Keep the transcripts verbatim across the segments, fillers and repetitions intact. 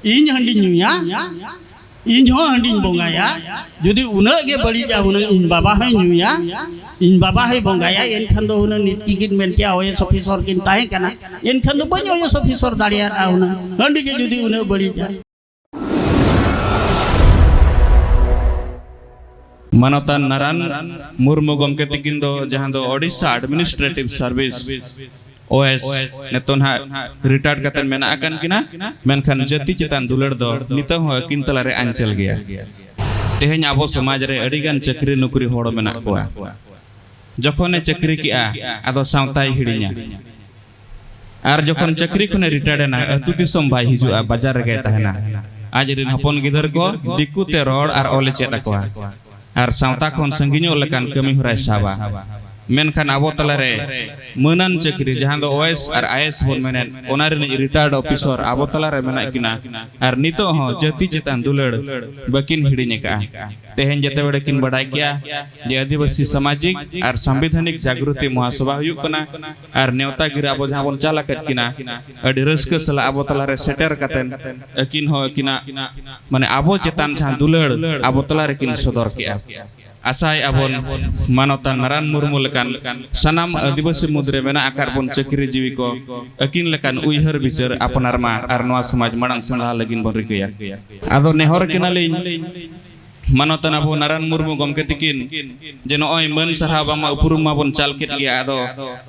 ᱤᱧ ᱦᱟᱺᱰᱤᱧ ᱧᱩᱭᱟ, ᱤᱧ ᱦᱚᱸ ᱦᱟᱺᱰᱤᱧ ᱵᱚᱸᱜᱟᱭᱟ᱾ ᱡᱩᱫᱤ ᱩᱱᱟᱹᱜ ᱜᱮ ᱵᱟᱹᱲᱤᱡᱟ ᱦᱩᱱᱟᱹᱝ, ᱤᱧ ᱵᱟᱵᱟ ᱦᱚᱸᱭ ᱧᱩᱭᱟ, ᱤᱧ ᱵᱟᱵᱟ ᱦᱚᱸᱭ ᱵᱚᱸᱜᱟᱭᱟ, ᱮᱱᱠᱷᱟᱱ ᱫᱚ ᱦᱩᱱᱟᱹᱝ ᱱᱤᱛ ᱜᱮᱠᱤᱱ ᱢᱮᱱ ᱠᱮᱭᱟ, ᱳᱭᱮᱥ ᱚᱯᱷᱤᱥᱚᱨ ᱠᱤᱱ ᱛᱟᱦᱮᱸ ᱠᱟᱱᱟ, ᱮᱱᱠᱷᱟᱱ ᱫᱚ ᱵᱟᱹᱧ ᱳᱭᱮᱥ ᱚᱯᱷᱤᱥᱚᱨ ᱫᱟᱲᱮᱭᱟᱫᱼᱟ ᱦᱩᱱᱟᱹᱝ, ᱦᱟᱺᱰᱤ ᱜᱮ ᱡᱩᱫᱤ ᱩᱱᱟᱹᱜ ᱵᱟᱹᱲᱤᱡᱟ᱾ ᱢᱟᱱᱚᱛᱟᱱ ᱱᱟᱨᱟᱱ ᱢᱩᱨᱢᱩ ᱜᱚᱢᱠᱮ ᱛᱤᱠᱤᱱ ᱫᱚ, ᱡᱟᱦᱟᱸ ᱫᱚ ᱳᱰᱤᱥᱟ ᱮᱰᱢᱤᱱᱤᱥᱴᱨᱮᱴᱤᱵᱷ ᱥᱟᱨᱵᱷᱤᱥ, ᱳᱭᱮᱥ, ᱱᱤᱛᱚᱜ ᱱᱟᱦᱟᱜ ᱨᱤᱴᱟᱭᱟᱨᱰ ᱠᱟᱛᱮ ᱢᱮᱱᱟᱜ ᱟᱠᱟᱱ ᱠᱤᱱᱟ, ᱢᱮᱱᱠᱷᱟᱱ ᱡᱟᱹᱛᱤ ᱪᱮᱛᱟᱱ ᱫᱩᱞᱟᱹᱲ ᱫᱚ ᱱᱤᱛᱚᱜ ᱦᱚᱸ ᱟᱹᱠᱤᱱ ᱛᱟᱞᱟᱨᱮ ᱟᱧᱪᱮᱞ ᱜᱮᱭᱟ᱾ ᱛᱮᱦᱮᱧ ᱟᱵᱚ ᱥᱚᱢᱟᱡᱽ ᱨᱮ ᱟᱹᱰᱤᱜᱟᱱ ᱪᱟᱹᱠᱨᱤ ᱱᱚᱠᱨᱤ ᱦᱚᱲ ᱢᱮᱱᱟᱜ ᱠᱚᱣᱟ᱾ ᱡᱚᱠᱷᱚᱱᱮ ᱪᱟᱹᱠᱨᱤ ᱠᱮᱜᱼᱟ, ᱟᱫᱚ ᱥᱟᱶᱛᱟᱭ ᱦᱤᱲᱤᱧᱟ᱾ ᱟᱨ ᱡᱚᱠᱷᱚᱱ ᱪᱟᱹᱠᱨᱤ ᱠᱷᱚᱱᱮ ᱨᱤᱴᱟᱭᱟᱨᱰ ᱮᱱᱟ, ᱟᱹᱛᱩ ᱫᱤᱥᱚᱢ ᱵᱟᱭ ᱦᱤᱡᱩᱜᱼᱟ, ᱵᱟᱡᱟᱨ ᱨᱮᱜᱮᱭ ᱛᱟᱦᱮᱱᱟ᱾ ᱟᱡ ᱨᱮᱱ ᱦᱚᱯᱚᱱ ᱜᱤᱫᱟᱹᱨ ᱠᱚ ᱫᱤᱠᱩ ᱛᱮ ᱨᱚᱲ ᱟᱨ ᱚᱞᱮ ᱪᱮᱫ ᱟᱠᱚᱣᱟ᱾ ᱟᱨ ᱥᱟᱶᱛᱟ ᱠᱷᱚᱱ ᱥᱟᱺᱜᱤᱧᱚᱜ ᱞᱮᱠᱟᱱ ᱠᱟᱹᱢᱤ ᱦᱚᱨᱟᱭ ᱥᱟᱵᱟ᱾ ᱢᱮᱱᱠᱷᱟᱱ ᱟᱵᱚ ᱛᱟᱞᱟᱨᱮ ᱢᱟᱹᱱᱟᱱ ᱪᱟᱹᱠᱨᱤ, ᱡᱟᱦᱟᱸ ᱫᱚ ᱳᱭᱮᱥ ᱟᱨ ᱟᱭᱮᱥ ᱵᱚᱱ ᱢᱮᱱᱮᱫ, ᱚᱱᱟ ᱨᱤᱱᱤᱡ ᱨᱤᱴᱟᱭᱟᱨᱰ ᱚᱯᱷᱤᱥᱚᱨ ᱟᱵᱚ ᱛᱟᱞᱟᱨᱮ ᱢᱮᱱᱟᱜ ᱠᱤᱱᱟ᱾ ᱟᱨ ᱱᱤᱛᱚᱜ ᱦᱚᱸ ᱡᱟᱹᱛᱤ ᱪᱮᱛᱟᱱ ᱫᱩᱞᱟᱹᱲ ᱵᱟᱹᱠᱤᱱ ᱦᱤᱲᱤᱧ ᱟᱠᱟᱫᱼᱟ᱾ ᱛᱮᱦᱮᱧ ᱡᱮᱛᱮ ᱵᱮᱲᱮ ᱠᱤᱱ ᱵᱟᱰᱟᱭ ᱠᱮᱜᱼᱟ ᱡᱮ ᱟᱹᱫᱤᱵᱟᱹᱥᱤ ᱥᱟᱢᱟᱡᱤᱠ ᱟᱨ ᱥᱟᱢᱵᱤᱫᱷᱟᱱᱤᱠ ᱡᱟᱜᱽᱨᱚᱛᱤ ᱢᱚᱦᱟᱥᱚᱵᱷᱟ ᱦᱩᱭᱩᱜ ᱠᱟᱱᱟ, ᱟᱨ ᱱᱮᱣᱛᱟ ᱜᱤᱨᱟᱹ ᱟᱵᱚ ᱡᱟᱦᱟᱸ ᱵᱚᱱ ᱪᱟᱞ ᱟᱠᱟᱫ ᱠᱤᱱᱟ, ᱟᱹᱰᱤ ᱨᱟᱹᱥᱠᱟᱹ ᱥᱟᱞᱟᱜ ᱟᱵᱚ ᱛᱟᱞᱟᱨᱮ ᱥᱮᱴᱮᱨ ᱠᱟᱛᱮᱱ ᱟᱹᱠᱤᱱ ᱦᱚᱸ ᱟᱹᱠᱤᱱᱟᱜ, ᱢᱟᱱᱮ, ᱟᱵᱚ ᱪᱮᱛᱟᱱ ᱡᱟᱦᱟᱸ ᱫᱩᱞᱟᱹᱲ ᱟᱵᱚ ᱛᱟᱞᱟ ᱨᱮᱠᱤᱱ ᱥᱚᱫᱚᱨ ᱠᱮᱜᱼᱟ᱾ ᱟᱥᱟᱭ ᱟᱵᱚᱱ ᱢᱟᱱᱚᱛᱟᱱ ᱱᱟᱨᱟᱱ ᱢᱩᱨᱢᱩ ᱞᱮᱠᱟᱱ ᱥᱟᱱᱟᱢ ᱟᱹᱫᱤᱵᱟᱹᱥᱤ ᱢᱩᱫᱽᱨᱮ ᱢᱮᱱᱟᱜ ᱟᱠᱟᱫ ᱵᱚᱱ ᱪᱟᱹᱠᱨᱤ ᱡᱤᱣᱤ ᱠᱚ ᱟᱹᱠᱤᱱ ᱞᱮᱠᱟᱱ ᱩᱭᱦᱟᱹᱨ ᱵᱤᱪᱟᱹᱨ ᱟᱯᱱᱟᱨ ᱢᱟ ᱟᱨ ᱱᱚᱣᱟ ᱥᱚᱢᱟᱡᱽ ᱢᱟᱲᱟᱝ ᱥᱮᱱ ᱞᱟᱦᱟ ᱞᱟᱹᱜᱤᱫ ᱵᱚᱱ ᱨᱤᱠᱟᱹᱭᱟ᱾ ᱟᱫᱚ ᱱᱮᱦᱚᱨ ᱠᱤᱱᱟᱞᱤᱧ ᱢᱟᱱᱚᱛᱟᱱ ᱟᱵᱚ ᱱᱟᱨᱟᱱ ᱢᱩᱨᱢᱩ ᱜᱚᱢᱠᱮ ᱛᱤᱠᱤᱱ ᱡᱮ ᱱᱚᱜᱼᱚᱭ ᱢᱟᱹᱱ ᱥᱟᱨᱦᱟᱣ ᱵᱟᱝᱢᱟ ᱩᱯᱨᱩᱢ ᱢᱟᱵᱚᱱ ᱪᱟᱞ ᱠᱮᱫ ᱜᱮᱭᱟ, ᱟᱫᱚ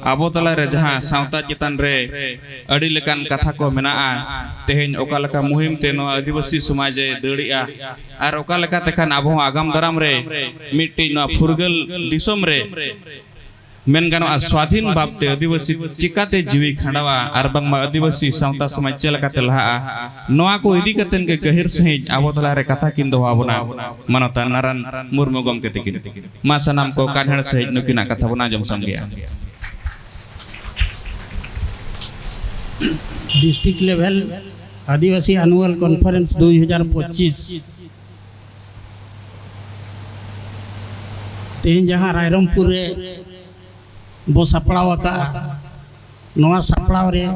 ᱟᱵᱚ ᱛᱟᱞᱟᱨᱮ ᱡᱟᱦᱟᱸ ᱥᱟᱶᱛᱟ ᱪᱮᱛᱟᱱ ᱨᱮ ᱟᱹᱰᱤ ᱞᱮᱠᱟᱱ ᱠᱟᱛᱷᱟ ᱠᱚ ᱢᱮᱱᱟᱜᱼᱟ, ᱛᱮᱦᱮᱧ ᱚᱠᱟ ᱞᱮᱠᱟ ᱢᱩᱦᱤᱢ ᱛᱮ ᱱᱚᱣᱟ ᱟᱹᱫᱤᱵᱟᱹᱥᱤ ᱥᱚᱢᱟᱡᱽ ᱮ ᱫᱟᱹᱲᱮᱜᱼᱟ, ᱟᱨ ᱚᱠᱟ ᱞᱮᱠᱟ ᱛᱮᱠᱷᱟᱱ ᱟᱵᱚ ᱦᱚᱸ ᱟᱜᱟᱢ ᱫᱟᱨᱟᱢ ᱨᱮ ᱢᱤᱫᱴᱤᱡ ᱱᱚᱣᱟ ᱯᱷᱩᱨᱜᱟᱹᱞ ᱫᱤᱥᱚᱢ ᱨᱮ, ᱢᱮᱱ ᱜᱟᱱᱚᱜᱼᱟ, ᱥᱣᱟᱫᱷᱤᱱ ᱵᱷᱟᱵᱽᱛᱮ ᱟᱹᱫᱤᱵᱟᱹᱥᱤ ᱪᱤᱠᱟᱛᱮ ᱡᱤᱣᱤ ᱠᱷᱟᱸᱰᱟᱣᱟ ᱟᱨ ᱵᱟᱝᱢᱟ ᱟᱹᱫᱤᱵᱟᱹᱥᱤ ᱥᱟᱶᱛᱟ ᱥᱚᱢᱟᱡᱽ ᱪᱮᱫ ᱞᱮᱠᱟᱛᱮ ᱞᱟᱦᱟᱜᱼᱟ, ᱱᱚᱣᱟ ᱠᱚ ᱤᱫᱤ ᱠᱟᱛᱮᱱ ᱜᱮ ᱜᱟᱹᱦᱤᱨ ᱥᱟᱺᱦᱤᱡ ᱟᱵᱚ ᱛᱟᱞᱟᱨᱮ ᱠᱟᱛᱷᱟ ᱠᱤᱱ ᱫᱚᱦᱚ ᱟᱵᱚᱱᱟ ᱢᱟᱱᱚᱛᱟᱱ ᱱᱟᱨᱟᱱ ᱢᱩᱨᱢᱩ ᱜᱚᱢᱠᱮ ᱛᱤᱠᱤᱱ᱾ ᱢᱟ ᱥᱟᱱᱟᱢ ᱠᱚ ᱠᱟᱱᱦᱮᱲ ᱥᱟᱺᱦᱤᱡ ᱱᱩᱠᱤᱱᱟᱜ ᱠᱟᱛᱷᱟ ᱵᱚᱱ ᱟᱸᱡᱚᱢ ᱥᱟᱢᱜᱮᱭᱟ᱾ ᱰᱤᱥᱴᱨᱤᱠᱴ ᱞᱮᱵᱷᱮᱞ ᱟᱹᱫᱤᱵᱟᱹᱥᱤ ᱟᱱᱩᱣᱟᱞ ᱠᱚᱱᱯᱷᱟᱨᱮᱱᱥ ᱫᱩᱭ ᱦᱟᱡᱟᱨ ᱯᱚᱸᱪᱤᱥ ᱛᱮᱦᱮᱧ ᱡᱟᱦᱟᱸ ᱨᱟᱭᱨᱚᱝᱯᱩᱨ ᱨᱮ ᱵᱚ ᱥᱟᱯᱲᱟᱣ ᱟᱠᱟᱫᱼᱟ, ᱱᱚᱣᱟ ᱥᱟᱯᱲᱟᱣ ᱨᱮ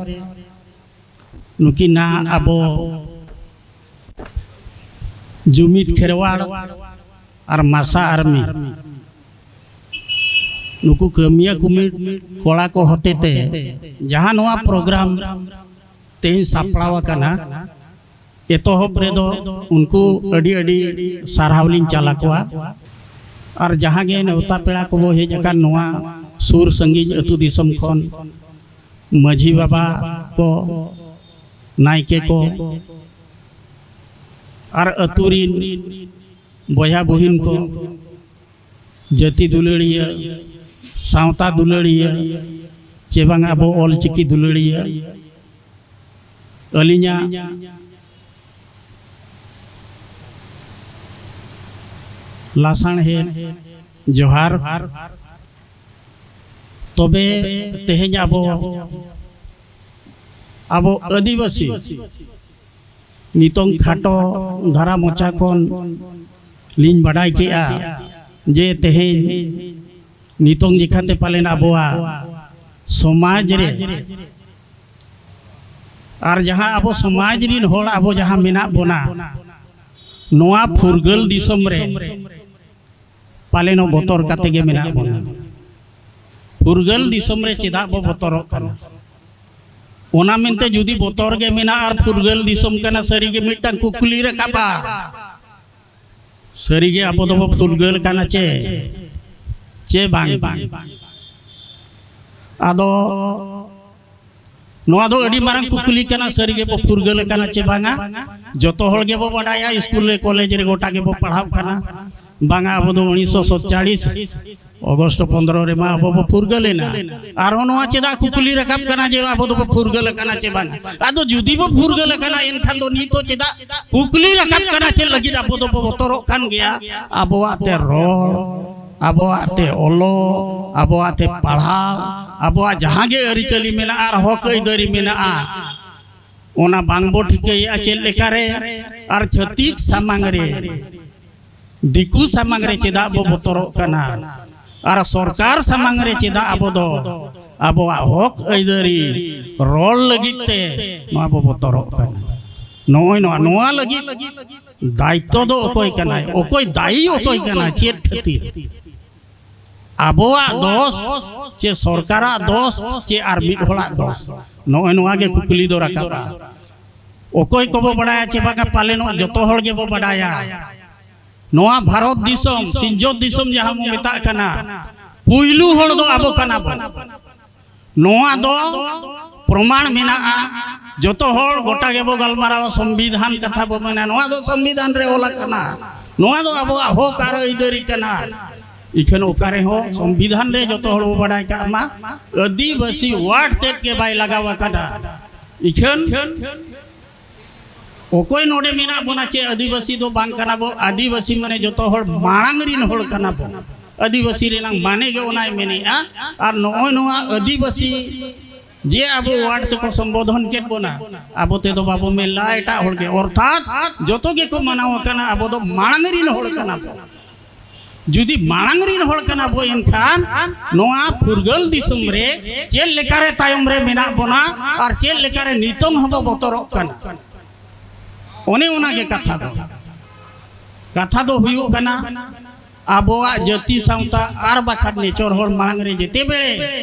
ᱱᱩᱠᱤᱱ ᱱᱟᱦᱟᱜ ᱟᱵᱚ ᱡᱩᱢᱤᱫ ᱠᱷᱮᱨᱣᱟᱲ ᱟᱨ ᱢᱟᱥᱟ ᱟᱨᱢᱤ, ᱱᱩᱠᱩ ᱠᱟᱹᱢᱤᱭᱟᱹ ᱠᱚᱢᱤᱴ ᱠᱚᱲᱟ ᱠᱚ ᱦᱚᱛᱮᱛᱮ ᱡᱟᱦᱟᱸ ᱱᱚᱣᱟ ᱯᱨᱳᱜᱨᱟᱢ ᱛᱮᱦᱮᱧ ᱥᱟᱯᱲᱟᱣ ᱟᱠᱟᱱᱟ, ᱮᱛᱚᱦᱚᱵ ᱨᱮᱫᱚ ᱩᱱᱠᱩ ᱟᱹᱰᱤ ᱟᱹᱰᱤ ᱥᱟᱨᱦᱟᱣ ᱞᱤᱧ ᱪᱟᱞ ᱟᱠᱚᱣᱟ᱾ ᱟᱨ ᱡᱟᱦᱟᱸ ᱜᱮ ᱱᱮᱣᱛᱟ ᱯᱮᱲᱟ ᱠᱚᱵᱚ ᱦᱮᱡ ᱟᱠᱟᱱ ᱱᱚᱣᱟ ᱥᱩᱨ ᱥᱟᱺᱜᱤᱧ ᱟᱹᱛᱩ ᱫᱤᱥᱚᱢ ᱠᱷᱚᱱ, ᱢᱟᱹᱡᱷᱤ ᱵᱟᱵᱟ ᱠᱚ, ᱱᱟᱭᱠᱮ ᱠᱚ, ᱟᱨ ᱟᱹᱛᱩ ᱨᱤᱱ ᱵᱚᱭᱦᱟ ᱵᱩᱦᱤᱱ ᱠᱚ, ᱡᱟᱹᱛᱤ ᱫᱩᱞᱟᱹᱲᱤᱭᱟᱹ, ᱥᱟᱶᱛᱟ ᱫᱩᱞᱟᱹᱲᱤᱭᱟᱹ, ᱪᱮ ᱵᱟᱝ ᱟᱵᱚ ᱚᱞ ᱪᱤᱠᱤ ᱫᱩᱞᱟᱹᱲᱤᱭᱟᱹ, ᱟᱹᱞᱤᱧᱟᱜ ᱞᱟᱥᱟᱬᱦᱮᱫ ᱡᱚᱦᱟᱨ᱾ ᱛᱚᱵᱮ ᱛᱮᱦᱮᱧ ᱟᱵᱚ, ᱟᱵᱚ ᱟᱹᱫᱤᱵᱟᱹᱥᱤ, ᱱᱤᱛᱚᱝ ᱠᱷᱟᱴᱚ ᱫᱷᱟᱨᱟ ᱢᱚᱪᱟ ᱠᱷᱚᱱ ᱞᱤᱧ ᱵᱟᱰᱟᱭ ᱠᱮᱜᱼᱟ ᱡᱮ ᱛᱮᱦᱮᱧ ᱱᱤᱛᱚᱝ ᱡᱮᱠᱷᱟᱛᱮ ᱯᱟᱞᱮᱱ ᱟᱵᱚᱣᱟᱜ ᱥᱚᱢᱟᱡᱽ ᱨᱮ ᱟᱨ ᱡᱟᱦᱟᱸ ᱟᱵᱚ ᱥᱚᱢᱟᱡᱽ ᱨᱤᱱ ᱦᱚᱲ ᱟᱵᱚ ᱡᱟᱦᱟᱸ ᱢᱮᱱᱟᱜ ᱵᱚᱱᱟ, ᱱᱚᱣᱟ ᱯᱷᱩᱨᱜᱟᱹᱞ ᱫᱤᱥᱚᱢ ᱨᱮ ᱯᱟᱞᱮᱱᱚᱜ ᱵᱚᱛᱚᱨ ᱠᱟᱛᱮ ᱜᱮ ᱢᱮᱱᱟᱜ ᱵᱚᱱᱟ᱾ ᱯᱷᱩᱨᱜᱟᱹᱞ ᱫᱤᱥᱚᱢ ᱨᱮ ᱪᱮᱫᱟᱜ ᱵᱚ ᱵᱚᱛᱚᱨᱚᱜ ᱠᱟᱱᱟ? ᱚᱱᱟ ᱢᱮᱱᱛᱮ ᱡᱩᱫᱤ ᱵᱚᱛᱚᱨ ᱜᱮ ᱢᱮᱱᱟᱜᱼᱟ ᱟᱨ ᱯᱷᱩᱨᱜᱟᱹᱞ ᱫᱤᱥᱚᱢ ᱠᱟᱱᱟ, ᱥᱟᱹᱨᱤ ᱜᱮ ᱢᱤᱫᱴᱟᱝ ᱠᱩᱠᱞᱤ ᱨᱟᱠᱟᱵᱼᱟ, ᱥᱟᱹᱨᱤ ᱜᱮ ᱟᱵᱚ ᱫᱚᱵᱚ ᱯᱷᱩᱨᱜᱟᱹᱞ ᱠᱟᱱᱟ ᱪᱮ, ᱪᱮ ᱵᱟᱝ? ᱵᱟᱝ᱾ ᱟᱫᱚ ᱱᱚᱣᱟ ᱫᱚ ᱟᱹᱰᱤ ᱢᱟᱨᱟᱝ ᱠᱩᱠᱞᱤ ᱠᱟᱱᱟ, ᱥᱟᱹᱨᱤ ᱜᱮᱵᱚ ᱯᱷᱩᱨᱜᱟᱹᱞ ᱟᱠᱟᱱᱟ ᱪᱮ ᱵᱟᱝᱟ? ᱡᱚᱛᱚ ᱦᱚᱲ ᱜᱮᱵᱚ ᱵᱟᱰᱟᱭᱟ, ᱥᱠᱩᱞ ᱨᱮ, ᱠᱚᱞᱮᱡᱽ ᱨᱮ, ᱜᱚᱴᱟ ᱜᱮᱵᱚ ᱯᱟᱲᱦᱟᱣ ᱠᱟᱱᱟ, ᱵᱟᱝᱟ ᱟᱵᱚ ᱫᱚ ᱩᱱᱤᱥᱥᱚ ᱥᱟᱛᱪᱟᱲᱤᱥ ᱚᱜᱚᱥᱴ ᱯᱚᱱᱫᱽᱨᱚ ᱨᱮᱢᱟ ᱟᱵᱚ ᱵᱚ ᱯᱷᱩᱨᱜᱟᱹᱞ ᱮᱱᱟ᱾ ᱟᱨᱦᱚᱸ ᱱᱚᱣᱟ ᱪᱮᱫᱟᱜ ᱠᱩᱠᱞᱤ ᱨᱟᱠᱟᱵ ᱠᱟᱱᱟ ᱡᱮ ᱟᱵᱚ ᱫᱚᱵᱚ ᱯᱷᱩᱨᱜᱟᱹᱞ ᱟᱠᱟᱱᱟ ᱪᱮ ᱵᱟᱝᱟ? ᱟᱫᱚ ᱡᱩᱫᱤ ᱵᱚ ᱯᱷᱩᱨᱜᱟᱹᱞ ᱟᱠᱟᱱᱟ, ᱮᱱᱠᱷᱟᱱ ᱫᱚ ᱱᱤᱛᱚᱜ ᱪᱮᱫᱟᱜ ᱠᱩᱠᱞᱤ ᱨᱟᱠᱟᱵ ᱠᱟᱱᱟ ᱪᱮᱫ ᱞᱟᱹᱜᱤᱫ ᱟᱵᱚ ᱫᱚᱵᱚ ᱵᱚᱛᱚᱨᱚᱜ ᱠᱟᱱ ᱜᱮᱭᱟ? ᱟᱵᱚᱣᱟᱜ ᱛᱮ ᱨᱚᱲ, ᱟᱵᱚᱣᱟᱜ ᱛᱮ ᱚᱞᱚᱜ, ᱟᱵᱚᱣᱟᱜ ᱛᱮ ᱯᱟᱲᱦᱟᱣ, ᱟᱵᱚᱣᱟᱜ ᱡᱟᱦᱟᱸ ᱜᱮ ᱟᱹᱨᱤᱪᱟᱹᱞᱤ ᱢᱮᱱᱟᱜᱼᱟ ᱟᱨ ᱦᱚᱠ ᱟᱹᱭᱫᱟᱹᱨᱤ ᱢᱮᱱᱟᱜᱼᱟ, ᱚᱱᱟ ᱵᱟᱝ ᱵᱚ ᱴᱷᱤᱠᱟᱹᱭᱮᱫᱼᱟ ᱪᱮᱫ ᱞᱮᱠᱟᱨᱮ? ᱟᱨ ᱪᱷᱟᱹᱛᱤᱠ ᱥᱟᱢᱟᱝ ᱨᱮ, ᱫᱤᱠᱩ ᱥᱟᱢᱟᱝ ᱨᱮ ᱪᱮᱫᱟᱜ ᱵᱚ ᱵᱚᱛᱚᱨᱚᱜ ᱠᱟᱱᱟ? ᱟᱨ ᱥᱚᱨᱠᱟᱨ ᱥᱟᱢᱟᱝ ᱨᱮ ᱪᱮᱫᱟᱜ ᱟᱵᱚ ᱫᱚ ᱟᱵᱚᱣᱟᱜ ᱦᱚᱠ ᱟᱹᱭᱫᱟᱹᱨᱤ ᱨᱚᱲ ᱞᱟᱹᱜᱤᱫ ᱛᱮ ᱱᱚᱣᱟ ᱵᱚ ᱵᱚᱛᱚᱨᱚᱜ ᱠᱟᱱᱟ? ᱱᱚᱜᱼᱚᱭ ᱱᱚᱣᱟ ᱱᱚᱣᱟ ᱞᱟᱹᱜᱤᱫ ᱫᱟᱭᱤᱛᱛᱚ ᱫᱚ ᱚᱠᱚᱭ ᱠᱟᱱᱟᱭ? ᱚᱠᱚᱭ ᱫᱟᱭᱤ ᱚᱠᱚᱭ ᱠᱟᱱᱟᱭ? ᱪᱮᱫ ᱠᱷᱟᱹᱛᱤᱨ? ᱟᱵᱚᱣᱟᱜ ᱫᱚᱥ ᱪᱮ ᱥᱚᱨᱠᱟᱨᱟᱜ ᱫᱚᱥ ᱪᱮ ᱟᱨ ᱢᱤᱫ ᱦᱚᱲᱟᱜ ᱫᱚᱥ? ᱱᱚᱜᱼᱚᱭ ᱱᱚᱣᱟ ᱜᱮ ᱠᱩᱠᱞᱤ ᱫᱚ ᱨᱟᱠᱟᱵᱼᱟ᱾ ᱚᱠᱚᱭ ᱠᱚᱵᱚ ᱵᱟᱲᱟᱭᱟ ᱪᱮ ᱵᱟᱝᱟ? ᱯᱟᱞᱮᱱᱚᱜ ᱡᱚᱛᱚ ᱦᱚᱲ ᱜᱮᱵᱚ ᱵᱟᱰᱟᱭᱟ᱾ ᱱᱚᱣᱟ ᱵᱷᱟᱨᱚᱛ ᱫᱤᱥᱚᱢ, ᱥᱤᱧᱚᱛ ᱫᱤᱥᱚᱢ ᱡᱟᱦᱟᱸ ᱵᱚ ᱢᱮᱛᱟᱜ ᱠᱟᱱᱟ, ᱯᱩᱭᱞᱩ ᱦᱚᱲ ᱫᱚ ᱟᱵᱚ ᱠᱟᱱᱟ ᱵᱚᱱ᱾ ᱱᱚᱣᱟ ᱫᱚ ᱯᱨᱚᱢᱟᱬ ᱢᱮᱱᱟᱜᱼᱟ᱾ ᱡᱚᱛᱚ ᱦᱚᱲ ᱜᱚᱴᱟ ᱜᱮᱵᱚ ᱜᱟᱞᱢᱟᱨᱟᱣᱟ, ᱥᱚᱝᱵᱤᱫᱷᱟᱱ ᱠᱟᱛᱷᱟ ᱵᱚ ᱢᱮᱱᱟ, ᱱᱚᱣᱟ ᱫᱚ ᱥᱚᱝᱵᱤᱫᱷᱟᱱ ᱨᱮ ᱚᱞ ᱟᱠᱟᱱᱟ, ᱱᱚᱣᱟ ᱫᱚ ᱟᱵᱚᱣᱟᱜ ᱦᱚᱠ ᱟᱨ ᱟᱹᱭᱫᱟᱹᱨᱤ ᱠᱟᱱᱟ᱾ ᱤᱠᱷᱟᱹᱱ ᱚᱠᱟ ᱨᱮᱦᱚᱸ ᱥᱚᱝᱵᱤᱫᱷᱟᱱ ᱨᱮ ᱡᱚᱛᱚ ᱦᱚᱲ ᱵᱚ ᱵᱟᱰᱟᱭ ᱠᱟᱜ ᱢᱟ, ᱟᱹᱫᱤᱵᱟᱹᱥᱤ ᱣᱟᱨᱰ ᱛᱮᱫ ᱜᱮ ᱵᱟᱭ ᱞᱟᱜᱟᱣ ᱟᱠᱟᱫᱟ᱾ ᱤᱠᱷᱟᱹᱱ ᱚᱠᱚᱭ ᱱᱚᱰᱮ ᱢᱮᱱᱟᱜ ᱵᱚᱱᱟ ᱪᱮ ᱟᱹᱫᱤᱵᱟᱹᱥᱤ ᱫᱚ ᱵᱟᱝ ᱠᱟᱱᱟ ᱵᱚ᱾ ᱟᱹᱫᱤᱵᱟᱹᱥᱤ ᱢᱟᱱᱮ ᱡᱚᱛᱚ ᱦᱚᱲ ᱢᱟᱲᱟᱝ ᱨᱤᱱ ᱦᱚᱲ ᱠᱟᱱᱟ ᱵᱚ᱾ ᱟᱹᱫᱤᱵᱟᱹᱥᱤ ᱨᱮᱱᱟᱜ ᱢᱟᱱᱮ ᱜᱮ ᱚᱱᱟᱭ ᱢᱮᱱᱮᱜᱼᱟ᱾ ᱟᱨ ᱱᱚᱜᱼᱚᱭ ᱱᱚᱣᱟ ᱟᱹᱫᱤᱵᱟᱹᱥᱤ ᱡᱮ ᱟᱵᱚ ᱣᱟᱨᱰ ᱛᱮᱠᱚ ᱥᱚᱢᱵᱳᱫᱷᱚᱱ ᱠᱮᱫ ᱵᱚᱱᱟ, ᱟᱵᱚ ᱛᱮᱫᱚ ᱵᱟᱵᱚ ᱢᱮᱱ ᱞᱮᱫᱼᱟ, ᱮᱴᱟᱜ ᱦᱚᱲ ᱜᱮ᱾ ᱚᱨᱛᱷᱟᱛ ᱡᱚᱛᱚ ᱜᱮᱠᱚ ᱢᱟᱱᱟᱣ ᱟᱠᱟᱱᱟ, ᱟᱵᱚ ᱫᱚ ᱢᱟᱲᱟᱝ ᱨᱤᱱ ᱦᱚᱲ ᱠᱟᱱᱟ ᱵᱚ᱾ ᱡᱩᱫᱤ ᱢᱟᱲᱟᱝ ᱨᱤᱱ ᱦᱚᱲ ᱠᱟᱱᱟ ᱵᱚ, ᱮᱱᱠᱷᱟᱱ ᱱᱚᱣᱟ ᱯᱷᱩᱨᱜᱟᱹᱞ ᱫᱤᱥᱚᱢ ᱨᱮ ᱪᱮᱫ ᱞᱮᱠᱟᱨᱮ ᱛᱟᱭᱚᱢ ᱨᱮ ᱢᱮᱱᱟᱜ ᱵᱚᱱᱟ ᱟᱨ ᱪᱮᱫ ᱞᱮᱠᱟᱨᱮ ᱱᱤᱛᱚᱝ ᱦᱚᱸᱵᱚ ᱵᱚᱛᱚᱨᱚᱜ ᱠᱟᱱᱟ, ᱚᱱᱮ ᱚᱱᱟ ᱜᱮ ᱠᱟᱛᱷᱟ ᱫᱚ᱾ ᱠᱟᱛᱷᱟ ᱫᱚ ᱦᱩᱭᱩᱜ ᱠᱟᱱᱟ, ᱟᱵᱚᱣᱟᱜ ᱡᱟᱹᱛᱤ ᱥᱟᱶᱛᱟ ᱟᱨ ᱵᱟᱠᱷᱟᱱ ᱱᱮᱪᱚᱨ ᱦᱚᱲ ᱢᱟᱲᱟᱝ ᱨᱮ ᱡᱮᱛᱮ ᱵᱮᱲᱮ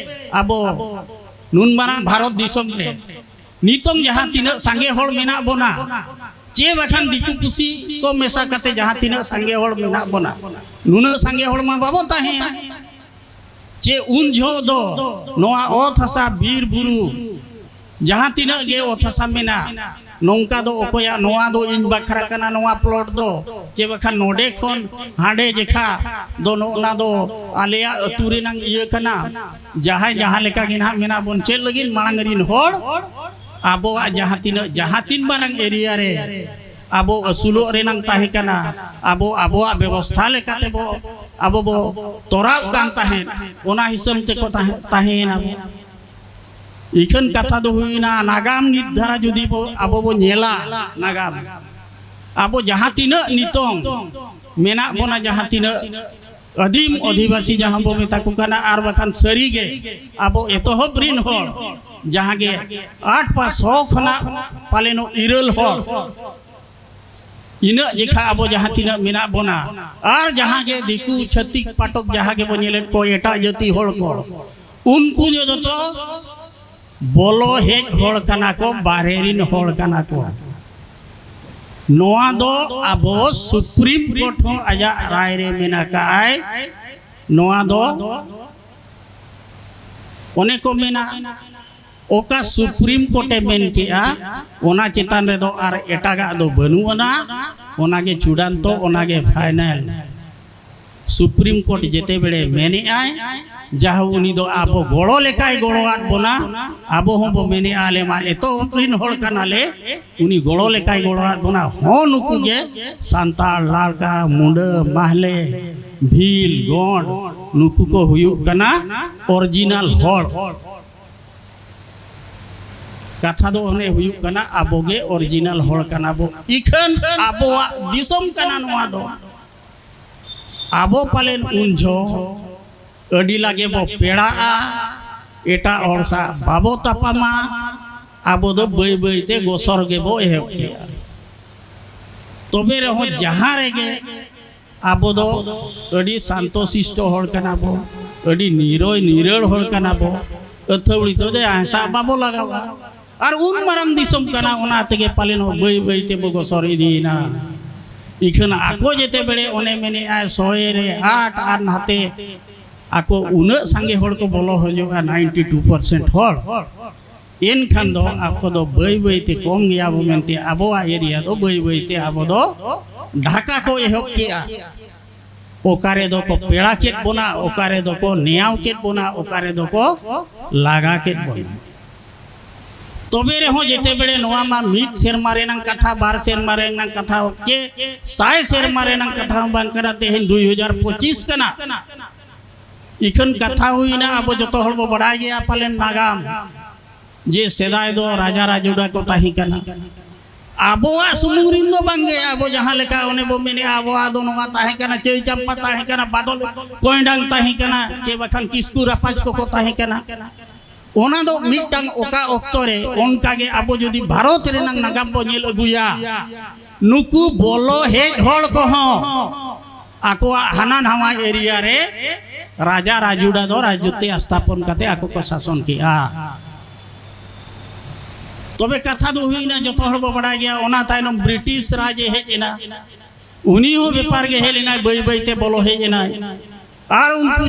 ᱟᱵᱚ ᱱᱩᱱ ᱢᱟᱨᱟᱝ ᱵᱷᱟᱨᱚᱛ ᱫᱤᱥᱚᱢ ᱨᱮ ᱱᱤᱛᱚᱝ ᱡᱟᱦᱟᱸ ᱛᱤᱱᱟᱹᱜ ᱥᱟᱸᱜᱮ ᱦᱚᱲ ᱢᱮᱱᱟᱜ ᱵᱚᱱᱟ, ᱪᱮ ᱵᱟᱠᱷᱟᱱ ᱫᱤᱠᱩ ᱯᱩᱥᱤ ᱠᱚ ᱢᱮᱥᱟ ᱠᱟᱛᱮ ᱡᱟᱦᱟᱸ ᱛᱤᱱᱟᱹᱜ ᱥᱟᱸᱜᱮ ᱦᱚᱲ ᱢᱮᱱᱟᱜ ᱵᱚᱱᱟ, ᱱᱩᱱᱟᱹᱜ ᱥᱟᱸᱜᱮ ᱦᱚᱲ ᱢᱟ ᱵᱟᱵᱚ ᱛᱟᱦᱮᱸᱭᱟ᱾ ᱪᱮ ᱩᱱ ᱡᱚᱦᱚᱜ ᱫᱚ ᱱᱚᱣᱟ ᱚᱛ ᱦᱟᱥᱟ, ᱵᱤᱨ ᱵᱩᱨᱩ, ᱡᱟᱦᱟᱸ ᱛᱤᱱᱟᱹᱜ ᱜᱮ ᱚᱛ ᱦᱟᱥᱟ ᱢᱮᱱᱟᱜ, ᱱᱚᱝᱠᱟ ᱫᱚ ᱚᱠᱚᱭᱟᱜ ᱱᱚᱣᱟ ᱫᱚ ᱤᱧ ᱵᱟᱠᱷᱨᱟ ᱠᱟᱱᱟ, ᱱᱚᱣᱟ ᱯᱞᱚᱴ ᱫᱚ, ᱪᱮ ᱵᱟᱠᱷᱟᱱ ᱱᱚᱰᱮ ᱠᱷᱚᱱ ᱦᱟᱸᱰᱮ ᱡᱮᱠᱷᱟ ᱫᱚ ᱱᱚᱜᱼᱱᱟ ᱫᱚ ᱟᱞᱮᱭᱟᱜ ᱟᱹᱛᱩ ᱨᱮᱱᱟᱝ ᱤᱭᱟᱹ ᱠᱟᱱᱟ᱾ ᱡᱟᱦᱟᱸᱭ ᱡᱟᱦᱟᱸ ᱞᱮᱠᱟ ᱜᱮ ᱱᱟᱦᱟᱜ ᱢᱮᱱᱟᱜ ᱵᱚᱱ, ᱪᱮᱫ ᱞᱟᱹᱜᱤᱫ ᱢᱟᱲᱟᱝ ᱨᱤᱱ ᱦᱚᱲ ᱟᱵᱚᱣᱟᱜ ᱡᱟᱦᱟᱸ ᱛᱤᱱᱟᱹᱜ, ᱡᱟᱦᱟᱸ ᱛᱤᱱ ᱢᱟᱨᱟᱝ ᱮᱨᱤᱭᱟ ᱨᱮ ᱟᱵᱚ ᱟᱹᱥᱩᱞᱚᱜ ᱨᱮᱱᱟᱝ ᱛᱟᱦᱮᱸ ᱠᱟᱱᱟ, ᱟᱵᱚ ᱟᱵᱚᱣᱟᱜ ᱵᱮᱵᱚᱥᱛᱷᱟ ᱞᱮᱠᱟᱛᱮ ᱵᱚ ᱟᱵᱚ ᱵᱚ ᱛᱚᱨᱟᱣ ᱠᱟᱱ ᱛᱟᱦᱮᱸᱫ, ᱚᱱᱟ ᱦᱤᱥᱟᱹᱵ ᱛᱮᱠᱚ ᱛᱟᱦᱮᱸ, ᱛᱟᱦᱮᱸᱭᱮᱱᱟ ᱵᱚ᱾ ᱤᱠᱷᱟᱹᱱ ᱠᱟᱛᱷᱟ ᱫᱚ ᱦᱩᱭᱱᱟ, ᱱᱟᱜᱟᱢ ᱱᱤᱛ ᱫᱷᱟᱨᱟ ᱡᱩᱫᱤ ᱵᱚ ᱟᱵᱚ ᱵᱚ ᱧᱮᱞᱟ, ᱱᱟᱜᱟᱢ ᱟᱵᱚ ᱡᱟᱦᱟᱸ ᱛᱤᱱᱟᱹᱜ ᱱᱤᱛᱚᱝ ᱢᱮᱱᱟᱜ ᱵᱚᱱᱟ, ᱡᱟᱦᱟᱸ ᱛᱤᱱᱟᱹᱜ ᱟᱹᱫᱤᱢ ᱚᱫᱷᱤᱵᱟᱥᱤ ᱡᱟᱦᱟᱸ ᱵᱚ ᱢᱮᱛᱟ ᱠᱚ ᱠᱟᱱᱟ, ᱟᱨ ᱵᱟᱠᱷᱟᱱ ᱥᱟᱹᱨᱤᱜᱮ ᱟᱵᱚ ᱮᱛᱚᱦᱚᱵ ᱨᱤᱱ ᱦᱚᱲ, ᱡᱟᱦᱟᱸ ᱜᱮ ᱟᱴ ᱯᱟ ᱥᱚ ᱠᱷᱚᱱᱟᱜ ᱯᱟᱞᱮᱱᱚᱜ ᱤᱨᱟᱹᱞ ᱦᱚᱲ, ᱤᱱᱟᱹᱜ ᱡᱮᱠᱷᱟ ᱟᱵᱚ ᱡᱟᱦᱟᱸ ᱛᱤᱱᱟᱹᱜ ᱢᱮᱱᱟᱜ ᱵᱚᱱᱟ, ᱟᱨ ᱡᱟᱦᱟᱸ ᱜᱮ ᱫᱤᱠᱩ ᱪᱷᱟᱹᱛᱤᱠ ᱯᱟᱴᱚᱠ ᱡᱟᱦᱟᱸ ᱜᱮᱵᱚ ᱧᱮᱞᱮᱫ ᱠᱚ, ᱮᱴᱟᱜ ᱡᱟᱹᱛᱤ ᱦᱚᱲ ᱠᱚ, ᱩᱱᱠᱩ ᱫᱚ ᱡᱚᱛᱚ ᱵᱚᱞᱚ ᱦᱮᱡ ᱦᱚᱲ ᱠᱟᱱᱟ ᱠᱚ, ᱵᱟᱨᱦᱮ ᱨᱤᱱ ᱦᱚᱲ ᱠᱟᱱᱟ ᱠᱚ᱾ ᱱᱚᱣᱟ ᱫᱚ ᱟᱵᱚ ᱥᱩᱯᱨᱤᱢ ᱠᱳᱨᱴ ᱦᱚᱸ ᱟᱡᱟᱜ ᱨᱟᱭ ᱨᱮ ᱢᱮᱱ ᱟᱠᱟᱫᱼᱟᱭ᱾ ᱱᱚᱣᱟ ᱫᱚ ᱚᱱᱮ ᱠᱚ ᱢᱮᱱᱟ, ᱚᱠᱟ ᱥᱩᱯᱨᱤᱢ ᱠᱳᱨᱴ ᱮ ᱢᱮᱱ ᱠᱮᱜᱼᱟ, ᱚᱱᱟ ᱪᱮᱛᱟᱱ ᱨᱮᱫᱚ ᱟᱨ ᱮᱴᱟᱜᱟᱜ ᱫᱚ ᱵᱟᱹᱱᱩᱜ ᱟᱱᱟ᱾ ᱚᱱᱟᱜᱮ ᱪᱩᱰᱟᱱᱛᱚ, ᱚᱱᱟᱜᱮ ᱯᱷᱟᱭᱱᱟᱞ᱾ ᱥᱩᱯᱨᱤᱢ ᱠᱳᱨᱴ ᱡᱮᱛᱮ ᱵᱮᱲᱮ ᱢᱮᱱᱮᱜᱼᱟᱭ, ᱡᱟᱦᱳ ᱩᱱᱤ ᱫᱚ ᱟᱵᱚ ᱜᱚᱲᱚ ᱞᱮᱠᱟᱭ ᱜᱚᱲᱚᱣᱟᱫ ᱵᱚᱱᱟ, ᱟᱵᱚ ᱦᱚᱸ ᱵᱚ ᱢᱮᱱᱮᱜᱼᱟ, ᱟᱞᱮ ᱢᱟ ᱮᱛᱚᱦᱚᱵ ᱨᱤᱱ ᱦᱚᱲ ᱠᱟᱱᱟᱞᱮ, ᱩᱱᱤ ᱜᱚᱲᱚ ᱞᱮᱠᱟᱭ ᱜᱚᱲᱚᱣᱟᱫ ᱵᱚᱱᱟ᱾ ᱦᱚᱸ, ᱱᱩᱠᱩ ᱜᱮ ᱥᱟᱱᱛᱟᱲ, ᱞᱟᱲᱠᱟ, ᱢᱩᱰᱟᱹ, ᱢᱟᱦᱞᱮ, ᱵᱷᱤᱞ, ᱜᱚᱸᱰ, ᱱᱩᱠᱩ ᱠᱚ ᱦᱩᱭᱩᱜ ᱠᱟᱱᱟ ᱚᱨᱤᱡᱤᱱᱟᱞ ᱦᱚᱲ᱾ ᱠᱟᱛᱷᱟ ᱫᱚ ᱚᱱᱮ ᱦᱩᱭᱩᱜ ᱠᱟᱱᱟ, ᱟᱵᱚ ᱜᱮ ᱚᱨᱤᱡᱤᱱᱟᱞ ᱦᱚᱲ ᱠᱟᱱᱟ ᱵᱚ᱾ ᱤᱠᱷᱟᱹᱱ ᱟᱵᱚᱣᱟᱜ ᱫᱤᱥᱚᱢ ᱠᱟᱱᱟ ᱱᱚᱣᱟ ᱫᱚ᱾ ᱟᱵᱚ ᱯᱟᱞᱮᱱ ᱩᱱ ᱡᱚᱦᱚᱜ ᱟᱹᱰᱤ ᱞᱟᱜᱮ ᱵᱚ ᱯᱮᱲᱟᱜᱼᱟ, ᱮᱴᱟᱜ ᱦᱚᱲ ᱥᱟᱶ ᱵᱟᱵᱚ ᱛᱟᱯᱟᱢᱟ, ᱟᱵᱚ ᱫᱚ ᱵᱟᱹᱭ ᱵᱟᱹᱭ ᱛᱮ ᱜᱚᱥᱚᱨ ᱜᱮᱵᱚ ᱮᱦᱚᱵ ᱠᱮᱜᱼᱟ᱾ ᱛᱚᱵᱮ ᱨᱮᱦᱚᱸ ᱡᱟᱦᱟᱸ ᱨᱮᱜᱮ ᱟᱵᱚ ᱫᱚ ᱟᱹᱰᱤ ᱥᱟᱱᱛᱚ ᱥᱤᱥᱴᱚ ᱦᱚᱲ ᱠᱟᱱᱟ ᱵᱚ, ᱟᱹᱰᱤ ᱱᱤᱨᱚᱭ ᱱᱤᱨᱟᱹᱲ ᱦᱚᱲ ᱠᱟᱱᱟ ᱵᱚ, ᱟᱹᱛᱷᱟᱹᱣᱲᱤ ᱫᱚ ᱡᱟᱦᱟᱸ ᱥᱟᱶ ᱵᱟᱵᱚ ᱞᱟᱜᱟᱣᱟ᱾ ᱟᱨ ᱩᱱ ᱢᱟᱨᱟᱝ ᱫᱤᱥᱚᱢ ᱠᱟᱱᱟ, ᱚᱱᱟ ᱛᱮᱜᱮ ᱯᱟᱞᱮᱱ ᱵᱟᱹᱭ ᱵᱟᱹᱭ ᱛᱮᱵᱚ ᱜᱚᱥᱚᱨ ᱤᱫᱤᱭᱮᱱᱟ᱾ ᱤᱠᱷᱟᱹᱱ ᱟᱠᱚ ᱡᱮᱛᱮ ᱵᱮᱲᱮ ᱚᱱᱮ ᱢᱮᱱᱮᱜᱼᱟᱭ ᱥᱚᱭ ᱨᱮ ᱟᱴ ᱟᱨ ᱱᱟᱛᱮ ᱟᱠᱚ ᱩᱱᱟᱹᱜ ᱥᱟᱸᱜᱮ ᱦᱚᱲ ᱠᱚ ᱵᱚᱞᱚ ᱦᱤᱡᱩᱜᱼᱟ, ᱱᱟᱭᱤᱱᱴᱤ ᱴᱩ ᱯᱟᱨᱥᱮᱱᱴ ᱦᱚᱲ᱾ ᱮᱱᱠᱷᱟᱱ ᱫᱚ ᱟᱠᱚ ᱫᱚ ᱵᱟᱹᱭ ᱵᱟᱹᱭ ᱛᱮ ᱠᱚᱢ ᱜᱮᱭᱟ ᱵᱚ ᱢᱮᱱᱛᱮ ᱟᱵᱚᱣᱟᱜ ᱮᱨᱤᱭᱟ ᱫᱚ ᱵᱟᱹᱭ ᱵᱟᱹᱭ ᱛᱮ ᱟᱵᱚ ᱫᱚ ᱰᱷᱟᱠᱟ ᱠᱚ ᱮᱦᱚᱵ ᱠᱮᱜᱼᱟ᱾ ᱚᱠᱟ ᱨᱮᱫᱚ ᱠᱚ ᱯᱮᱲᱟ ᱠᱮᱫ ᱵᱚᱱᱟ, ᱚᱠᱟ ᱨᱮᱫᱚ ᱠᱚ ᱱᱮᱭᱟᱣ ᱠᱮᱫ ᱵᱚᱱᱟ, ᱚᱠᱟ ᱨᱮᱫᱚ ᱠᱚ ᱞᱟᱜᱟ ᱠᱮᱫ ᱵᱚᱱᱟ᱾ ᱛᱚᱵᱮ ᱨᱮᱦᱚᱸ ᱡᱮᱛᱮ ᱵᱮᱲᱮ ᱱᱚᱣᱟ ᱢᱟ ᱢᱤᱫ ᱥᱮᱨᱢᱟ ᱨᱮᱱᱟᱝ ᱠᱟᱛᱷᱟ, ᱵᱟᱨ ᱥᱮᱨᱢᱟ ᱨᱮᱱᱟᱝ ᱠᱟᱛᱷᱟ ᱦᱚᱸ ᱪᱮ ᱥᱟᱭ ᱥᱮᱨᱢᱟ ᱨᱮᱱᱟᱝ ᱠᱟᱛᱷᱟ ᱦᱚᱸ ᱵᱟᱝ ᱠᱟᱱᱟ, ᱛᱮᱦᱮᱧ ᱫᱩᱭ ᱦᱟᱡᱟᱨ ᱯᱚᱸᱪᱤᱥ ᱠᱟᱱᱟ᱾ ᱤᱠᱷᱟᱹᱱ ᱠᱟᱛᱷᱟ ᱦᱩᱭᱱᱟ, ᱟᱵᱚ ᱡᱚᱛᱚ ᱦᱚᱲ ᱵᱚ ᱵᱟᱲᱟᱭ ᱜᱮᱭᱟ ᱯᱟᱞᱮᱱ ᱱᱟᱜᱟᱢ, ᱡᱮ ᱥᱮᱫᱟᱭ ᱫᱚ ᱨᱟᱡᱟ ᱨᱟᱡᱩᱰᱟ ᱠᱚ ᱛᱟᱦᱮᱸ ᱠᱟᱱᱟ᱾ ᱟᱵᱚᱣᱟᱜ ᱥᱩᱢᱩᱝ ᱨᱤᱱ ᱫᱚ ᱵᱟᱝᱜᱮ, ᱟᱵᱚ ᱡᱟᱦᱟᱸ ᱞᱮᱠᱟ ᱚᱱᱮ ᱵᱚ ᱢᱮᱱᱮᱜᱼᱟ, ᱟᱵᱚᱣᱟᱜ ᱫᱚ ᱱᱚᱣᱟ ᱛᱟᱦᱮᱸ ᱠᱟᱱᱟ, ᱪᱟᱹᱭ ᱪᱟᱢᱯᱟ ᱛᱟᱦᱮᱸ ᱠᱟᱱᱟ, ᱵᱟᱫᱚᱞ ᱠᱚᱭᱰᱟᱝ ᱛᱟᱦᱮᱸ ᱠᱟᱱᱟ, ᱪᱮ ᱵᱟᱠᱷᱟᱱ ᱠᱤᱥᱠᱩ ᱨᱟᱯᱟᱡᱽ ᱠᱚᱠᱚ ᱛᱟᱦᱮᱸ ᱠᱟᱱᱟ᱾ ᱚᱱᱟ ᱫᱚ ᱢᱤᱫᱴᱟᱝ ᱚᱠᱟ ᱚᱠᱛᱚ ᱨᱮ ᱚᱱᱠᱟ ᱜᱮ ᱟᱵᱚ ᱡᱩᱫᱤ ᱵᱷᱟᱨᱚᱛ ᱨᱮᱱᱟᱜ ᱱᱟᱜᱟᱢ ᱵᱚ ᱧᱮᱞ ᱟᱹᱜᱩᱭᱟ, ᱱᱩᱠᱩ ᱵᱚᱞᱚ ᱦᱮᱡ ᱦᱚᱲ ᱠᱚᱦᱚᱸ ᱟᱠᱚᱣᱟᱜ ᱦᱟᱱᱟ ᱱᱟᱣᱟ ᱮᱨᱤᱭᱟ ᱨᱮ ᱨᱟᱡᱟ ᱨᱟᱡᱩᱰᱟ ᱫᱚ ᱨᱟᱡᱽᱡᱚᱛᱤ ᱥᱛᱷᱟᱯᱚᱱ ᱠᱟᱛᱮ ᱟᱠᱚ ᱠᱚ ᱥᱟᱥᱚᱱ ᱠᱮᱜᱼᱟ᱾ ᱛᱚᱵᱮ ᱠᱟᱛᱷᱟ ᱫᱚ ᱦᱩᱭᱱᱟ, ᱡᱚᱛᱚ ᱦᱚᱲ ᱵᱚ ᱵᱟᱲᱟᱭ ᱜᱮᱭᱟ, ᱚᱱᱟ ᱛᱟᱭᱱᱚᱢ ᱵᱨᱤᱴᱤᱥ ᱨᱟᱡᱽ ᱮ ᱦᱮᱡ ᱮᱱᱟ, ᱩᱱᱤ ᱦᱚᱸ ᱵᱮᱯᱟᱨ ᱜᱮ ᱦᱮᱡ ᱞᱮᱱᱟᱭ, ᱵᱟᱹᱭ ᱵᱟᱹᱭ ᱛᱮ ᱵᱚᱞᱚ ᱦᱮᱡ ᱮᱱᱟᱭ᱾ ᱟᱨ ᱩᱱᱠᱩ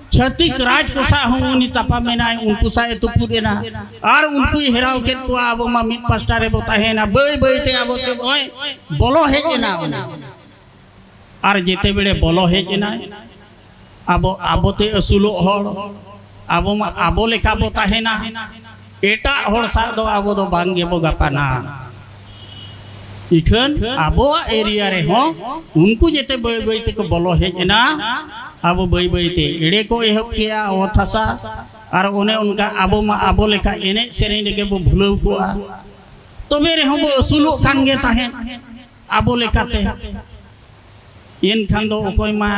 ᱪᱷᱟᱹᱛᱤᱠ ᱨᱟᱡᱽ ᱠᱚ ᱥᱟᱶ ᱦᱚᱸ ᱩᱱᱤ ᱛᱟᱯᱟᱢ ᱮᱱᱟᱭ, ᱩᱱᱠᱩ ᱥᱟᱶ ᱮ ᱛᱩᱯᱩᱫ ᱮᱱᱟ᱾ ᱟᱨ ᱩᱱᱠᱩᱭ ᱦᱮᱨᱟᱣ ᱠᱮᱫ ᱠᱚᱣᱟ, ᱟᱵᱚ ᱢᱟ ᱢᱤᱫ ᱯᱟᱥᱴᱟ ᱨᱮᱵᱚ ᱛᱟᱦᱮᱸᱭᱮᱱᱟ, ᱵᱟᱹᱭ ᱵᱟᱹᱭ ᱛᱮ ᱟᱵᱚ ᱥᱮᱫ ᱱᱚᱜᱼᱚᱭ ᱵᱚᱞᱚ ᱦᱮᱡ ᱮᱱᱟ ᱩᱱᱤ᱾ ᱟᱨ ᱡᱮᱛᱮ ᱵᱮᱲᱮ ᱵᱚᱞᱚ ᱦᱮᱡ ᱮᱱᱟᱭ, ᱟᱵᱚ ᱟᱵᱚ ᱛᱮ ᱟᱹᱥᱩᱞᱚᱜ ᱦᱚᱲ, ᱟᱵᱚ ᱢᱟ ᱟᱵᱚ ᱞᱮᱠᱟ ᱵᱚ ᱛᱟᱦᱮᱱᱟ, ᱮᱴᱟᱜ ᱦᱚᱲ ᱥᱟᱶ ᱫᱚ ᱟᱵᱚ ᱫᱚ ᱵᱟᱝ ᱜᱮᱵᱚ ᱜᱟᱯᱟᱱᱟ᱾ ᱤᱠᱷᱟᱹᱱ ᱟᱵᱚᱣᱟᱜ ᱮᱨᱤᱭᱟ ᱨᱮᱦᱚᱸ ᱩᱱᱠᱩ ᱡᱮᱛᱮ ᱵᱟᱹᱭ ᱵᱟᱹᱭ ᱛᱮᱠᱚ ᱵᱚᱞᱚ ᱦᱮᱡ ᱮᱱᱟ, ᱟᱵᱚ ᱵᱟᱹᱭ ᱵᱟᱹᱭ ᱛᱮ ᱮᱲᱮ ᱠᱚ ᱮᱦᱚᱵ ᱠᱮᱜᱼᱟ ᱚᱛ ᱦᱟᱥᱟ᱾ ᱟᱨ ᱚᱱᱮ ᱚᱱᱠᱟ ᱟᱵᱚ ᱢᱟ ᱟᱵᱚ ᱞᱮᱠᱟ ᱮᱱᱮᱡ ᱥᱮᱨᱮᱧ ᱨᱮᱜᱮ ᱵᱚ ᱵᱷᱩᱞᱟᱹᱣ ᱠᱚᱜᱼᱟ᱾ ᱛᱚᱵᱮ ᱨᱮᱦᱚᱸ ᱵᱚ ᱟᱹᱥᱩᱞᱚᱜ ᱠᱟᱱ ᱜᱮ ᱛᱟᱦᱮᱸᱫ ᱟᱵᱚ ᱞᱮᱠᱟᱛᱮ᱾ ᱮᱱᱠᱷᱟᱱ ᱫᱚ ᱚᱠᱚᱭ ᱢᱟ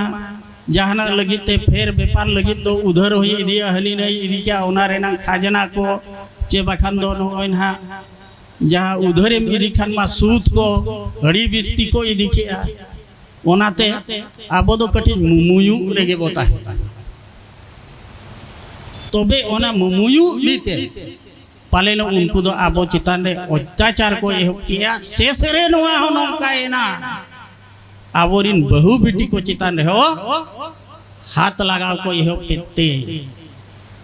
ᱡᱟᱦᱟᱱᱟᱜ ᱞᱟᱹᱜᱤᱫ ᱛᱮ ᱯᱷᱮᱨ ᱵᱮᱯᱟᱨ ᱞᱟᱹᱜᱤᱫ ᱫᱚ ᱩᱫᱷᱟᱹᱨ ᱦᱚᱸᱭ ᱤᱫᱤᱭᱟ, ᱦᱟᱹᱱᱤ ᱱᱟᱹᱭ ᱤᱫᱤ ᱠᱮᱜᱼᱟ, ᱚᱱᱟ ᱨᱮᱱᱟᱜ ᱠᱷᱟᱡᱽᱱᱟ ᱠᱚ ᱪᱮ ᱵᱟᱠᱷᱟᱱ ᱫᱚ ᱱᱚᱜᱼᱚᱭ ᱱᱟᱦᱟᱜ ᱡᱟᱦᱟᱸ ᱩᱫᱷᱟᱹᱨᱮᱢ ᱤᱫᱤ ᱠᱷᱟᱱ ᱢᱟ ᱥᱩᱫ ᱠᱚ ᱟᱹᱰᱤ ᱵᱤᱥᱛᱤ ᱠᱚ ᱤᱫᱤ ᱠᱮᱜᱼᱟ᱾ ᱚᱱᱟᱛᱮ ᱟᱵᱚ ᱫᱚ ᱠᱟᱹᱴᱤᱡ ᱢᱩᱢᱩᱭᱩᱜ ᱨᱮᱜᱮ ᱵᱚ ᱛᱟᱦᱮᱸ ᱠᱟᱱᱟ᱾ ᱛᱚᱵᱮ ᱚᱱᱟ ᱢᱩᱢᱩᱭᱩᱜ ᱤᱫᱤ ᱛᱮ ᱯᱟᱞᱮᱱ ᱩᱱᱠᱩ ᱫᱚ ᱟᱵᱚ ᱪᱮᱛᱟᱱ ᱨᱮ ᱚᱛᱛᱟᱪᱟᱨ ᱠᱚ ᱮᱦᱚᱵ ᱠᱮᱜᱼᱟ᱾ ᱥᱮᱥ ᱨᱮ ᱱᱚᱣᱟ ᱦᱚᱸ ᱱᱚᱝᱠᱟᱭᱮᱱᱟ, ᱟᱵᱚᱨᱤᱱ ᱵᱟᱹᱦᱩ ᱵᱤᱴᱤ ᱠᱚ ᱪᱮᱛᱟᱱ ᱨᱮᱦᱚᱸ ᱦᱟᱛ ᱞᱟᱜᱟᱣ ᱠᱚ ᱮᱦᱚᱵ ᱠᱮᱫ ᱛᱮ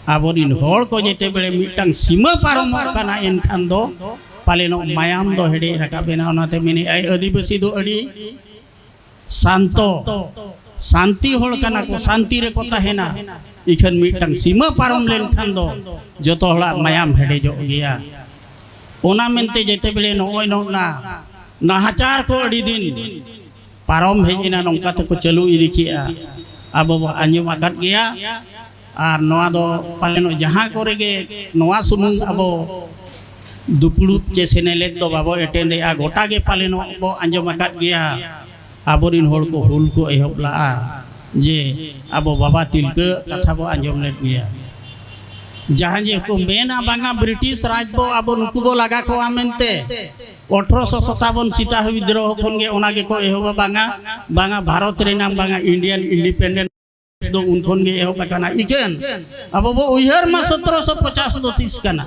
ᱟᱵᱚᱨᱤᱱ ᱦᱚᱲ ᱠᱚ ᱡᱮᱛᱮ ᱵᱮᱲᱮ ᱢᱤᱫᱴᱟᱝ ᱥᱤᱢᱟᱹ ᱯᱟᱨᱚᱢᱚᱜ ᱠᱟᱱᱟ, ᱮᱱᱠᱷᱟᱱ ᱫᱚ ᱯᱟᱞᱮᱱᱚᱜ ᱢᱟᱭᱟᱢ ᱫᱚ ᱦᱮᱰᱮᱡ ᱨᱟᱠᱟᱵ ᱮᱱᱟ᱾ ᱚᱱᱟᱛᱮ ᱢᱮᱱᱮᱫ ᱟᱭ, ᱟᱹᱫᱤᱵᱟᱹᱥᱤ ᱫᱚ ᱟᱹᱰᱤ ᱥᱟᱱᱛᱚ, ᱥᱟᱱᱛᱤ ᱦᱚᱲ ᱠᱟᱱᱟ ᱠᱚ, ᱥᱟᱱᱛᱤ ᱨᱮᱠᱚ ᱛᱟᱦᱮᱱᱟ᱾ ᱤᱠᱷᱟᱹᱱ ᱢᱤᱫᱴᱟᱝ ᱥᱤᱢᱟᱹ ᱯᱟᱨᱚᱢ ᱞᱮᱱᱠᱷᱟᱱ ᱫᱚ ᱡᱚᱛᱚ ᱦᱚᱲᱟᱜ ᱢᱟᱭᱟᱢ ᱦᱮᱰᱮᱡᱚᱜ ᱜᱮᱭᱟ᱾ ᱚᱱᱟ ᱢᱮᱱᱛᱮ ᱡᱮᱛᱮ ᱵᱮᱲᱮ ᱱᱚᱜᱼᱚᱭ ᱱᱚᱜᱼᱱᱟ ᱱᱟᱦᱟᱪᱟᱨ ᱠᱚ ᱟᱹᱰᱤ ᱫᱤᱱ ᱯᱟᱨᱚᱢ ᱦᱮᱡ ᱮᱱᱟ, ᱱᱚᱝᱠᱟ ᱛᱮᱠᱚ ᱪᱟᱹᱞᱩ ᱤᱫᱤ ᱠᱮᱜᱼᱟ, ᱟᱵᱚ ᱵᱚ ᱟᱸᱡᱚᱢ ᱟᱠᱟᱫ ᱜᱮᱭᱟ᱾ ᱟᱨ ᱱᱚᱣᱟ ᱫᱚ ᱯᱟᱞᱮᱱᱚᱜ ᱡᱟᱦᱟᱸ ᱠᱚᱨᱮ ᱜᱮ ᱱᱚᱣᱟ ᱥᱩᱢᱩᱝ ᱟᱵᱚ ᱫᱩᱯᱲᱩᱵ ᱪᱮ ᱥᱮᱱᱮᱞᱮᱫ ᱫᱚ ᱵᱟᱵᱚ ᱮᱴᱮᱱᱰᱮᱜᱼᱟ, ᱜᱚᱴᱟ ᱜᱮ ᱯᱟᱞᱮᱱᱚᱜ ᱵᱚ ᱟᱸᱡᱚᱢ ᱟᱠᱟᱫ ᱜᱮᱭᱟ᱾ ᱟᱵᱚᱨᱤᱱ ᱦᱚᱲ ᱠᱚ ᱦᱩᱞ ᱠᱚ ᱮᱦᱚᱵ ᱞᱟᱜᱼᱟ, ᱡᱮ ᱟᱵᱚ ᱵᱟᱵᱟ ᱛᱤᱞᱠᱟᱹ ᱠᱟᱛᱷᱟ ᱵᱚ ᱟᱸᱡᱚᱢ ᱞᱮᱫ ᱜᱮᱭᱟ᱾ ᱡᱟᱦᱟᱸ ᱡᱮ ᱠᱚ ᱢᱮᱱᱟ ᱵᱟᱝᱟ ᱵᱨᱤᱴᱤᱥ ᱨᱟᱡᱽ ᱵᱚ ᱟᱵᱚ ᱱᱩᱠᱩ ᱵᱚ ᱞᱟᱜᱟ ᱠᱚᱣᱟ ᱢᱮᱱᱛᱮ, ᱟᱴᱷᱨᱚᱥᱚ ᱥᱟᱛᱟᱵᱚᱱ ᱥᱤᱛᱟ ᱵᱤᱫᱽᱨᱳᱦᱚ ᱠᱷᱚᱱ ᱜᱮ ᱚᱱᱟ ᱜᱮᱠᱚ ᱮᱦᱚᱵᱟ ᱵᱟᱝᱟ, ᱵᱟᱝᱟ ᱵᱷᱟᱨᱚᱛ ᱨᱮᱱᱟᱝ ᱵᱟᱝᱟ ᱤᱱᱰᱤᱭᱟᱱ ᱤᱱᱰᱤᱯᱮᱱᱰᱮᱱᱥ ᱫᱚ ᱩᱱ ᱠᱷᱚᱱ ᱜᱮ ᱮᱦᱚᱵ ᱟᱠᱟᱱᱟ᱾ ᱤᱠᱷᱟᱹᱱ ᱟᱵᱚ ᱵᱚ ᱩᱭᱦᱟᱹᱨ ᱢᱟ ᱥᱚᱛᱨᱚᱥᱚ ᱯᱚᱪᱟᱥ ᱫᱚ ᱛᱤᱥ ᱠᱟᱱᱟ᱾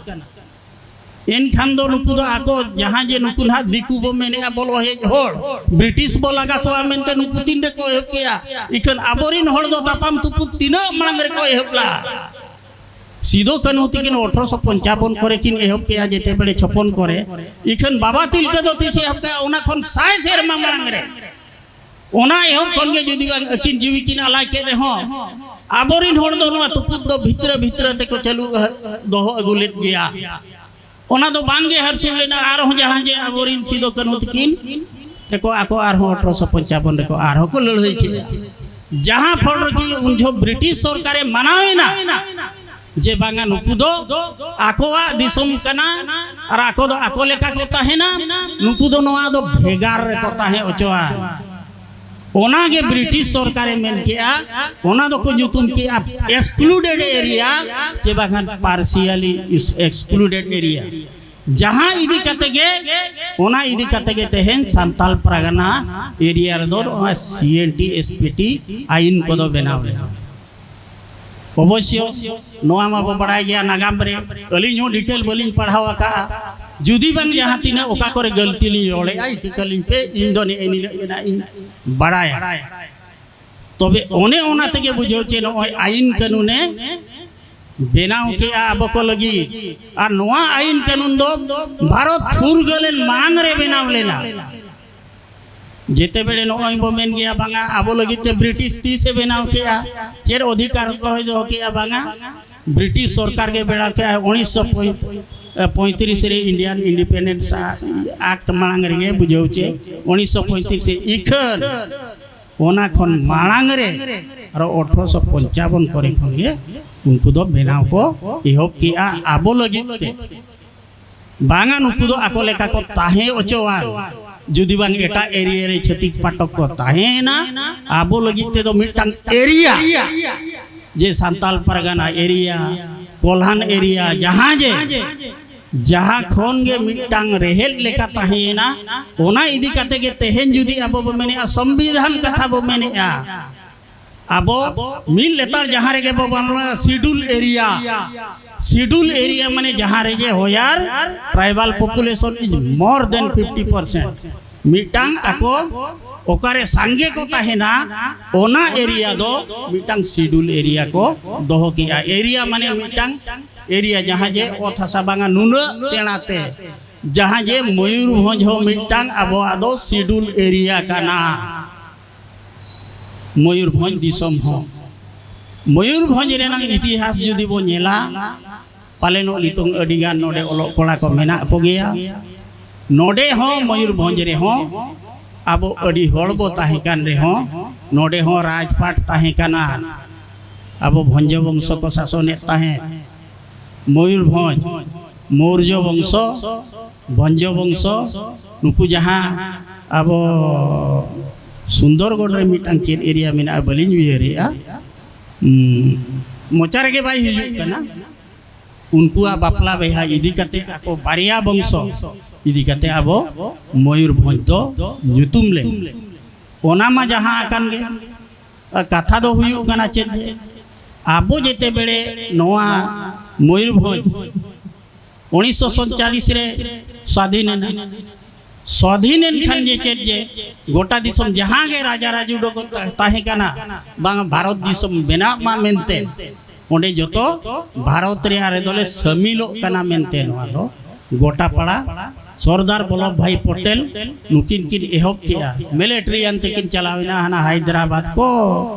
ᱮᱱᱠᱷᱟᱱ ᱫᱚ ᱱᱩᱠᱩ ᱫᱚ ᱟᱠᱚ ᱡᱟᱦᱟᱸ ᱡᱮ ᱱᱩᱠᱩ ᱱᱟᱦᱟᱜ ᱫᱤᱠᱩ ᱵᱚ ᱢᱮᱱᱮᱜᱼᱟ ᱵᱚᱞᱚ ᱦᱮᱡ ᱦᱚᱲ, ᱵᱨᱤᱴᱤᱥ ᱵᱚ ᱞᱟᱜᱟ ᱠᱚᱣᱟ ᱢᱮᱱᱛᱮ ᱱᱩᱠᱩ ᱛᱤᱱ ᱨᱮᱠᱚ ᱮᱦᱚᱵ ᱠᱮᱜᱼᱟ? ᱤᱠᱷᱟᱹᱱ ᱟᱵᱚᱨᱤᱱ ᱦᱚᱲ ᱫᱚ ᱛᱟᱯᱟᱢ ᱛᱩᱯᱩᱫ ᱛᱤᱱᱟᱹᱜ ᱢᱟᱲᱟᱝ ᱨᱮᱠᱚ ᱮᱦᱚᱵ ᱞᱟᱜᱼᱟ? ᱥᱤᱫᱩ ᱠᱟᱹᱱᱦᱩ ᱛᱤᱠᱤᱱ ᱟᱴᱷᱨᱚᱥᱚ ᱯᱚᱧᱪᱟᱵᱚᱱ ᱠᱚᱨᱮ ᱠᱤᱱ ᱮᱦᱚᱵ ᱠᱮᱜᱼᱟ, ᱡᱮᱛᱮ ᱵᱮᱲᱮ ᱪᱷᱚᱯᱚᱱ ᱠᱚᱨᱮ᱾ ᱤᱠᱷᱟᱹᱱ ᱵᱟᱵᱟ ᱛᱤᱞᱠᱟᱹ ᱫᱚ ᱛᱤᱥᱮ ᱮᱦᱚᱵ ᱠᱮᱜᱼᱟ? ᱚᱱᱟ ᱠᱷᱚᱱ ᱥᱟᱭ ᱥᱮᱨᱢᱟ ᱢᱟᱲᱟᱝ ᱨᱮ᱾ ᱚᱱᱟ ᱮᱦᱚᱵ ᱠᱷᱚᱱ ᱜᱮ ᱡᱩᱫᱤ ᱵᱟᱝ ᱟᱹᱠᱤᱱ ᱡᱤᱣᱤ ᱠᱤᱱ ᱟᱞᱟᱭ ᱠᱮᱫ ᱨᱮᱦᱚᱸ, ᱟᱵᱚᱨᱤᱱ ᱦᱚᱲ ᱫᱚ ᱱᱚᱣᱟ ᱛᱩᱯᱩᱫ ᱫᱚ ᱵᱷᱤᱛᱨᱟᱹ ᱵᱷᱤᱛᱨᱟᱹ ᱛᱮᱠᱚ ᱪᱟᱹᱞᱩ ᱫᱚᱦᱚ ᱟᱹᱜᱩ ᱞᱮᱫ ᱜᱮᱭᱟ᱾ ᱚᱱᱟ ᱫᱚ ᱵᱟᱝ ᱜᱮ ᱦᱟᱹᱨᱥᱩᱞ ᱞᱮᱱᱟ᱾ ᱟᱨᱦᱚᱸ ᱡᱟᱦᱟᱸ ᱡᱮ ᱟᱵᱚᱨᱤᱱ ᱥᱤᱫᱩ ᱠᱟᱹᱱᱦᱩ ᱛᱟᱹᱠᱤᱱ ᱛᱮᱠᱚ ᱟᱠᱚ ᱟᱨᱦᱚᱸ ᱟᱴᱷᱨᱚᱥᱚ ᱯᱚᱧᱪᱟᱵᱚᱱ ᱨᱮᱠᱚ ᱟᱨᱦᱚᱸ ᱠᱚ ᱞᱟᱹᱲᱦᱟᱹᱭ ᱠᱮᱫᱟ, ᱡᱟᱦᱟᱸ ᱯᱷᱚᱞ ᱨᱮᱜᱮ ᱩᱱ ᱡᱚᱦᱚᱜ ᱵᱨᱤᱴᱤᱥ ᱥᱚᱨᱠᱟᱨᱮ ᱢᱟᱱᱟᱣ ᱮᱱᱟ ᱡᱮ ᱵᱟᱝᱟ ᱱᱩᱠᱩ ᱫᱚ ᱟᱠᱚᱣᱟᱜ ᱫᱤᱥᱚᱢ ᱠᱟᱱᱟ ᱟᱨ ᱟᱠᱚ ᱫᱚ ᱟᱠᱚ ᱞᱮᱠᱟ ᱠᱚ ᱛᱟᱦᱮᱱᱟ, ᱱᱩᱠᱩ ᱫᱚ ᱱᱚᱣᱟ ᱫᱚ ᱵᱷᱮᱜᱟᱨ ᱨᱮᱠᱚ ᱛᱟᱦᱮᱸ ᱦᱚᱪᱚᱣᱟᱱ᱾ ᱚᱱᱟᱜᱮ ᱵᱨᱤᱴᱤᱥ ᱥᱚᱨᱠᱟᱨᱮ ᱢᱮᱱ ᱠᱮᱜᱼᱟ, ᱚᱱᱟ ᱫᱚᱠᱚ ᱧᱩᱛᱩᱢ ᱠᱮᱜᱼᱟ excluded area, ᱪᱮ ᱵᱟᱝᱠᱷᱟᱱ partially excluded area᱾ ᱡᱟᱦᱟᱸ ᱤᱫᱤ ᱠᱟᱛᱮ ᱜᱮ, ᱚᱱᱟ ᱤᱫᱤ ᱠᱟᱛᱮ ᱜᱮ ᱛᱮᱦᱮᱧ ᱥᱟᱱᱛᱟᱞ ᱯᱟᱨᱜᱟᱱᱟ ᱮᱨᱤᱭᱟ ᱨᱮᱫᱚ ᱱᱚᱣᱟ ᱥᱤ N T S P T ᱟᱭᱤᱱ ᱠᱚᱫᱚ ᱵᱮᱱᱟᱣ ᱞᱮᱱᱟ᱾ ᱚᱵᱚᱥᱥᱚ ᱱᱚᱣᱟ ᱢᱟᱵᱚ ᱵᱟᱲᱟᱭ ᱜᱮᱭᱟ ᱱᱟᱜᱟᱢ ᱨᱮ, ᱟᱹᱞᱤᱧ ᱦᱚᱸ ᱰᱤᱴᱮᱞ ᱵᱟᱹᱞᱤᱧ ᱯᱟᱲᱦᱟᱣ ᱟᱠᱟᱫᱼᱟ᱾ ᱡᱩᱫᱤ ᱵᱟᱝ ᱡᱟᱦᱟᱸ ᱛᱤᱱᱟᱹᱜ ᱚᱠᱟ ᱠᱚᱨᱮ ᱜᱟᱹᱞᱛᱤ ᱞᱤᱧ ᱨᱚᱲᱮᱫᱼᱟ, ᱤᱠᱟᱹ ᱠᱟᱹᱞᱤᱧ ᱯᱮ, ᱤᱧ ᱫᱚ ᱱᱮᱜᱼᱮ ᱱᱤᱱᱟᱹᱜ ᱜᱮ ᱱᱟᱜ ᱤᱧ ᱵᱟᱲᱟᱭᱟ᱾ ᱛᱚᱵᱮ ᱚᱱᱮ ᱚᱱᱟ ᱛᱮᱜᱮ ᱵᱩᱡᱷᱟᱹᱣ ᱪᱮ ᱱᱚᱜᱼᱚᱭ ᱟᱭᱤᱱ ᱠᱟᱹᱱᱩᱱᱮ ᱵᱮᱱᱟᱣ ᱠᱮᱜᱼᱟ ᱟᱵᱚ ᱠᱚ ᱞᱟᱹᱜᱤᱫ᱾ ᱟᱨ ᱱᱚᱣᱟ ᱟᱭᱤᱱ ᱠᱟᱹᱱᱩᱱ ᱫᱚ ᱵᱷᱟᱨᱚᱛ ᱯᱷᱩᱨᱜᱟᱹᱞᱮᱱ ᱢᱟᱲᱟᱝ ᱨᱮ ᱵᱮᱱᱟᱣ ᱞᱮᱱᱟ᱾ ᱡᱮᱛᱮ ᱵᱮᱲᱮ ᱱᱚᱜᱼᱚᱭ ᱵᱚ ᱢᱮᱱ ᱜᱮᱭᱟ ᱵᱟᱝᱟ ᱟᱵᱚ ᱞᱟᱹᱜᱤᱫ ᱛᱮ ᱵᱨᱤᱴᱤᱥ ᱛᱤᱥᱮ ᱵᱮᱱᱟᱣ ᱠᱮᱜᱼᱟ, ᱪᱮᱫ ᱚᱫᱷᱤᱠᱟᱨ ᱠᱚ ᱦᱚᱭ ᱫᱚᱦᱚ ᱠᱮᱜᱼᱟ ᱵᱟᱝᱟ, ᱵᱨᱤᱴᱤᱥ ᱥᱚᱨᱠᱟᱨ ᱜᱮ ᱵᱮᱱᱟᱣ ᱠᱮᱜᱼᱟ ᱩᱱᱤᱥᱥᱚ ᱯᱚᱸᱭᱛᱨᱤᱥ ᱨᱮ ᱤᱱᱰᱤᱭᱟᱱ ᱤᱱᱰᱤᱯᱮᱱᱰᱮᱱᱥ ᱟᱠᱴ ᱢᱟᱲᱟᱝ ᱨᱮᱜᱮ ᱵᱩᱡᱷᱟᱹᱣ ᱪᱮ ᱩᱱᱤᱥᱥᱚ ᱯᱚᱸᱭᱛᱨᱤᱥ ᱨᱮ ᱤᱠᱷᱟᱹᱱ ᱚᱱᱟ ᱠᱷᱚᱱ ᱢᱟᱲᱟᱝ ᱨᱮ ᱟᱨᱚ ᱟᱴᱷᱨᱚᱥᱚ ᱯᱚᱧᱪᱟᱵᱚᱱ ᱠᱚᱨᱮ ᱠᱷᱚᱱ ᱜᱮ ᱩᱱᱠᱩ ᱫᱚ ᱵᱮᱱᱟᱣ ᱠᱚ ᱮᱦᱚᱵ ᱠᱮᱜᱼᱟ ᱟᱵᱚ ᱞᱟᱹᱜᱤᱫ ᱛᱮ᱾ ᱵᱟᱝᱟ ᱱᱩᱠᱩ ᱫᱚ ᱟᱠᱚ ᱞᱮᱠᱟ ᱠᱚ ᱛᱟᱦᱮᱸ ᱚᱪᱚᱣᱟᱱ, ᱡᱩᱫᱤ ᱵᱟᱝ ᱮᱴᱟᱜ ᱮᱨᱤᱭᱟ ᱨᱮ ᱪᱷᱟᱹᱛᱤᱠ ᱯᱟᱴᱚᱠ ᱠᱚ ᱛᱟᱦᱮᱸᱭᱮᱱᱟ, ᱟᱵᱚ ᱞᱟᱹᱜᱤᱫ ᱛᱮᱫᱚ ᱢᱤᱫᱴᱟᱝ ᱮᱨᱤᱭᱟ, ᱡᱮ ᱥᱟᱱᱛᱟᱞ ᱯᱟᱨᱜᱟᱱᱟ ᱮᱨᱤᱭᱟ, ᱠᱚᱞᱦᱟᱱ ᱮᱨᱤᱭᱟ, ᱡᱟᱦᱟᱸ ᱡᱮ ᱡᱟᱦᱟᱸ ᱠᱷᱚᱱ ᱜᱮ ᱢᱤᱫᱴᱟᱝ ᱨᱮᱦᱮᱫ ᱞᱮᱠᱟ ᱛᱟᱦᱮᱸᱭᱮᱱᱟ, ᱚᱱᱟ ᱤᱫᱤ ᱠᱟᱛᱮ ᱜᱮ ᱛᱮᱦᱮᱧ ᱡᱩᱫᱤ ᱟᱵᱚ ᱵᱚ ᱢᱮᱱᱮᱫᱼᱟ, ᱥᱚᱝᱵᱤᱫᱷᱟᱱ ᱠᱟᱛᱷᱟ ᱵᱚ ᱢᱮᱱᱮᱫᱼᱟ, ᱟᱵᱚ ᱢᱤᱫ ᱞᱮᱛᱟᱲ ᱡᱟᱦᱟᱸ ᱨᱮᱜᱮ ᱵᱚ ᱵᱚᱱ ᱨᱚᱲᱟ, ᱥᱤᱰᱩᱞ ᱮᱨᱤᱭᱟ᱾ ᱥᱤᱰᱩᱞ ᱮᱨᱤᱭᱟ ᱢᱟᱱᱮ ᱡᱟᱦᱟᱸ ᱨᱮᱜᱮ ᱦᱚᱭᱟᱨ ᱴᱨᱟᱭᱵᱟᱞ ᱯᱚᱯᱩᱞᱮᱥᱚᱱ ᱤᱡ ᱢᱳᱨ ᱫᱮᱱ ᱯᱷᱤᱯᱴᱤ ᱯᱟᱨᱥᱮᱱᱴ, ᱢᱤᱫᱴᱟᱝ ᱟᱠᱚ ᱚᱠᱟᱨᱮ ᱥᱟᱸᱜᱮ ᱠᱚ ᱛᱟᱦᱮᱱᱟ, ᱚᱱᱟ ᱮᱨᱤᱭᱟ ᱫᱚ ᱢᱤᱫᱴᱟᱝ ᱥᱤᱰᱩᱞ ᱮᱨᱤᱭᱟ ᱠᱚ ᱫᱚᱦᱚ ᱠᱮᱜᱼᱟ᱾ ᱮᱨᱤᱭᱟ ᱢᱟᱱᱮ ᱢᱤᱫᱴᱟᱝ ᱮᱨᱤᱭᱟ, ᱡᱟᱦᱟᱸ ᱡᱮ ᱚᱛ ᱦᱟᱥᱟ ᱵᱟᱝᱟ ᱱᱩᱱᱟᱹᱜ ᱥᱮᱬᱟ ᱛᱮ, ᱡᱟᱦᱟᱸ ᱡᱮ ᱢᱚᱭᱩᱨᱵᱷᱚᱸᱡᱽ ᱦᱚᱸ ᱢᱤᱫᱴᱟᱝ ᱟᱵᱚᱣᱟᱜ ᱫᱚ ᱥᱤᱰᱩᱞ ᱮᱨᱤᱭᱟ ᱠᱟᱱᱟ᱾ ᱢᱚᱭᱩᱨᱵᱷᱚᱸᱡᱽ ᱫᱤᱥᱚᱢ ᱦᱚᱸ, ᱢᱚᱭᱩᱨᱵᱷᱚᱸᱡᱽ ᱨᱮᱱᱟᱜ ᱤᱛᱤᱦᱟᱥ ᱡᱩᱫᱤ ᱵᱚ ᱧᱮᱞᱟ, ᱯᱟᱞᱮᱱᱚᱜ ᱱᱤᱛᱚᱝ ᱟᱹᱰᱤᱜᱟᱱ ᱱᱚᱰᱮ ᱚᱞᱚᱜ ᱠᱚᱲᱟ ᱠᱚ ᱢᱮᱱᱟᱜ ᱠᱚᱜᱮᱭᱟ᱾ ᱱᱚᱰᱮ ᱦᱚᱸ ᱢᱚᱭᱩᱨᱵᱷᱚᱸᱡᱽ ᱨᱮᱦᱚᱸ ᱟᱵᱚ ᱟᱹᱰᱤ ᱦᱚᱲ ᱵᱚ ᱛᱟᱦᱮᱸ ᱠᱟᱱ ᱨᱮᱦᱚᱸ, ᱱᱚᱰᱮ ᱦᱚᱸ ᱨᱟᱡᱽᱯᱟᱴ ᱛᱟᱦᱮᱸ ᱠᱟᱱᱟ᱾ ᱟᱵᱚ ᱵᱷᱚᱸᱡᱽ ᱵᱚᱝᱥᱚ ᱠᱚ ᱥᱟᱥᱚᱱᱮᱫ ᱛᱟᱦᱮᱸᱫ᱾ ᱢᱚᱭᱩᱨᱵᱷᱚᱸᱡᱽ, ᱢᱳᱨᱡᱚ ᱵᱚᱝᱥᱚ, ᱵᱷᱚᱸᱡᱽ ᱵᱚᱝᱥᱚ, ᱱᱩᱠᱩ ᱡᱟᱦᱟᱸ ᱟᱵᱚ ᱥᱩᱱᱫᱚᱨᱜᱚᱲ ᱨᱮ ᱢᱤᱫᱴᱟᱝ ᱪᱮᱫ ᱮᱨᱤᱭᱟ ᱢᱮᱱᱟᱜᱼᱟ, ᱵᱟᱹᱞᱤᱧ ᱩᱭᱦᱟᱹᱨᱮᱜᱼᱟ, ᱩᱸ, ᱢᱚᱪᱟ ᱨᱮᱜᱮ ᱵᱟᱭ ᱦᱤᱡᱩᱜ ᱠᱟᱱᱟ᱾ ᱩᱱᱠᱩᱣᱟᱜ ᱵᱟᱯᱞᱟ ᱵᱤᱦᱟ ᱤᱫᱤ ᱠᱟᱛᱮ, ᱟᱠᱚ ᱵᱟᱨᱭᱟ ᱵᱚᱝᱥᱚ ᱤᱫᱤ ᱠᱟᱛᱮ ᱟᱵᱚ ᱢᱚᱭᱩᱨᱵᱷᱚᱸᱡᱽ ᱫᱚ ᱧᱩᱛᱩᱢ ᱞᱮᱱ᱾ ᱚᱱᱟ ᱢᱟ ᱡᱟᱦᱟᱸ ᱟᱠᱟᱱ ᱜᱮ᱾ ᱟᱨ ᱠᱟᱛᱷᱟ ᱫᱚ ᱦᱩᱭᱩᱜ ᱠᱟᱱᱟ ᱪᱮᱫ ᱡᱮ, ᱟᱵᱚ ᱡᱮᱛᱮ ᱵᱮᱲᱮ ᱱᱚᱣᱟ ᱢᱚᱭᱩᱨᱵᱷᱚᱸᱡᱽ ᱩᱱᱤᱥᱥᱚ ᱥᱟᱛᱪᱚᱞᱞᱤᱥ ᱨᱮ ᱥᱟᱫᱷᱤᱱ ᱮᱱᱟ᱾ ᱥᱟᱫᱷᱤᱱ ᱮᱱ ᱠᱷᱟᱱ ᱡᱮ ᱪᱮᱫ ᱡᱮ, ᱜᱚᱴᱟ ᱫᱤᱥᱚᱢ ᱡᱟᱦᱟᱸ ᱜᱮ ᱨᱟᱡᱟ ᱨᱟᱡᱩᱰᱚ ᱠᱚ ᱛᱟ-, ᱛᱟᱦᱮᱸ ᱠᱟᱱᱟ, ᱵᱟᱝ ᱵᱷᱟᱨᱚᱛ ᱫᱤᱥᱚᱢ ᱵᱮᱱᱟᱜ ᱢᱟ ᱢᱮᱱᱛᱮ, ᱚᱸᱰᱮ ᱡᱚᱛᱚ ᱵᱷᱟᱨᱚᱛ ᱨᱮᱭᱟᱜ ᱨᱮᱫᱚ ᱞᱮ ᱥᱟᱹᱢᱤᱞᱚᱜ ᱠᱟᱱᱟ ᱢᱮᱱᱛᱮ ᱱᱚᱣᱟ ᱫᱚ ᱜᱚᱴᱟ ᱯᱟᱲᱟ ᱥᱚᱨᱫᱟᱨ ᱵᱚᱞᱞᱚᱵᱷ ᱵᱷᱟᱭ ᱯᱚᱴᱮᱞ ᱱᱩᱠᱤᱱ ᱠᱤᱱ ᱮᱦᱚᱵ ᱠᱮᱜᱼᱟ᱾ ᱢᱤᱞᱤᱴᱟᱨᱤᱭᱟᱱ ᱛᱮᱠᱤᱱ ᱪᱟᱞᱟᱣ ᱮᱱᱟ ᱦᱟᱱᱟ ᱦᱟᱭᱫᱨᱟᱵᱟᱫᱽ ᱠᱚ,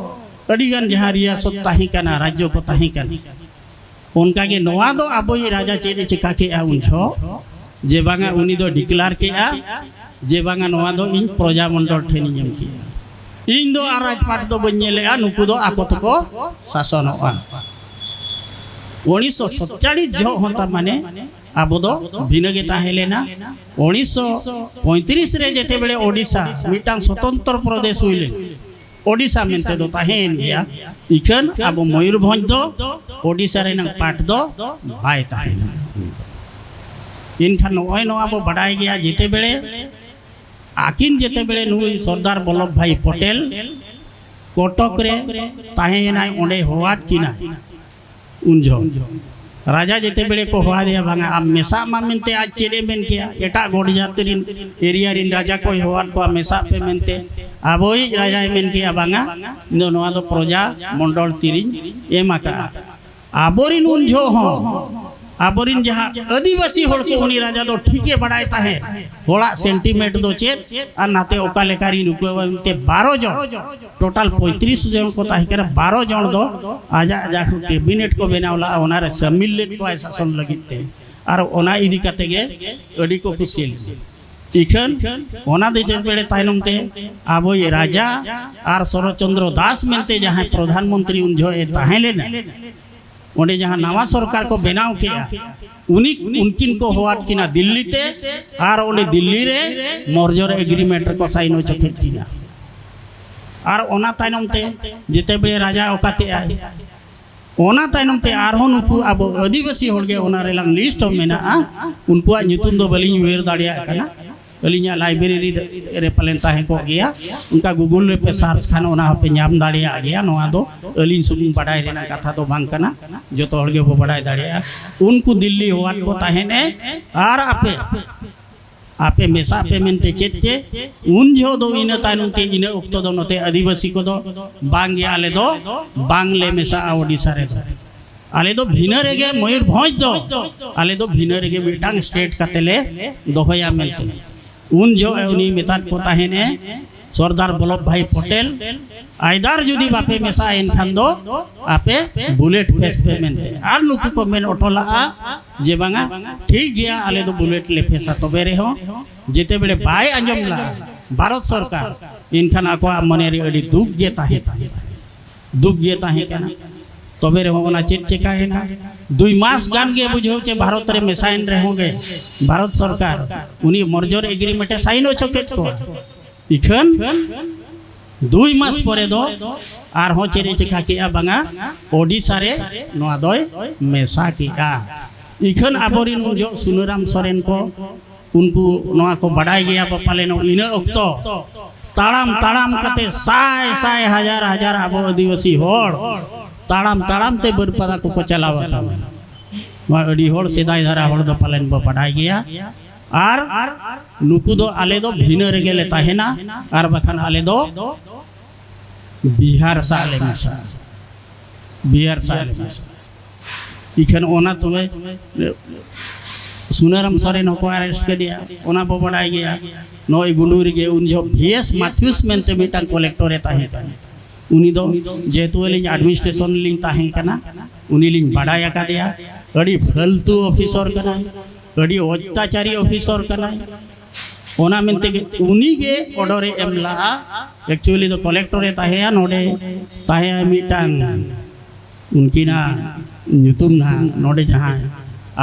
ᱟᱹᱰᱤᱜᱟᱱ ᱡᱟᱦᱟᱸ ᱨᱤᱭᱟᱥᱚᱛ ᱛᱟᱦᱮᱸ ᱠᱟᱱᱟ, ᱨᱟᱡᱽᱡᱚ ᱠᱚ ᱛᱟᱦᱮᱸ ᱠᱟᱱᱟ, ᱚᱱᱠᱟᱜᱮ ᱱᱚᱣᱟ ᱫᱚ ᱟᱵᱚᱭᱤᱡ ᱨᱟᱡᱟ ᱪᱮᱫ ᱮ ᱪᱮᱠᱟ ᱠᱮᱜᱼᱟ ᱩᱱ ᱡᱚᱦᱚᱜ, ᱡᱮ ᱵᱟᱝᱟ ᱩᱱᱤ ᱫᱚ ᱰᱤᱠᱞᱟᱨ ᱠᱮᱜᱼᱟ ᱡᱮ ᱵᱟᱝᱟ ᱱᱚᱣᱟ ᱫᱚ ᱤᱧ ᱯᱨᱚᱡᱟ ᱢᱚᱱᱰᱚᱞ ᱴᱷᱮᱱ ᱤᱧ ᱮᱢ ᱠᱮᱜᱼᱟ, ᱤᱧ ᱫᱚ ᱟᱨ ᱨᱟᱡᱽᱯᱟᱴ ᱫᱚ ᱵᱟᱹᱧ ᱧᱮᱞᱮᱜᱼᱟ, ᱱᱩᱠᱩ ᱫᱚ ᱟᱠᱚ ᱛᱮᱠᱚ ᱥᱟᱥᱚᱱᱚᱜᱼᱟ᱾ ᱩᱱᱤᱥᱥᱚ ᱥᱟᱛᱪᱚᱞᱞᱤᱥ ᱡᱚᱦᱚᱜ ᱦᱚᱸ ᱛᱟ ᱢᱟᱱᱮ ᱟᱵᱚ ᱫᱚ ᱵᱷᱤᱱᱟᱹ ᱜᱮ ᱛᱟᱦᱮᱸ ᱞᱮᱱᱟ᱾ ᱩᱱᱤᱥᱥᱚ ᱯᱚᱸᱭᱛᱨᱤᱥ ᱨᱮ ᱡᱮᱛᱮ ᱵᱮᱲᱮ ᱳᱰᱤᱥᱟ ᱢᱤᱫᱴᱟᱝ ᱥᱚᱛᱚᱱᱛᱨᱚ ᱯᱨᱚᱫᱮᱥ ᱦᱩᱭ ᱞᱮᱱ, ᱳᱰᱤᱥᱟ ᱢᱮᱱᱛᱮ ᱫᱚ ᱛᱟᱦᱮᱸᱭᱮᱱ ᱜᱮᱭᱟ᱾ ᱤᱠᱷᱟᱹᱱ ᱟᱵᱚ ᱢᱚᱭᱩᱨᱵᱷᱚᱸᱡᱽ ᱫᱚ ᱳᱰᱤᱥᱟ ᱨᱮᱱᱟᱜ ᱯᱟᱴ ᱫᱚ ᱵᱟᱭ ᱛᱟᱦᱮᱸᱱᱟ᱾ ᱮᱱᱠᱷᱟᱱ ᱱᱚᱜᱼᱚᱭ ᱱᱚᱣᱟ ᱵᱚ ᱵᱟᱰᱟᱭ ᱜᱮᱭᱟ, ᱡᱮᱛᱮ ᱵᱮᱲᱮ ᱟᱹᱠᱤᱱ ᱡᱮᱛᱮ ᱵᱮᱲᱮ ᱱᱩᱭ ᱥᱚᱨᱫᱟᱨ ᱵᱚᱞᱞᱚᱵᱷ ᱵᱷᱟᱭ ᱯᱚᱴᱮᱞ ᱠᱚᱴᱚᱠ ᱨᱮ ᱛᱟᱦᱮᱸᱭᱮᱱᱟᱭ, ᱚᱸᱰᱮ ᱦᱚᱦᱚᱣᱟᱫ ᱠᱤᱱᱟᱭ ᱩᱱ ᱡᱚᱦᱚᱜ᱾ ᱨᱟᱡᱟ ᱡᱮᱛᱮ ᱵᱮᱲᱮ ᱠᱚ ᱦᱚᱦᱚᱣᱟᱫᱮᱭᱟ, ᱵᱟᱝᱟ ᱟᱢ ᱢᱮᱥᱟᱜ ᱢᱟ ᱢᱮᱱᱛᱮ ᱟᱡ ᱪᱮᱫ ᱮ ᱢᱮᱱ ᱠᱮᱭᱟ? ᱮᱴᱟᱜ ᱜᱚᱰ ᱡᱟᱹᱛ ᱨᱤᱱ ᱮᱨᱤᱭᱟ ᱨᱤᱱ ᱨᱟᱡᱟ ᱠᱚᱭ ᱦᱚᱦᱚᱣᱟᱫ ᱠᱚᱣᱟ ᱢᱮᱥᱟᱜ ᱯᱮ ᱢᱮᱱᱛᱮ, ᱟᱵᱚᱭᱤᱡ ᱨᱟᱡᱟᱭ ᱢᱮᱱ ᱠᱮᱭᱟ, ᱵᱟᱝᱟ ᱤᱧ ᱫᱚ ᱱᱚᱣᱟ ᱫᱚ ᱯᱨᱚᱡᱟ ᱢᱚᱱᱰᱚᱞ ᱛᱤᱨᱤᱧ ᱮᱢ ᱟᱠᱟᱜᱼᱟ᱾ ᱟᱵᱚᱨᱤᱱ ᱩᱱ ᱡᱚᱦᱚᱜ ᱦᱚᱸ ᱟᱵᱚᱨᱤᱱ ᱡᱟᱦᱟᱸ ᱟᱹᱫᱤᱵᱟᱹᱥᱤ ᱦᱚᱲ ᱠᱚ ᱩᱱᱤ ᱨᱟᱡᱟ ᱫᱚ ᱴᱷᱤᱠᱮ ᱵᱟᱲᱟᱭ ᱛᱟᱦᱮᱸᱫ ᱦᱚᱲᱟᱜ ᱥᱮᱱᱴᱤᱢᱮᱱᱴ ᱫᱚ ᱪᱮᱫ ᱟᱨ ᱱᱟᱛᱮ ᱚᱠᱟ ᱞᱮᱠᱟ ᱨᱤᱱ ᱩᱯᱟᱹᱭ ᱛᱮ ᱵᱟᱨᱚ ᱡᱚᱱ, ᱴᱳᱴᱟᱞ ᱯᱚᱸᱭᱛᱨᱤᱥ ᱡᱚᱱ ᱠᱚ ᱛᱟᱦᱮᱸ ᱠᱟᱱᱟ, ᱵᱟᱨᱚ ᱡᱚᱱ ᱫᱚ ᱟᱡᱟᱜ ᱡᱟᱦᱟᱸ ᱠᱮᱵᱤᱱᱮᱴ ᱠᱚ ᱵᱮᱱᱟᱣ ᱞᱟᱜᱼᱟ ᱚᱱᱟᱨᱮ ᱥᱟᱹᱢᱤᱞ ᱞᱮᱫ ᱠᱚᱣᱟᱭ ᱥᱟᱥᱚᱱ ᱞᱟᱹᱜᱤᱫ ᱛᱮ, ᱟᱨ ᱚᱱᱟ ᱤᱫᱤ ᱠᱟᱛᱮ ᱜᱮ ᱟᱹᱰᱤ ᱠᱚ ᱠᱩᱥᱤ ᱞᱮᱱᱟ᱾ ᱤᱠᱷᱟᱹᱱ ᱚᱱᱟ ᱫᱤᱱ ᱵᱮᱲᱮ ᱛᱟᱭᱱᱚᱢ ᱛᱮ ᱟᱵᱚᱭᱤᱡ ᱨᱟᱡᱟ ᱟᱨ ᱥᱚᱨᱚᱛ ᱪᱚᱱᱫᱨᱚ ᱫᱟᱥ ᱢᱮᱱᱛᱮ ᱡᱟᱦᱟᱸᱭ ᱯᱨᱚᱫᱷᱟᱱ ᱢᱚᱱᱛᱨᱤ ᱩᱱ ᱡᱚᱦᱚᱜ ᱮ ᱛᱟᱦᱮᱸ ᱞᱮᱱᱟ, ᱚᱸᱰᱮ ᱡᱟᱦᱟᱸ ᱱᱟᱣᱟ ᱥᱚᱨᱠᱟᱨ ᱠᱚ ᱵᱮᱱᱟᱣ ᱠᱮᱜᱼᱟ, ᱩᱱᱤ ᱩᱱᱠᱤᱱ ᱠᱚ ᱦᱚᱦᱚᱣᱟᱫ ᱠᱤᱱᱟ ᱫᱤᱞᱞᱤ ᱛᱮ, ᱟᱨ ᱚᱸᱰᱮ ᱫᱤᱞᱞᱤ ᱨᱮ ᱢᱚᱨᱡᱚᱨ ᱮᱜᱽᱨᱤᱢᱮᱱᱴ ᱨᱮᱠᱚ ᱥᱟᱭᱤᱱ ᱦᱚᱪᱚ ᱠᱮᱫ ᱠᱤᱱᱟ᱾ ᱟᱨ ᱚᱱᱟ ᱛᱟᱭᱱᱚᱢ ᱛᱮ ᱡᱮᱛᱮ ᱵᱮᱲᱮ ᱨᱟᱡᱟ ᱚᱠᱟᱛᱮ ᱟᱭ, ᱚᱱᱟ ᱛᱟᱭᱱᱚᱢ ᱛᱮ ᱟᱨᱦᱚᱸ ᱱᱩᱠᱩ ᱟᱵᱚ ᱟᱹᱫᱤᱵᱟᱹᱥᱤ ᱦᱚᱲᱜᱮ ᱚᱱᱟ ᱨᱮᱞᱟᱝ ᱞᱤᱥᱴ ᱦᱚᱸ ᱢᱮᱱᱟᱜᱼᱟ, ᱩᱱᱠᱩᱣᱟᱜ ᱧᱩᱛᱩᱢ ᱫᱚ ᱵᱟᱹᱞᱤᱧ ᱩᱭᱦᱟᱹᱨ ᱫᱟᱲᱮᱭᱟᱜ ᱠᱟᱱᱟ᱾ ᱟᱹᱞᱤᱧᱟᱜ ᱞᱟᱭᱵᱨᱮᱨᱤ ᱨᱮ ᱯᱟᱞᱮᱱ ᱛᱟᱦᱮᱸ ᱠᱚᱜ ᱜᱮᱭᱟ, ᱚᱱᱠᱟ ᱜᱩᱜᱩᱞ ᱨᱮᱯᱮ ᱥᱟᱨᱪ ᱠᱷᱟᱱ ᱚᱱᱟ ᱦᱚᱸᱯᱮ ᱧᱟᱢ ᱫᱟᱲᱮᱭᱟᱜ ᱜᱮᱭᱟ᱾ ᱱᱚᱣᱟ ᱫᱚ ᱟᱹᱞᱤᱧ ᱥᱩᱢᱩᱝ ᱵᱟᱰᱟᱭ ᱨᱮᱱᱟᱜ ᱠᱟᱛᱷᱟ ᱫᱚ ᱵᱟᱝ ᱠᱟᱱᱟ, ᱡᱚᱛᱚ ᱦᱚᱲ ᱜᱮᱵᱚ ᱵᱟᱰᱟᱭ ᱫᱟᱲᱮᱭᱟᱜᱼᱟ᱾ ᱩᱱᱠᱩ ᱫᱤᱞᱞᱤ ᱦᱚᱦᱚᱣᱟᱫ ᱠᱚ ᱛᱟᱦᱮᱸᱫ ᱮ, ᱟᱨ ᱟᱯᱮ ᱟᱯᱮ ᱢᱮᱥᱟᱜ ᱯᱮ ᱢᱮᱱᱛᱮ ᱪᱮᱫ ᱛᱮ? ᱩᱱ ᱡᱚᱦᱚᱜ ᱫᱚ ᱤᱱᱟᱹ ᱛᱟᱭᱱᱚᱢ ᱛᱮ ᱤᱱᱟᱹ ᱚᱠᱛᱚ ᱫᱚ ᱱᱚᱛᱮ ᱟᱹᱫᱤᱵᱟᱹᱥᱤ ᱠᱚᱫᱚ ᱵᱟᱝ ᱜᱮ, ᱟᱞᱮ ᱫᱚ ᱵᱟᱝ ᱞᱮ ᱢᱮᱥᱟᱜᱼᱟ ᱳᱰᱤᱥᱟ ᱨᱮᱫᱚ, ᱟᱞᱮ ᱫᱚ ᱵᱷᱤᱱᱟᱹ ᱨᱮᱜᱮ ᱢᱚᱭᱩᱨᱵᱷᱚᱸᱡᱽ ᱫᱚ ᱟᱞᱮ ᱫᱚ ᱵᱷᱤᱱᱟᱹ ᱨᱮᱜᱮ ᱢᱤᱫᱴᱟᱝ ᱥᱴᱮᱴ ᱠᱟᱛᱮ ᱞᱮ ᱫᱚᱦᱚᱭᱟ ᱢᱮᱱᱛᱮ᱾ ᱩᱱ ᱡᱚᱦᱚᱜ ᱮ ᱩᱱᱤ ᱢᱮᱛᱟᱫ ᱠᱚ ᱛᱟᱦᱮᱸᱱ ᱮ, ᱥᱚᱨᱫᱟᱨ ᱵᱚᱞᱞᱚᱵᱷ ᱵᱷᱟᱭ ᱯᱚᱴᱮᱞ ᱟᱭᱫᱟᱨ ᱡᱩᱫᱤ ᱵᱟᱯᱮ ᱢᱮᱥᱟᱜᱼᱟ ᱮᱱᱠᱷᱟᱱ ᱫᱚ ᱟᱯᱮ ᱵᱩᱞᱮᱴ ᱯᱷᱮᱥ ᱯᱮ ᱢᱮᱱᱛᱮ᱾ ᱟᱨ ᱱᱩᱠᱩ ᱠᱚ ᱢᱮᱱ ᱚᱴᱚ ᱞᱟᱜᱼᱟ ᱡᱮ ᱵᱟᱝᱟ, ᱴᱷᱤᱠ ᱜᱮᱭᱟ, ᱟᱞᱮ ᱫᱚ ᱵᱩᱞᱮᱴ ᱞᱮ ᱯᱷᱮᱥᱟ᱾ ᱛᱚᱵᱮ ᱨᱮᱦᱚᱸ ᱡᱮᱛᱮ ᱵᱮᱲᱮ ᱵᱟᱭ ᱟᱸᱡᱚᱢ ᱞᱟᱜᱼᱟ ᱵᱷᱟᱨᱚᱛ ᱥᱚᱨᱠᱟᱨ, ᱮᱱᱠᱷᱟᱱ ᱟᱠᱚᱣᱟᱜ ᱢᱚᱱᱮ ᱨᱮ ᱟᱹᱰᱤ ᱫᱩᱠ ᱜᱮ ᱛᱟᱦᱮᱸ ᱠᱟᱱᱟ, ᱫᱩᱠ ᱜᱮ ᱛᱟᱦᱮᱸ ᱠᱟᱱᱟ᱾ ᱛᱚᱵᱮ ᱨᱮᱦᱚᱸ ᱚᱱᱟ ᱪᱮᱫ ᱪᱮᱠᱟᱭᱮᱱᱟ? ᱫᱩᱭ ᱢᱟᱥ ᱜᱟᱱ ᱜᱮ ᱵᱩᱡᱷᱟᱹᱣ ᱪᱮ ᱵᱷᱟᱨᱚᱛ ᱨᱮ ᱢᱮᱥᱟᱭᱮᱱ ᱨᱮᱦᱚᱸ ᱜᱮ ᱵᱷᱟᱨᱚᱛ ᱥᱚᱨᱠᱟᱨ ᱩᱱᱤ ᱢᱚᱨᱡᱚᱨ ᱮᱜᱽᱨᱤᱢᱮᱱᱴ ᱮ ᱥᱟᱭᱤᱱ ᱦᱚᱪᱚ ᱠᱮᱫ ᱠᱚᱣᱟ᱾ ᱤᱠᱷᱟᱹᱱ ᱫᱩᱭ ᱢᱟᱥ ᱯᱚᱨᱮ ᱫᱚ ᱟᱨᱦᱚᱸ ᱪᱮᱫ ᱮ ᱪᱮᱠᱟ ᱠᱮᱜᱼᱟ ᱵᱟᱝᱟ, ᱳᱰᱤᱥᱟ ᱨᱮ ᱱᱚᱣᱟ ᱫᱚᱭ ᱢᱮᱥᱟ ᱠᱮᱜᱼᱟ᱾ ᱤᱠᱷᱟᱹᱱ ᱟᱵᱚᱨᱤᱱ ᱩᱱ ᱡᱚᱦᱚᱜ ᱥᱩᱱᱟᱹᱨᱟᱢ ᱥᱚᱨᱮᱱ ᱠᱚ, ᱩᱱᱠᱩ ᱱᱚᱣᱟ ᱠᱚ ᱵᱟᱰᱟᱭ ᱜᱮᱭᱟ ᱵᱚ ᱯᱟᱞᱮᱱ, ᱤᱱᱟᱹ ᱚᱠᱛᱚ ᱛᱟᱲᱟᱢ ᱛᱟᱲᱟᱢ ᱠᱟᱛᱮ ᱥᱟᱭ ᱥᱟᱭ ᱦᱟᱡᱟᱨ ᱦᱟᱡᱟᱨ ᱟᱵᱚ ᱟᱹᱫᱤᱵᱟᱹᱥᱤ ᱦᱚᱲ ᱛᱟᱲᱟᱢ ᱛᱟᱲᱟᱢ ᱛᱮ ᱵᱟᱹᱨᱯᱟᱫᱟ ᱠᱚᱠᱚ ᱪᱟᱞᱟᱣ ᱟᱠᱟᱱᱟ᱾ ᱱᱚᱣᱟ ᱟᱹᱰᱤ ᱦᱚᱲ, ᱥᱮᱫᱟᱭ ᱫᱷᱟᱨᱟ ᱦᱚᱲ ᱫᱚ ᱯᱟᱞᱮᱱ ᱵᱚ ᱵᱟᱰᱟᱭ ᱜᱮᱭᱟ᱾ ᱟᱨ ᱱᱩᱠᱩ ᱫᱚ ᱟᱞᱮ ᱫᱚ ᱵᱷᱤᱱᱟᱹ ᱨᱮᱜᱮ ᱞᱮ ᱛᱟᱦᱮᱱᱟ, ᱟᱨ ᱵᱟᱠᱷᱟᱱ ᱟᱞᱮ ᱫᱚ ᱵᱤᱦᱟᱨ ᱥᱟᱶ ᱞᱮ ᱢᱮᱥᱟᱜᱼᱟ, ᱵᱤᱦᱟᱨ ᱥᱟᱶ ᱞᱮ ᱢᱮᱥᱟᱜᱼᱟ᱾ ᱤᱠᱷᱟᱹᱱ ᱚᱱᱟ ᱛᱚᱵᱮ ᱥᱩᱱᱟᱨᱟᱢ ᱥᱚᱨᱮᱱ ᱦᱚᱸᱠᱚ ᱟᱨᱮᱥᱴ ᱠᱮᱫᱮᱭᱟ, ᱚᱱᱟ ᱵᱚ ᱵᱟᱰᱟᱭ ᱜᱮᱭᱟ᱾ ᱱᱚᱜᱼᱚᱭ ᱜᱩᱸᱰᱩᱨᱤ ᱜᱮ ᱩᱱ ᱡᱚᱦᱚᱜ ᱵᱷᱤ ᱮᱥ ᱢᱟᱛᱷᱤᱭᱩᱥ ᱢᱮᱱᱛᱮ ᱢᱤᱫᱴᱟᱝ ᱠᱚᱞᱮᱠᱴᱚᱨᱮ ᱛᱟᱦᱮᱸ ᱠᱟᱱᱟ᱾ ᱩᱱᱤ ᱫᱚ ᱡᱮᱦᱮᱛᱩ ᱟᱹᱞᱤᱧ ᱮᱰᱢᱤᱱᱤᱥᱴᱨᱮᱥᱚᱱ ᱨᱮᱞᱤᱧ ᱛᱟᱦᱮᱸ ᱠᱟᱱᱟ, ᱩᱱᱤ ᱞᱤᱧ ᱵᱟᱰᱟᱭ ᱟᱠᱟᱫᱮᱭᱟ᱾ ᱟᱹᱰᱤ ᱯᱷᱟᱹᱞᱛᱩ ᱚᱯᱷᱤᱥᱚᱨ ᱠᱟᱱᱟᱭ, ᱟᱹᱰᱤ ᱚᱛᱛᱟᱪᱟᱨᱤ ᱚᱯᱷᱤᱥᱚᱨ ᱠᱟᱱᱟᱭ᱾ ᱚᱱᱟ ᱢᱮᱱᱛᱮ ᱜᱮ ᱩᱱᱤ ᱜᱮ ᱚᱰᱚᱨᱮ ᱮᱢ ᱞᱟᱜᱼᱟ᱾ ᱮᱠᱪᱩᱭᱮᱞᱤ ᱫᱚ ᱠᱚᱞᱮᱠᱴᱚᱨᱮ ᱛᱟᱦᱮᱸᱭᱟ, ᱱᱚᱰᱮ ᱛᱟᱦᱮᱸᱭᱟ ᱢᱤᱫᱴᱟᱝ, ᱩᱱᱠᱤᱱᱟᱜ ᱧᱩᱛᱩᱢ ᱱᱟᱦᱟᱜ ᱱᱚᱰᱮ ᱡᱟᱦᱟᱸᱭ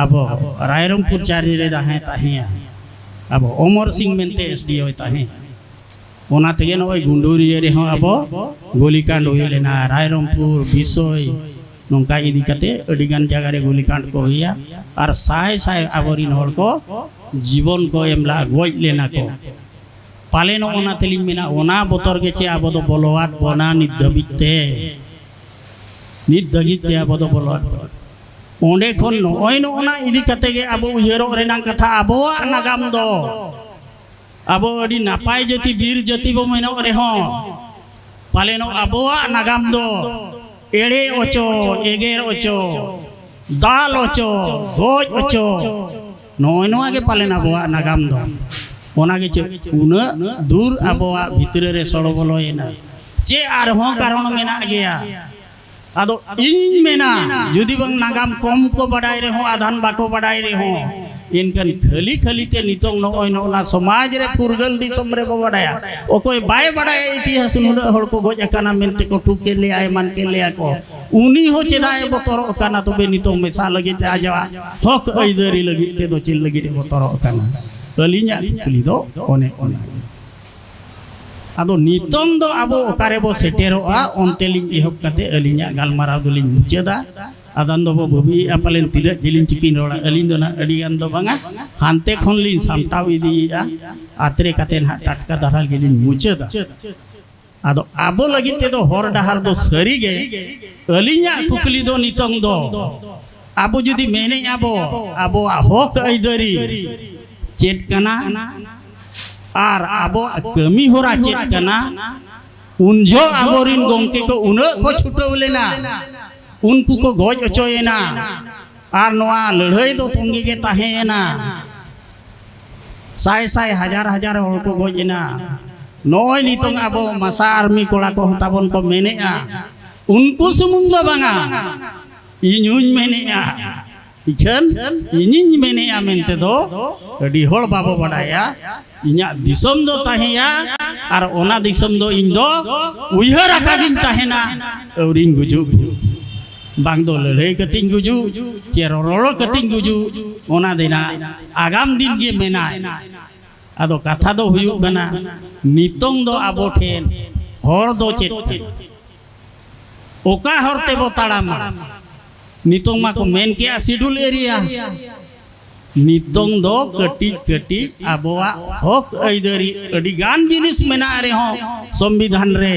ᱟᱵᱚ ᱨᱟᱭᱨᱚᱝᱯᱩᱨ ᱪᱟᱹᱨᱤ ᱨᱮ ᱡᱟᱦᱟᱸᱭ ᱛᱟᱦᱮᱸᱭᱟ, ᱟᱵᱚ ᱚᱢᱚᱨ ᱥᱤᱝ ᱢᱮᱱᱛᱮ ᱮᱥ ᱰᱤ ᱳᱭ ᱛᱟᱦᱮᱸᱭᱟ᱾ ᱚᱱᱟ ᱛᱮᱜᱮ ᱱᱚᱜᱼᱚᱭ ᱜᱩᱸᱰᱩᱨᱤᱭᱟᱹ ᱨᱮᱦᱚᱸ ᱟᱵᱚ ᱜᱩᱞᱤᱠᱟᱸᱰ ᱦᱩᱭ ᱞᱮᱱᱟ, ᱨᱟᱭᱨᱚᱝᱯᱩᱨ, ᱵᱤᱥᱚᱭ, ᱱᱚᱝᱠᱟ ᱤᱫᱤ ᱠᱟᱛᱮ ᱟᱹᱰᱤᱜᱟᱱ ᱡᱟᱭᱜᱟ ᱨᱮ ᱜᱩᱞᱤᱠᱟᱸᱰ ᱠᱚ ᱦᱩᱭᱟ᱾ ᱟᱨ ᱥᱟᱭ ᱥᱟᱭ ᱟᱵᱚᱨᱤᱱ ᱦᱚᱲ ᱠᱚ ᱡᱤᱵᱚᱱ ᱠᱚ ᱮᱢ ᱞᱟᱜᱼᱟ, ᱜᱚᱡ ᱞᱮᱱᱟ ᱠᱚ᱾ ᱯᱟᱞᱮᱱ ᱚᱱᱟ ᱛᱮᱞᱤᱧ ᱢᱮᱱᱟ, ᱚᱱᱟ ᱵᱚᱛᱚᱨ ᱜᱮ ᱪᱮ ᱟᱵᱚ ᱫᱚ ᱵᱚᱞᱚᱣᱟᱫ ᱵᱚᱱᱟ ᱱᱤᱛ ᱫᱷᱟᱹᱵᱤᱡ ᱛᱮ, ᱱᱤᱛ ᱫᱷᱟᱹᱵᱤᱡ ᱛᱮ ᱟᱵᱚ ᱫᱚ ᱵᱚᱞᱚᱣᱟᱫ ᱵᱚᱱᱟ᱾ ᱚᱸᱰᱮ ᱠᱷᱚᱱ ᱱᱚᱜᱼᱚᱭ ᱱᱚᱜᱼᱚᱱᱟ ᱤᱫᱤ ᱠᱟᱛᱮ ᱜᱮ ᱟᱵᱚ ᱩᱭᱦᱟᱹᱨᱚᱜ ᱨᱮᱱᱟᱜ ᱠᱟᱛᱷᱟ, ᱟᱵᱚᱣᱟᱜ ᱱᱟᱜᱟᱢ ᱫᱚ, ᱟᱵᱚ ᱟᱹᱰᱤ ᱱᱟᱯᱟᱭ ᱡᱟᱹᱛᱤ, ᱵᱤᱨ ᱡᱟᱹᱛᱤ ᱵᱚ ᱢᱮᱱᱚᱜ ᱨᱮᱦᱚᱸ, ᱯᱟᱞᱮᱱᱚᱜ ᱟᱵᱚᱣᱟᱜ ᱱᱟᱜᱟᱢ ᱫᱚ ᱮᱲᱮ ᱚᱪᱚ, ᱮᱜᱮᱨ ᱚᱪᱚ, ᱫᱟᱞ ᱚᱪᱚ, ᱜᱚᱡ ᱚᱪᱚ, ᱱᱚᱜᱼᱚᱭ ᱱᱚᱣᱟ ᱜᱮ ᱯᱟᱞᱮᱱ ᱟᱵᱚᱣᱟᱜ ᱱᱟᱜᱟᱢ ᱫᱚ᱾ ᱚᱱᱟ ᱜᱮ ᱪᱮᱫ ᱩᱱᱟᱹᱜ ᱫᱩᱨ ᱟᱵᱚᱣᱟᱜ ᱵᱷᱤᱛᱨᱤ ᱨᱮ ᱥᱚᱲᱚ ᱵᱚᱞᱚᱭᱮᱱᱟ? ᱪᱮᱫ ᱟᱨᱦᱚᱸ ᱠᱟᱨᱚᱱ ᱢᱮᱱᱟᱜ ᱜᱮᱭᱟ? ᱟᱫᱚ ᱤᱧ ᱢᱮᱱᱟ, ᱡᱩᱫᱤ ᱵᱟᱝ ᱱᱟᱜᱟᱢ ᱠᱚᱢ ᱠᱚ ᱵᱟᱰᱟᱭ ᱨᱮᱦᱚᱸ, ᱟᱫᱷᱟᱱ ᱵᱟᱠᱚ ᱵᱟᱰᱟᱭ ᱨᱮᱦᱚᱸ, ᱮᱱᱠᱷᱟᱱ ᱠᱷᱟᱹᱞᱤ ᱠᱷᱟᱹᱞᱤ ᱛᱮ ᱱᱤᱛᱚᱝ ᱱᱚᱜᱼᱚᱭ ᱱᱚᱜᱼᱚ ᱱᱟ ᱥᱚᱢᱟᱡᱽ ᱨᱮ ᱯᱷᱩᱨᱜᱟᱹᱞ ᱫᱤᱥᱚᱢ ᱨᱮ ᱵᱚ ᱵᱟᱰᱟᱭᱟ᱾ ᱚᱠᱚᱭ ᱵᱟᱭ ᱵᱟᱰᱟᱭᱟ ᱤᱛᱤᱦᱟᱥ, ᱱᱩᱱᱟᱹᱜ ᱦᱚᱲ ᱠᱚ ᱜᱚᱡ ᱟᱠᱟᱱᱟ ᱢᱮᱱᱛᱮ ᱠᱚ ᱴᱷᱩᱠᱮ ᱞᱮᱭᱟ, ᱮᱢᱟᱱ ᱠᱮ ᱞᱮᱭᱟ ᱠᱚ, ᱩᱱᱤ ᱦᱚᱸ ᱪᱮᱫᱟᱜ ᱮ ᱵᱚᱛᱚᱨᱚᱜ ᱠᱟᱱᱟ? ᱛᱚᱵᱮ ᱱᱤᱛᱚᱝ ᱢᱮᱥᱟ ᱞᱟᱹᱜᱤᱫ ᱛᱮ, ᱟᱡᱟᱜ ᱦᱚᱠ ᱟᱹᱭᱫᱟᱹᱨᱤ ᱞᱟᱹᱜᱤᱫ ᱛᱮᱫᱚ ᱪᱮᱫ ᱞᱟᱹᱜᱤᱫ ᱮ ᱵᱚᱛᱚᱨᱚᱜ ᱠᱟᱱᱟ? ᱟᱹᱞᱤᱧᱟᱜ ᱠᱩᱠᱞᱤ ᱫᱚ ᱚᱱᱮ ᱚᱱᱟ ᱜᱮ᱾ ᱟᱫᱚ ᱱᱤᱛᱚᱝ ᱫᱚ ᱟᱵᱚ ᱚᱠᱟᱨᱮ ᱵᱚ ᱥᱮᱴᱮᱨᱚᱜᱼᱟ, ᱚᱱᱛᱮ ᱞᱤᱧ ᱮᱦᱚᱵ ᱠᱟᱛᱮ ᱟᱹᱞᱤᱧᱟᱜ ᱜᱟᱞᱢᱟᱨᱟᱣ ᱫᱚᱞᱤᱧ ᱢᱩᱪᱟᱹᱫᱟ᱾ ᱟᱫᱚ ᱫᱚ ᱵᱚ ᱵᱷᱟᱹᱵᱤᱭᱮᱫᱼᱟ ᱯᱟᱞᱮᱱ ᱛᱤᱱᱟᱹᱜ ᱡᱤᱞᱤᱧ ᱪᱤᱠᱤᱧ ᱨᱚᱲᱟ᱾ ᱟᱹᱞᱤᱧ ᱫᱚ ᱱᱟᱜ ᱟᱹᱰᱤ ᱜᱟᱱ ᱫᱚ ᱵᱟᱝᱟ, ᱦᱟᱱᱛᱮ ᱠᱷᱚᱱ ᱞᱤᱧ ᱥᱟᱢᱴᱟᱣ ᱤᱫᱤᱭᱮᱫᱼᱟ᱾ ᱟᱛᱨᱮ ᱠᱟᱛᱮ ᱱᱟᱦᱟᱜ ᱴᱟᱴᱠᱟ ᱫᱷᱟᱨᱟ ᱜᱮᱞᱤᱧ ᱢᱩᱪᱟᱹᱫᱟ᱾ ᱟᱫᱚ ᱟᱵᱚ ᱞᱟᱹᱜᱤᱫ ᱛᱮᱫᱚ ᱦᱚᱨ ᱰᱟᱦᱟᱨ ᱫᱚ ᱥᱟᱹᱨᱤᱜᱮ, ᱟᱹᱞᱤᱧᱟᱜ ᱠᱩᱠᱞᱤ ᱫᱚ ᱱᱤᱛᱚᱝ ᱫᱚ, ᱟᱵᱚ ᱡᱩᱫᱤ ᱢᱮᱱᱮᱫᱼᱟ ᱵᱚ ᱟᱵᱚᱣᱟᱜ ᱦᱚᱠ ᱟᱹᱭᱫᱟᱹᱨᱤ ᱪᱮᱫ ᱠᱟᱱᱟ ᱟᱨ ᱟᱵᱚᱣᱟᱜ ᱠᱟᱹᱢᱤ ᱦᱚᱨᱟ ᱪᱮᱫ ᱠᱟᱱᱟ, ᱩᱱ ᱡᱚᱦᱚᱜ ᱟᱵᱚᱨᱤᱱ ᱜᱚᱢᱠᱮ ᱠᱚ ᱩᱱᱟᱹᱜ ᱠᱚ ᱪᱷᱩᱴᱟᱹᱣ ᱞᱮᱱᱟ, ᱩᱱᱠᱩ ᱠᱚ ᱜᱚᱡ ᱦᱚᱪᱚᱭᱮᱱᱟ ᱟᱨ ᱱᱚᱣᱟ ᱞᱟᱹᱲᱦᱟᱹᱭ ᱫᱚ ᱛᱚᱸᱜᱮ ᱜᱮ ᱛᱟᱦᱮᱸᱭᱮᱱᱟ᱾ ᱥᱟᱭ ᱥᱟᱭ ᱦᱟᱡᱟᱨ ᱦᱟᱡᱟᱨ ᱦᱚᱲ ᱠᱚ ᱜᱚᱡ ᱮᱱᱟ᱾ ᱱᱚᱜᱼᱚᱭ ᱱᱤᱛᱚᱝ ᱟᱵᱚ ᱢᱟᱥᱟ ᱟᱨᱢᱤ ᱠᱚᱲᱟ ᱠᱚᱦᱚᱸ ᱛᱟᱵᱚᱱ ᱠᱚ ᱢᱮᱱᱮᱫᱼᱟ, ᱩᱱᱠᱩ ᱥᱩᱢᱩᱝ ᱫᱚ ᱵᱟᱝᱟ, ᱤᱧ ᱦᱚᱧ ᱢᱮᱱᱮᱫᱼᱟ᱾ ᱤᱠᱷᱟᱹᱱ ᱤᱧᱤᱧ ᱢᱮᱱᱮᱫᱼᱟ ᱢᱮᱱᱛᱮ ᱫᱚ ᱟᱹᱰᱤ ᱦᱚᱲ ᱵᱟᱵᱚ ᱵᱟᱰᱟᱭᱟ᱾ ᱤᱧᱟᱹᱜ ᱫᱤᱥᱚᱢ ᱫᱚ ᱛᱟᱦᱮᱸᱭᱟ ᱟᱨ ᱚᱱᱟ ᱫᱤᱥᱚᱢ ᱫᱚ ᱤᱧ ᱫᱚ ᱩᱭᱦᱟᱹᱨ ᱟᱠᱟᱫᱤᱧ ᱛᱟᱦᱮᱱᱟ᱾ ᱟᱹᱣᱨᱤᱧ ᱜᱩᱡᱩᱜ, ᱵᱟᱝ ᱫᱚ ᱞᱟᱹᱲᱦᱟᱹᱭ ᱠᱟᱛᱮᱧ ᱜᱩᱡᱩᱜ ᱪᱮ ᱨᱚᱨᱚᱲ ᱠᱟᱛᱮᱧ ᱜᱩᱡᱩᱜ, ᱚᱱᱟ ᱫᱤᱱᱟᱜ ᱟᱜᱟᱢ ᱫᱤᱱ ᱜᱮ ᱢᱮᱱᱟᱭ᱾ ᱟᱫᱚ ᱠᱟᱛᱷᱟ ᱫᱚ ᱦᱩᱭᱩᱜ ᱠᱟᱱᱟ, ᱱᱤᱛᱚᱝ ᱫᱚ ᱟᱵᱚ ᱴᱷᱮᱱ ᱦᱚᱨ ᱫᱚ ᱪᱮᱫ ᱠᱟᱱᱟ? ᱚᱠᱟ ᱦᱚᱨ ᱛᱮᱵᱚ ᱛᱟᱲᱟᱢᱟ? ᱱᱤᱛᱚᱝ ᱢᱟᱠᱚ ᱢᱮᱱ ᱠᱮᱜᱼᱟ ᱥᱤᱰᱩᱞ ᱮᱨᱤᱭᱟ᱾ ᱱᱤᱛᱚᱝ ᱫᱚ ᱠᱟᱹᱴᱤᱡ ᱠᱟᱹᱴᱤᱡ ᱟᱵᱚᱣᱟᱜ ᱦᱚᱠ ᱟᱹᱭᱫᱟᱹᱨᱤ ᱟᱹᱰᱤ ᱜᱟᱱ ᱡᱤᱱᱤᱥ ᱢᱮᱱᱟᱜ ᱨᱮᱦᱚᱸ ᱥᱚᱝᱵᱤᱫᱷᱟᱱ ᱨᱮ,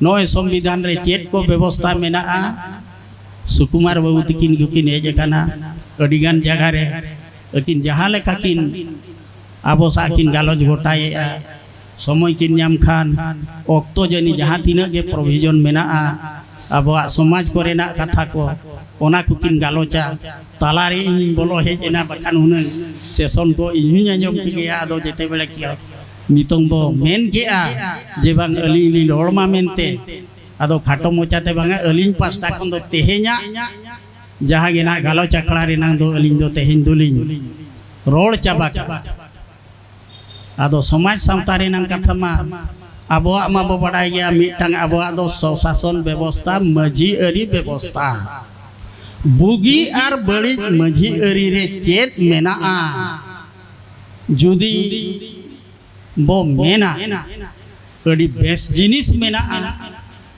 ᱱᱚᱜᱼᱚᱭ ᱥᱚᱝᱵᱤᱫᱷᱟᱱ ᱨᱮ ᱪᱮᱫ ᱠᱚ ᱵᱮᱵᱚᱥᱛᱷᱟ ᱢᱮᱱᱟᱜᱼᱟ? ᱥᱩᱠᱩᱢᱟᱨ ᱵᱟᱹᱵᱩ ᱛᱤᱠᱤᱱ ᱜᱮᱠᱤᱱ ᱦᱮᱡ ᱟᱠᱟᱱᱟ, ᱟᱹᱰᱤ ᱜᱟᱱ ᱡᱟᱭᱜᱟ ᱨᱮ ᱟᱹᱠᱤᱱ ᱡᱟᱦᱟᱸ ᱞᱮᱠᱟ ᱠᱤᱱ ᱟᱵᱚ ᱥᱟᱶ ᱠᱤᱱ ᱜᱟᱞᱚᱪ ᱜᱚᱴᱟᱭᱮᱫᱼᱟ᱾ ᱥᱚᱢᱚᱭ ᱠᱤᱱ ᱧᱟᱢ ᱠᱷᱟᱱ ᱚᱠᱛᱚ ᱡᱟᱹᱱᱤᱡ ᱡᱟᱦᱟᱸ ᱛᱤᱱᱟᱹᱜ ᱜᱮ provision ᱢᱮᱱᱟᱜᱼᱟ ᱟᱵᱚᱣᱟᱜ ᱥᱚᱢᱟᱡᱽ ᱠᱚᱨᱮᱱᱟᱜ ᱠᱟᱛᱷᱟ ᱠᱚ, ᱚᱱᱟ ᱠᱚᱠᱤᱱ ᱜᱟᱞᱚᱪᱟ᱾ ᱛᱟᱞᱟᱨᱮ ᱤᱧᱤᱧ ᱵᱚᱞᱚ ᱦᱮᱡ ᱮᱱᱟ, ᱵᱟᱠᱷᱟᱱ ᱦᱩᱱᱟᱹᱝ session ᱠᱚ ᱤᱧ ᱦᱚᱧ ᱟᱸᱡᱚᱢ ᱠᱮᱜᱮᱭᱟ᱾ ᱟᱫᱚ ᱡᱮᱛᱮ ᱵᱮᱲᱟ ᱠᱤ ᱱᱤᱛᱚᱝ ᱵᱚ ᱢᱮᱱ ᱠᱮᱜᱼᱟ ᱡᱮ ᱵᱟᱝ ᱟᱹᱞᱤᱧ ᱞᱤᱧ ᱨᱚᱲ ᱢᱟ ᱢᱮᱱᱛᱮ, ᱟᱫᱚ ᱠᱷᱟᱴᱚ ᱢᱚᱪᱟᱛᱮ ᱵᱟᱝᱟ, ᱟᱹᱞᱤᱧ ᱯᱟᱥᱴᱟ ᱠᱷᱚᱱ ᱫᱚ ᱛᱮᱦᱮᱧᱟᱜ ᱡᱟᱦᱟᱸ ᱜᱮ ᱱᱟᱦᱟᱜ ᱜᱟᱞᱚᱪ ᱟᱠᱷᱲᱟ ᱨᱮᱱᱟᱝ ᱫᱚ ᱟᱹᱞᱤᱧ ᱫᱚ ᱛᱮᱦᱮᱧ ᱫᱚᱞᱤᱧ ᱨᱚᱲ ᱪᱟᱵᱟ ᱠᱟᱜᱼᱟ᱾ ᱟᱫᱚ ᱥᱚᱢᱟᱡᱽ ᱥᱟᱶᱛᱟ ᱨᱮᱱᱟᱝ ᱠᱟᱛᱷᱟ ᱢᱟ ᱟᱵᱚᱣᱟᱜ ᱢᱟᱵᱚ ᱵᱟᱰᱟᱭ ᱜᱮᱭᱟ, ᱢᱤᱫᱴᱟᱝ ᱟᱵᱚᱣᱟᱜ ᱫᱚ ᱥᱚᱥᱟᱥᱚᱱ ᱵᱮᱵᱚᱥᱛᱷᱟ, ᱢᱟᱹᱡᱷᱤ ᱟᱹᱨᱤ ᱵᱮᱵᱚᱥᱛᱷᱟ᱾ ᱵᱩᱜᱤ ᱟᱨ ᱵᱟᱹᱲᱤᱡ ᱢᱟᱹᱡᱷᱤ ᱟᱹᱨᱤ ᱨᱮ ᱪᱮᱫ ᱢᱮᱱᱟᱜᱼᱟ? ᱡᱩᱫᱤ ᱵᱚ ᱢᱮᱱᱟ, ᱟᱹᱰᱤ ᱵᱮᱥ ᱡᱤᱱᱤᱥ ᱢᱮᱱᱟᱜᱼᱟ᱾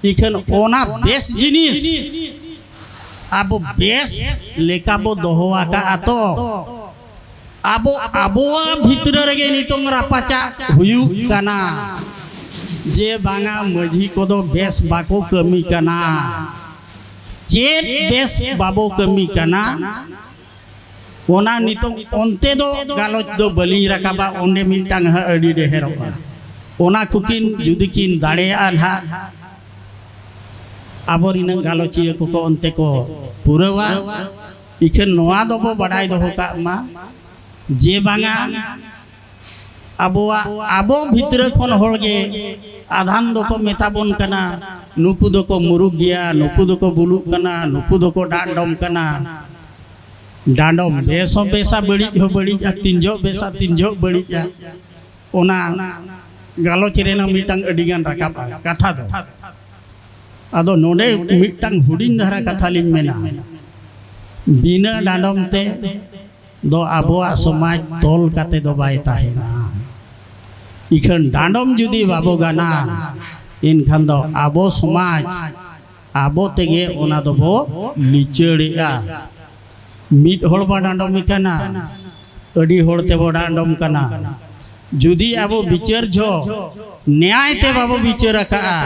ᱤᱠᱷᱟᱹᱱ ᱚᱱᱟ ᱵᱮᱥ ᱡᱤᱱᱤᱥ ᱟᱵᱚ ᱵᱮᱥ ᱞᱮᱠᱟ ᱵᱚ ᱫᱚᱦᱚ ᱟᱠᱟᱫᱼᱟ ᱛᱚ, ᱟᱵᱚ ᱟᱵᱚᱣᱟᱜ ᱵᱷᱤᱛᱨᱤ ᱨᱮᱜᱮ ᱱᱤᱛᱚᱝ ᱨᱟᱯᱟᱪᱟᱜ ᱦᱩᱭᱩᱜ ᱠᱟᱱᱟ ᱡᱮ ᱵᱟᱝᱟ, ᱢᱟᱹᱡᱷᱤ ᱠᱚᱫᱚ ᱵᱮᱥ ᱵᱟᱠᱚ ᱠᱟᱹᱢᱤ ᱠᱟᱱᱟ᱾ ᱪᱮᱫ ᱵᱮᱥ ᱵᱟᱵᱚ ᱠᱟᱹᱢᱤ ᱠᱟᱱᱟ, ᱚᱱᱟ ᱱᱤᱛᱚᱝ ᱚᱱᱛᱮ ᱫᱚ ᱜᱟᱞᱚᱪ ᱫᱚ ᱵᱟᱹᱞᱤᱧ ᱨᱟᱠᱟᱵᱟ, ᱚᱸᱰᱮ ᱢᱤᱫᱴᱟᱝ ᱦᱟᱸᱜ ᱟᱹᱰᱤ ᱰᱷᱮᱨᱚᱜᱼᱟ᱾ ᱚᱱᱟ ᱠᱚᱠᱤᱱ ᱡᱩᱫᱤ ᱠᱤᱱ ᱫᱟᱲᱮᱭᱟᱜᱼᱟ ᱱᱟᱦᱟᱜ, ᱟᱵᱚᱨᱤᱱ ᱜᱟᱞᱚᱪᱤᱭᱟᱹ ᱠᱚᱠᱚ ᱚᱱᱛᱮ ᱠᱚ ᱯᱩᱨᱟᱹᱣᱟ᱾ ᱤᱠᱷᱟᱹᱱ ᱱᱚᱣᱟ ᱫᱚᱵᱚ ᱵᱟᱰᱟᱭ ᱫᱚᱦᱚ ᱠᱟᱜ ᱢᱟ ᱡᱮ ᱵᱟᱝᱟ, ᱟᱵᱚᱣᱟᱜ, ᱟᱵᱚ ᱵᱷᱤᱛᱨᱤ ᱠᱷᱚᱱ ᱦᱚᱲ ᱜᱮ ᱟᱫᱷᱟᱱ ᱫᱚᱠᱚ ᱢᱮᱛᱟ ᱵᱚᱱ ᱠᱟᱱᱟ, ᱱᱩᱠᱩ ᱫᱚᱠᱚ ᱢᱩᱨᱩᱠ ᱜᱮᱭᱟ, ᱱᱩᱠᱩ ᱫᱚᱠᱚ ᱵᱩᱞᱩᱜ ᱠᱟᱱᱟ, ᱱᱩᱠᱩ ᱫᱚᱠᱚ ᱰᱟᱸᱰᱚᱢ ᱠᱟᱱᱟ᱾ ᱰᱟᱸᱰᱚᱢ ᱵᱮᱥ ᱦᱚᱸ ᱵᱮᱥᱟ, ᱵᱟᱹᱲᱤᱡ ᱦᱚᱸ ᱵᱟᱹᱲᱤᱡᱼᱟ, ᱛᱤᱱ ᱡᱚᱦᱚᱜ ᱵᱮᱥᱟ, ᱛᱤᱱ ᱡᱚᱦᱚᱜ ᱵᱟᱹᱲᱤᱡᱼᱟ, ᱚᱱᱟ ᱜᱟᱞᱚᱪ ᱨᱮᱱᱟᱜ ᱢᱤᱫᱴᱟᱝ ᱟᱹᱰᱤᱜᱟᱱ ᱨᱟᱠᱟᱵᱼᱟ ᱠᱟᱛᱷᱟ ᱫᱚ᱾ ᱟᱫᱚ ᱱᱚᱰᱮ ᱢᱤᱫᱴᱟᱝ ᱦᱩᱰᱤᱧ ᱫᱷᱟᱨᱟ ᱠᱟᱛᱷᱟ ᱞᱤᱧ ᱢᱮᱱᱟ, ᱵᱤᱱᱟᱹ ᱰᱟᱸᱰᱚᱢ ᱛᱮ ᱫᱚ ᱟᱵᱚᱣᱟᱜ ᱥᱚᱢᱟᱡᱽ ᱛᱚᱞ ᱠᱟᱛᱮ ᱫᱚ ᱵᱟᱭ ᱛᱟᱦᱮᱱᱟ᱾ ᱤᱠᱷᱟᱹᱱ ᱰᱟᱸᱰᱚᱢ ᱡᱩᱫᱤ ᱵᱟᱵᱚ ᱜᱟᱱᱟ, ᱮᱱᱠᱷᱟᱱ ᱫᱚ ᱟᱵᱚ ᱥᱚᱢᱟᱡᱽ ᱟᱵᱚ ᱛᱮᱜᱮ ᱚᱱᱟ ᱫᱚᱵᱚ ᱞᱤᱪᱟᱹᱲᱮᱜᱼᱟ᱾ ᱢᱤᱫ ᱦᱚᱲ ᱵᱟ ᱰᱟᱸᱰᱚᱢᱮ ᱠᱟᱱᱟ, ᱟᱹᱰᱤ ᱦᱚᱲ ᱛᱮᱵᱚ ᱰᱟᱸᱰᱚᱢ ᱠᱟᱱᱟ᱾ ᱡᱩᱫᱤ ᱟᱵᱚ ᱵᱤᱪᱟᱹᱨ ᱡᱚᱦᱚᱜ ᱱᱮᱭᱟᱭ ᱛᱮ ᱵᱟᱵᱚ ᱵᱤᱪᱟᱹᱨ ᱟᱠᱟᱜᱼᱟ,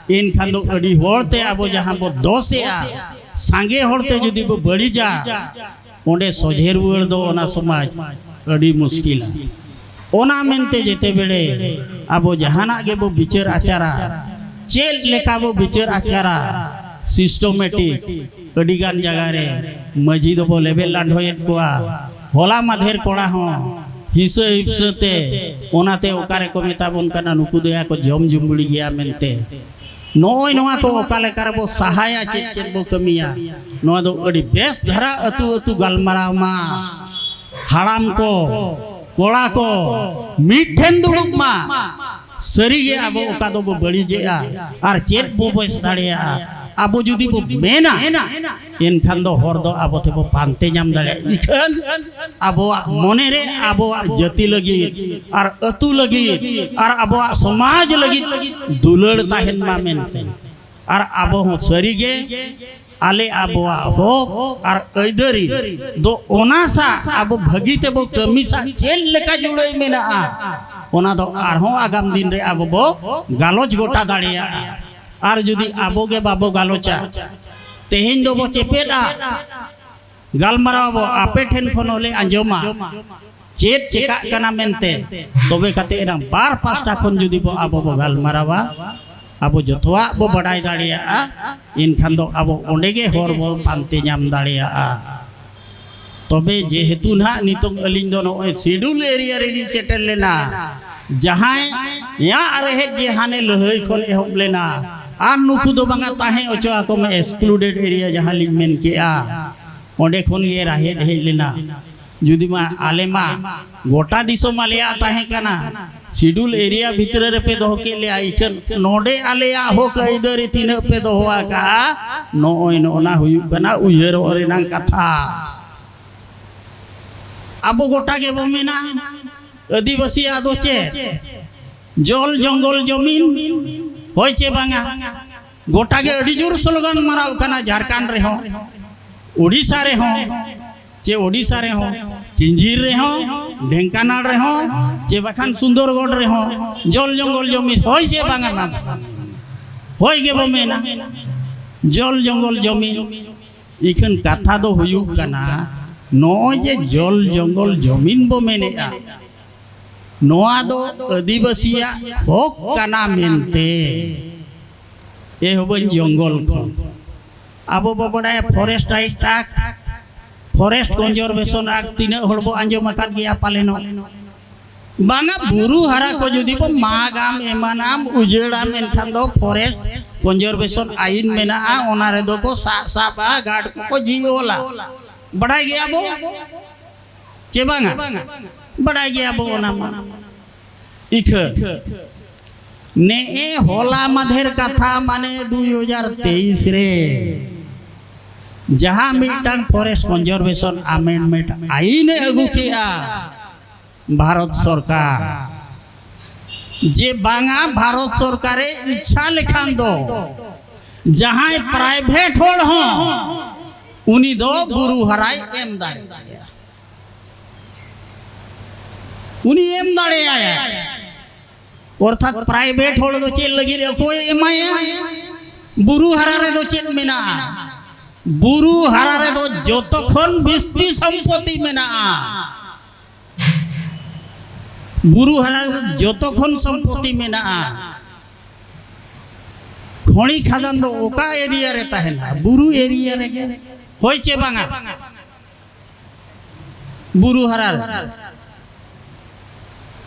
ᱮᱱᱠᱷᱟᱱ ᱫᱚ ᱟᱹᱰᱤ ᱦᱚᱲ ᱛᱮ ᱟᱵᱚ ᱡᱟᱦᱟᱸ ᱵᱚ ᱫᱳᱥᱮᱜᱼᱟ, ᱥᱟᱸᱜᱮ ᱦᱚᱲ ᱛᱮ ᱡᱩᱫᱤ ᱵᱚ ᱵᱟᱹᱲᱤᱡᱟ, ᱚᱸᱰᱮ ᱥᱚᱡᱷᱮ ᱨᱩᱣᱟᱹᱲ ᱫᱚ ᱚᱱᱟ ᱥᱚᱢᱟᱡᱽ ᱟᱹᱰᱤ ᱢᱩᱥᱠᱤᱞᱟ᱾ ᱚᱱᱟ ᱢᱮᱱᱛᱮ ᱡᱮᱛᱮ ᱵᱮᱲᱮ ᱟᱵᱚ ᱡᱟᱦᱟᱱᱟᱜ ᱜᱮᱵᱚ ᱵᱤᱪᱟᱹᱨ ᱟᱪᱟᱨᱟ, ᱪᱮᱫ ᱞᱮᱠᱟ ᱵᱚ ᱵᱤᱪᱟᱹᱨ ᱟᱪᱟᱨᱟ, ᱥᱤᱥᱴᱚᱢᱮᱴᱤᱠ, ᱟᱹᱰᱤᱜᱟᱱ ᱡᱟᱭᱜᱟ ᱨᱮ ᱢᱟᱹᱡᱷᱤ ᱫᱚᱵᱚ ᱞᱮᱵᱮᱫ ᱞᱟᱸᱰᱷᱚᱭᱮᱫ ᱠᱚᱣᱟ᱾ ᱦᱚᱞᱟ ᱢᱟᱫᱷᱮᱨ ᱠᱚᱲᱟ ᱦᱚᱸ ᱦᱤᱥᱟᱹ ᱦᱤᱯᱥᱟᱹ ᱛᱮ ᱚᱱᱟᱛᱮ ᱚᱠᱟ ᱨᱮᱠᱚ ᱢᱮᱛᱟ ᱵᱚᱱ ᱠᱟᱱᱟ, ᱱᱩᱠᱩ ᱫᱚᱭᱟ ᱠᱚ ᱡᱚᱢ ᱡᱩᱢᱵᱲᱤ ᱜᱮᱭᱟ ᱢᱮᱱᱛᱮ᱾ ᱱᱚᱜᱼᱚᱭ ᱱᱚᱣᱟ ᱠᱚ ᱚᱠᱟ ᱞᱮᱠᱟ ᱨᱮᱵᱚ ᱥᱟᱦᱟᱭᱟ, ᱪᱮᱫ ᱪᱮᱫ ᱵᱚ ᱠᱟᱹᱢᱤᱭᱟ, ᱱᱚᱣᱟ ᱫᱚ ᱟᱹᱰᱤ ᱵᱮᱥ ᱫᱷᱟᱨᱟ ᱟᱹᱛᱩ ᱟᱹᱛᱩ ᱜᱟᱞᱢᱟᱨᱟᱣ ᱢᱟ᱾ ᱦᱟᱲᱟᱢ ᱠᱚ, ᱠᱚᱲᱟ ᱠᱚ ᱢᱤᱫ ᱴᱷᱮᱱ ᱫᱩᱲᱩᱵ ᱢᱟ᱾ ᱥᱟᱹᱨᱤᱜᱮ ᱟᱵᱚ ᱚᱠᱟ ᱫᱚᱵᱚ ᱵᱟᱹᱲᱤᱡᱮᱜᱼᱟ ᱟᱨ ᱪᱮᱫ ᱵᱚ ᱵᱮᱥ ᱫᱟᱲᱮᱭᱟᱜᱼᱟ, ᱟᱵᱚ ᱡᱩᱫᱤ ᱵᱚ ᱢᱮᱱᱟ, ᱮᱱᱠᱷᱟᱱ ᱫᱚ ᱦᱚᱨ ᱫᱚ ᱟᱵᱚ ᱛᱮᱵᱚ ᱯᱟᱱᱛᱮ ᱧᱟᱢ ᱫᱟᱲᱮᱭᱟᱜᱼᱟ᱾ ᱤᱠᱷᱟᱹᱱ ᱟᱵᱚᱣᱟᱜ ᱢᱚᱱᱮ ᱨᱮ ᱟᱵᱚᱣᱟᱜ ᱡᱟᱹᱛᱤ ᱞᱟᱹᱜᱤᱫ ᱟᱨ ᱟᱹᱛᱩ ᱞᱟᱹᱜᱤᱫ ᱟᱨ ᱟᱵᱚᱣᱟᱜ ᱥᱚᱢᱟᱡᱽ ᱞᱟᱹᱜᱤᱫ ᱫᱩᱞᱟᱹᱲ ᱛᱟᱦᱮᱱ ᱢᱟ ᱢᱮᱱᱛᱮ, ᱟᱨ ᱟᱵᱚ ᱦᱚᱸ ᱥᱟᱹᱨᱤᱜᱮ ᱟᱞᱮ ᱟᱵᱚᱣᱟᱜ ᱦᱚᱠ ᱟᱨ ᱟᱹᱭᱫᱟᱹᱨᱤ ᱫᱚ ᱚᱱᱟ ᱥᱟᱶ ᱟᱵᱚ ᱵᱷᱟᱹᱜᱤ ᱛᱮᱵᱚ ᱠᱟᱹᱢᱤ ᱥᱟᱶ ᱪᱮᱫ ᱞᱮᱠᱟ ᱡᱩᱲᱟᱹᱭ ᱢᱮᱱᱟᱜᱼᱟ, ᱚᱱᱟ ᱫᱚ ᱟᱨᱦᱚᱸ ᱟᱜᱟᱢ ᱫᱤᱱ ᱨᱮ ᱟᱵᱚ ᱵᱚ ᱜᱟᱞᱚᱪ ᱜᱚᱴᱟ ᱫᱟᱲᱮᱭᱟᱜᱼᱟ᱾ ᱟᱨ ᱡᱩᱫᱤ ᱟᱵᱚ ᱜᱮ ᱵᱟᱵᱚ ᱜᱟᱞᱚᱪᱟ, ᱛᱮᱦᱮᱧ ᱫᱚᱵᱚ ᱪᱮᱯᱮᱫᱼᱟ, ᱜᱟᱞᱢᱟᱨᱟᱣ ᱟᱵᱚ, ᱟᱯᱮ ᱴᱷᱮᱱ ᱠᱷᱚᱱ ᱦᱚᱸᱞᱮ ᱟᱸᱡᱚᱢᱟ ᱪᱮᱫ ᱪᱮᱠᱟᱜ ᱠᱟᱱᱟ ᱢᱮᱱᱛᱮ, ᱛᱚᱵᱮ ᱠᱟᱛᱮ ᱮᱱᱟᱝ ᱵᱟᱨ ᱯᱟᱥᱴᱟ ᱠᱷᱚᱱ ᱡᱩᱫᱤ ᱵᱚ ᱟᱵᱚ ᱵᱚ ᱜᱟᱞᱢᱟᱨᱟᱣᱟ, ᱟᱵᱚ ᱡᱚᱛᱚᱣᱟᱜ ᱵᱚ ᱵᱟᱰᱟᱭ ᱫᱟᱲᱮᱭᱟᱜᱼᱟ, ᱮᱱᱠᱷᱟᱱ ᱫᱚ ᱟᱵᱚ ᱚᱸᱰᱮ ᱜᱮ ᱦᱚᱨ ᱵᱚ ᱯᱟᱱᱛᱮ ᱧᱟᱢ ᱫᱟᱲᱮᱭᱟᱜᱼᱟ᱾ ᱛᱚᱵᱮ ᱡᱮᱦᱮᱛᱩ ᱱᱟᱦᱟᱜ ᱱᱤᱛᱚᱝ ᱟᱹᱞᱤᱧ ᱫᱚ ᱱᱚᱜᱼᱚᱭ ᱥᱤᱰᱩᱞ ᱮᱨᱤᱭᱟ ᱨᱮᱞᱤᱧ ᱥᱮᱴᱮᱨ ᱞᱮᱱᱟ, ᱡᱟᱦᱟᱸᱭ ᱭᱟᱜ ᱨᱮᱦᱮᱫ ᱡᱮ ᱦᱟᱱᱮ ᱞᱟᱹᱲᱦᱟᱹᱭ ᱠᱷᱚᱱ ᱮᱦᱚᱵ ᱞᱮᱱᱟ, ᱟᱨ ᱱᱩᱠᱩ ᱫᱚ ᱵᱟᱝᱟ ᱛᱟᱦᱮᱸ ᱦᱚᱪᱚ ᱟᱠᱚ ᱢᱮ, ᱮᱠᱥᱠᱞᱩᱰᱮᱰ ᱮᱨᱤᱭᱟ ᱡᱟᱦᱟᱸ ᱞᱤᱧ ᱢᱮᱱ ᱠᱮᱜᱼᱟ, ᱚᱸᱰᱮ ᱠᱷᱚᱱ ᱜᱮ ᱨᱟᱦᱮᱫ ᱦᱮᱡ ᱞᱮᱱᱟ᱾ ᱡᱩᱫᱤ ᱢᱟ ᱟᱞᱮ ᱢᱟ ᱜᱚᱴᱟ ᱫᱤᱥᱚᱢ ᱟᱞᱮᱭᱟᱜ ᱛᱟᱦᱮᱸ ᱠᱟᱱᱟ, ᱥᱤᱰᱩᱞ ᱮᱨᱤᱭᱟ ᱵᱷᱤᱛᱨᱤ ᱨᱮᱯᱮ ᱫᱚᱦᱚ ᱠᱮᱫ ᱞᱮᱭᱟ, ᱤᱠᱷᱟᱹᱱ ᱱᱚᱰᱮ ᱟᱞᱮᱭᱟᱜ ᱦᱚᱠ ᱟᱹᱭᱫᱟᱹᱨᱤ ᱛᱤᱱᱟᱹᱜ ᱯᱮ ᱫᱚᱦᱚ ᱟᱠᱟᱜᱼᱟ? ᱱᱚᱜᱼᱚᱭ ᱱᱚᱜᱼᱱᱟ ᱦᱩᱭᱩᱜ ᱠᱟᱱᱟ ᱩᱭᱦᱟᱹᱨᱚᱜ ᱨᱮᱱᱟᱜ ᱠᱟᱛᱷᱟ᱾ ᱟᱵᱚ ᱜᱚᱴᱟ ᱜᱮᱵᱚ ᱢᱮᱱᱟ, ᱟᱹᱫᱤᱵᱟᱹᱥᱤᱭᱟᱜ ᱫᱚ ᱪᱮᱫ? ᱡᱚᱞ ᱡᱚᱝᱜᱚᱞ ᱡᱚᱢᱤᱱ, ᱦᱳᱭ ᱪᱮ ᱵᱟᱝᱟ? ᱜᱚᱴᱟ ᱜᱮ ᱟᱹᱰᱤ ᱡᱳᱨ ᱥᱞᱳᱜᱟᱱ ᱢᱟᱨᱟᱣ ᱠᱟᱱᱟ, ᱡᱷᱟᱲᱠᱷᱚᱸᱰ ᱨᱮᱦᱚᱸ, ᱳᱰᱤᱥᱟ ᱨᱮᱦᱚᱸ, ᱪᱮ ᱳᱰᱤᱥᱟ ᱨᱮᱦᱚᱸ, ᱠᱤᱧᱡᱷᱤᱨ ᱨᱮᱦᱚᱸ, ᱰᱷᱮᱝᱠᱟᱱᱟᱲ ᱨᱮᱦᱚᱸ, ᱪᱮ ᱵᱟᱠᱷᱟᱱ ᱥᱩᱱᱫᱚᱨᱜᱚᱰ ᱨᱮᱦᱚᱸ ᱡᱚᱞ ᱡᱚᱝᱜᱚᱞ ᱡᱚᱢᱤᱱ, ᱦᱳᱭ ᱪᱮ ᱵᱟᱝᱟ? ᱢᱟ ᱦᱳᱭ ᱜᱮᱵᱚ ᱢᱮᱱᱟ, ᱡᱚᱞ ᱡᱚᱝᱜᱚᱞ ᱡᱚᱢᱤᱱ᱾ ᱤᱠᱷᱟᱹᱱ ᱠᱟᱛᱷᱟ ᱫᱚ ᱦᱩᱭᱩᱜ ᱠᱟᱱᱟ, ᱱᱚᱜᱼᱚᱭ ᱡᱮ ᱡᱚᱞ ᱡᱚᱝᱜᱚᱞ ᱡᱚᱢᱤᱱ ᱵᱚ ᱢᱮᱱᱮᱜᱼᱟ, ᱱᱚᱣᱟ ᱫᱚ ᱟᱹᱫᱤᱵᱟᱹᱥᱤᱭᱟᱜ ᱦᱚᱠ ᱠᱟᱱᱟ ᱢᱮᱱᱛᱮ᱾ ᱮᱦᱚᱵᱟᱹᱧ ᱡᱚᱝᱜᱚᱞ ᱠᱷᱚᱱ᱾ ᱟᱵᱚ ᱵᱚ ᱵᱟᱰᱟᱭᱟ Forest Rights Act, Forest Conservation Act, ᱛᱤᱱᱟᱹᱜ ᱦᱚᱲ ᱵᱚ ᱟᱸᱡᱚᱢ ᱟᱠᱟᱫ ᱜᱮᱭᱟ ᱯᱟᱞᱮᱱᱚᱜ? ᱵᱟᱝᱟ, ᱵᱩᱨᱩ ᱦᱟᱨᱟ ᱠᱚ ᱡᱩᱫᱤ ᱵᱚ ᱢᱟᱜᱟᱢ, ᱮᱢᱟᱱᱟᱢ, ᱩᱡᱟᱹᱲᱟᱢ, ᱮᱱᱠᱷᱟᱱ ᱫᱚ Forest Conservation ᱟᱭᱤᱱ ᱢᱮᱱᱟᱜᱼᱟ, ᱚᱱᱟ ᱨᱮᱫᱚ ᱠᱚ ᱥᱟᱵ ᱥᱟᱵᱟ, ᱜᱟᱨᱰ ᱠᱚᱠᱚ ᱡᱤ ᱚᱞᱟ᱾ ᱵᱟᱰᱟᱭ ᱜᱮᱭᱟ ᱵᱚ ᱪᱮ ᱵᱟᱝᱟ? ᱵᱟᱰᱟᱭ ᱜᱮᱭᱟ ᱵᱚ ᱚᱱᱟ ᱢᱟ᱾ ᱤᱠᱷᱟᱹ ᱱᱮᱜᱼᱮ ᱦᱚᱞᱟ ᱢᱟᱫᱷᱮᱨ ᱠᱟᱛᱷᱟ, ᱢᱟᱱᱮ ᱫᱩᱭ ᱦᱟᱡᱟᱨ ᱛᱮᱭᱤᱥ ᱨᱮ ᱡᱟᱦᱟᱸ ᱢᱤᱫᱴᱟᱝ Forest Conservation Amendment ᱟᱭᱤᱱ ᱮ ᱟᱹᱜᱩ ᱠᱮᱜᱼᱟ ᱵᱷᱟᱨᱚᱛ ᱥᱚᱨᱠᱟᱨ, ᱡᱮ ᱵᱟᱝᱟ, ᱵᱷᱟᱨᱚᱛ ᱥᱚᱨᱠᱟᱨᱮ ᱤᱪᱪᱷᱟ ᱞᱮᱠᱷᱟᱱ ᱫᱚ ᱡᱟᱦᱟᱸᱭ private ᱦᱚᱲ ᱦᱚᱸ ᱩᱱᱤ ᱫᱚ ᱵᱩᱨᱩ ᱦᱟᱨᱟᱭ ᱮᱢ ᱫᱟᱲᱮᱭᱟᱭᱟ, ᱩᱱᱤ ᱮᱢ ᱫᱟᱲᱮᱭᱟᱭᱟ᱾ ᱚᱨᱛᱷᱟᱛ private ᱦᱚᱲ ᱫᱚ ᱪᱮᱫ ᱞᱟᱹᱜᱤᱫ ᱚᱠᱚᱭᱮ ᱮᱢᱟᱭᱟ? ᱵᱩᱨᱩ ᱦᱟᱨᱟ ᱨᱮᱫᱚ ᱪᱮᱫ ᱢᱮᱱᱟᱜᱼᱟ? ᱵᱩᱨᱩ ᱦᱟᱨᱟ ᱨᱮᱫᱚ ᱡᱚᱛᱚ ᱠᱷᱚᱱ ᱵᱤᱥᱛᱤ ᱥᱚᱢᱯᱚᱛᱤ ᱢᱮᱱᱟᱜᱼᱟ᱾ ᱵᱩᱨᱩ ᱦᱟᱨᱟ ᱨᱮᱫᱚ ᱡᱚᱛᱚ ᱠᱷᱚᱱ ᱥᱚᱢᱯᱚᱛᱤ ᱢᱮᱱᱟᱜᱼᱟ᱾ ᱠᱷᱚᱱᱤ ᱠᱷᱟᱫᱟᱱ ᱫᱚ ᱚᱠᱟ ᱮᱨᱤᱭᱟ ᱨᱮ ᱛᱟᱦᱮᱱᱟ? ᱵᱩᱨᱩ ᱮᱨᱤᱭᱟ ᱨᱮᱜᱮ, ᱦᱳᱭ ᱪᱮ ᱵᱟᱝᱟ? ᱵᱩᱨᱩ ᱦᱟᱨᱟ ᱨᱮ᱾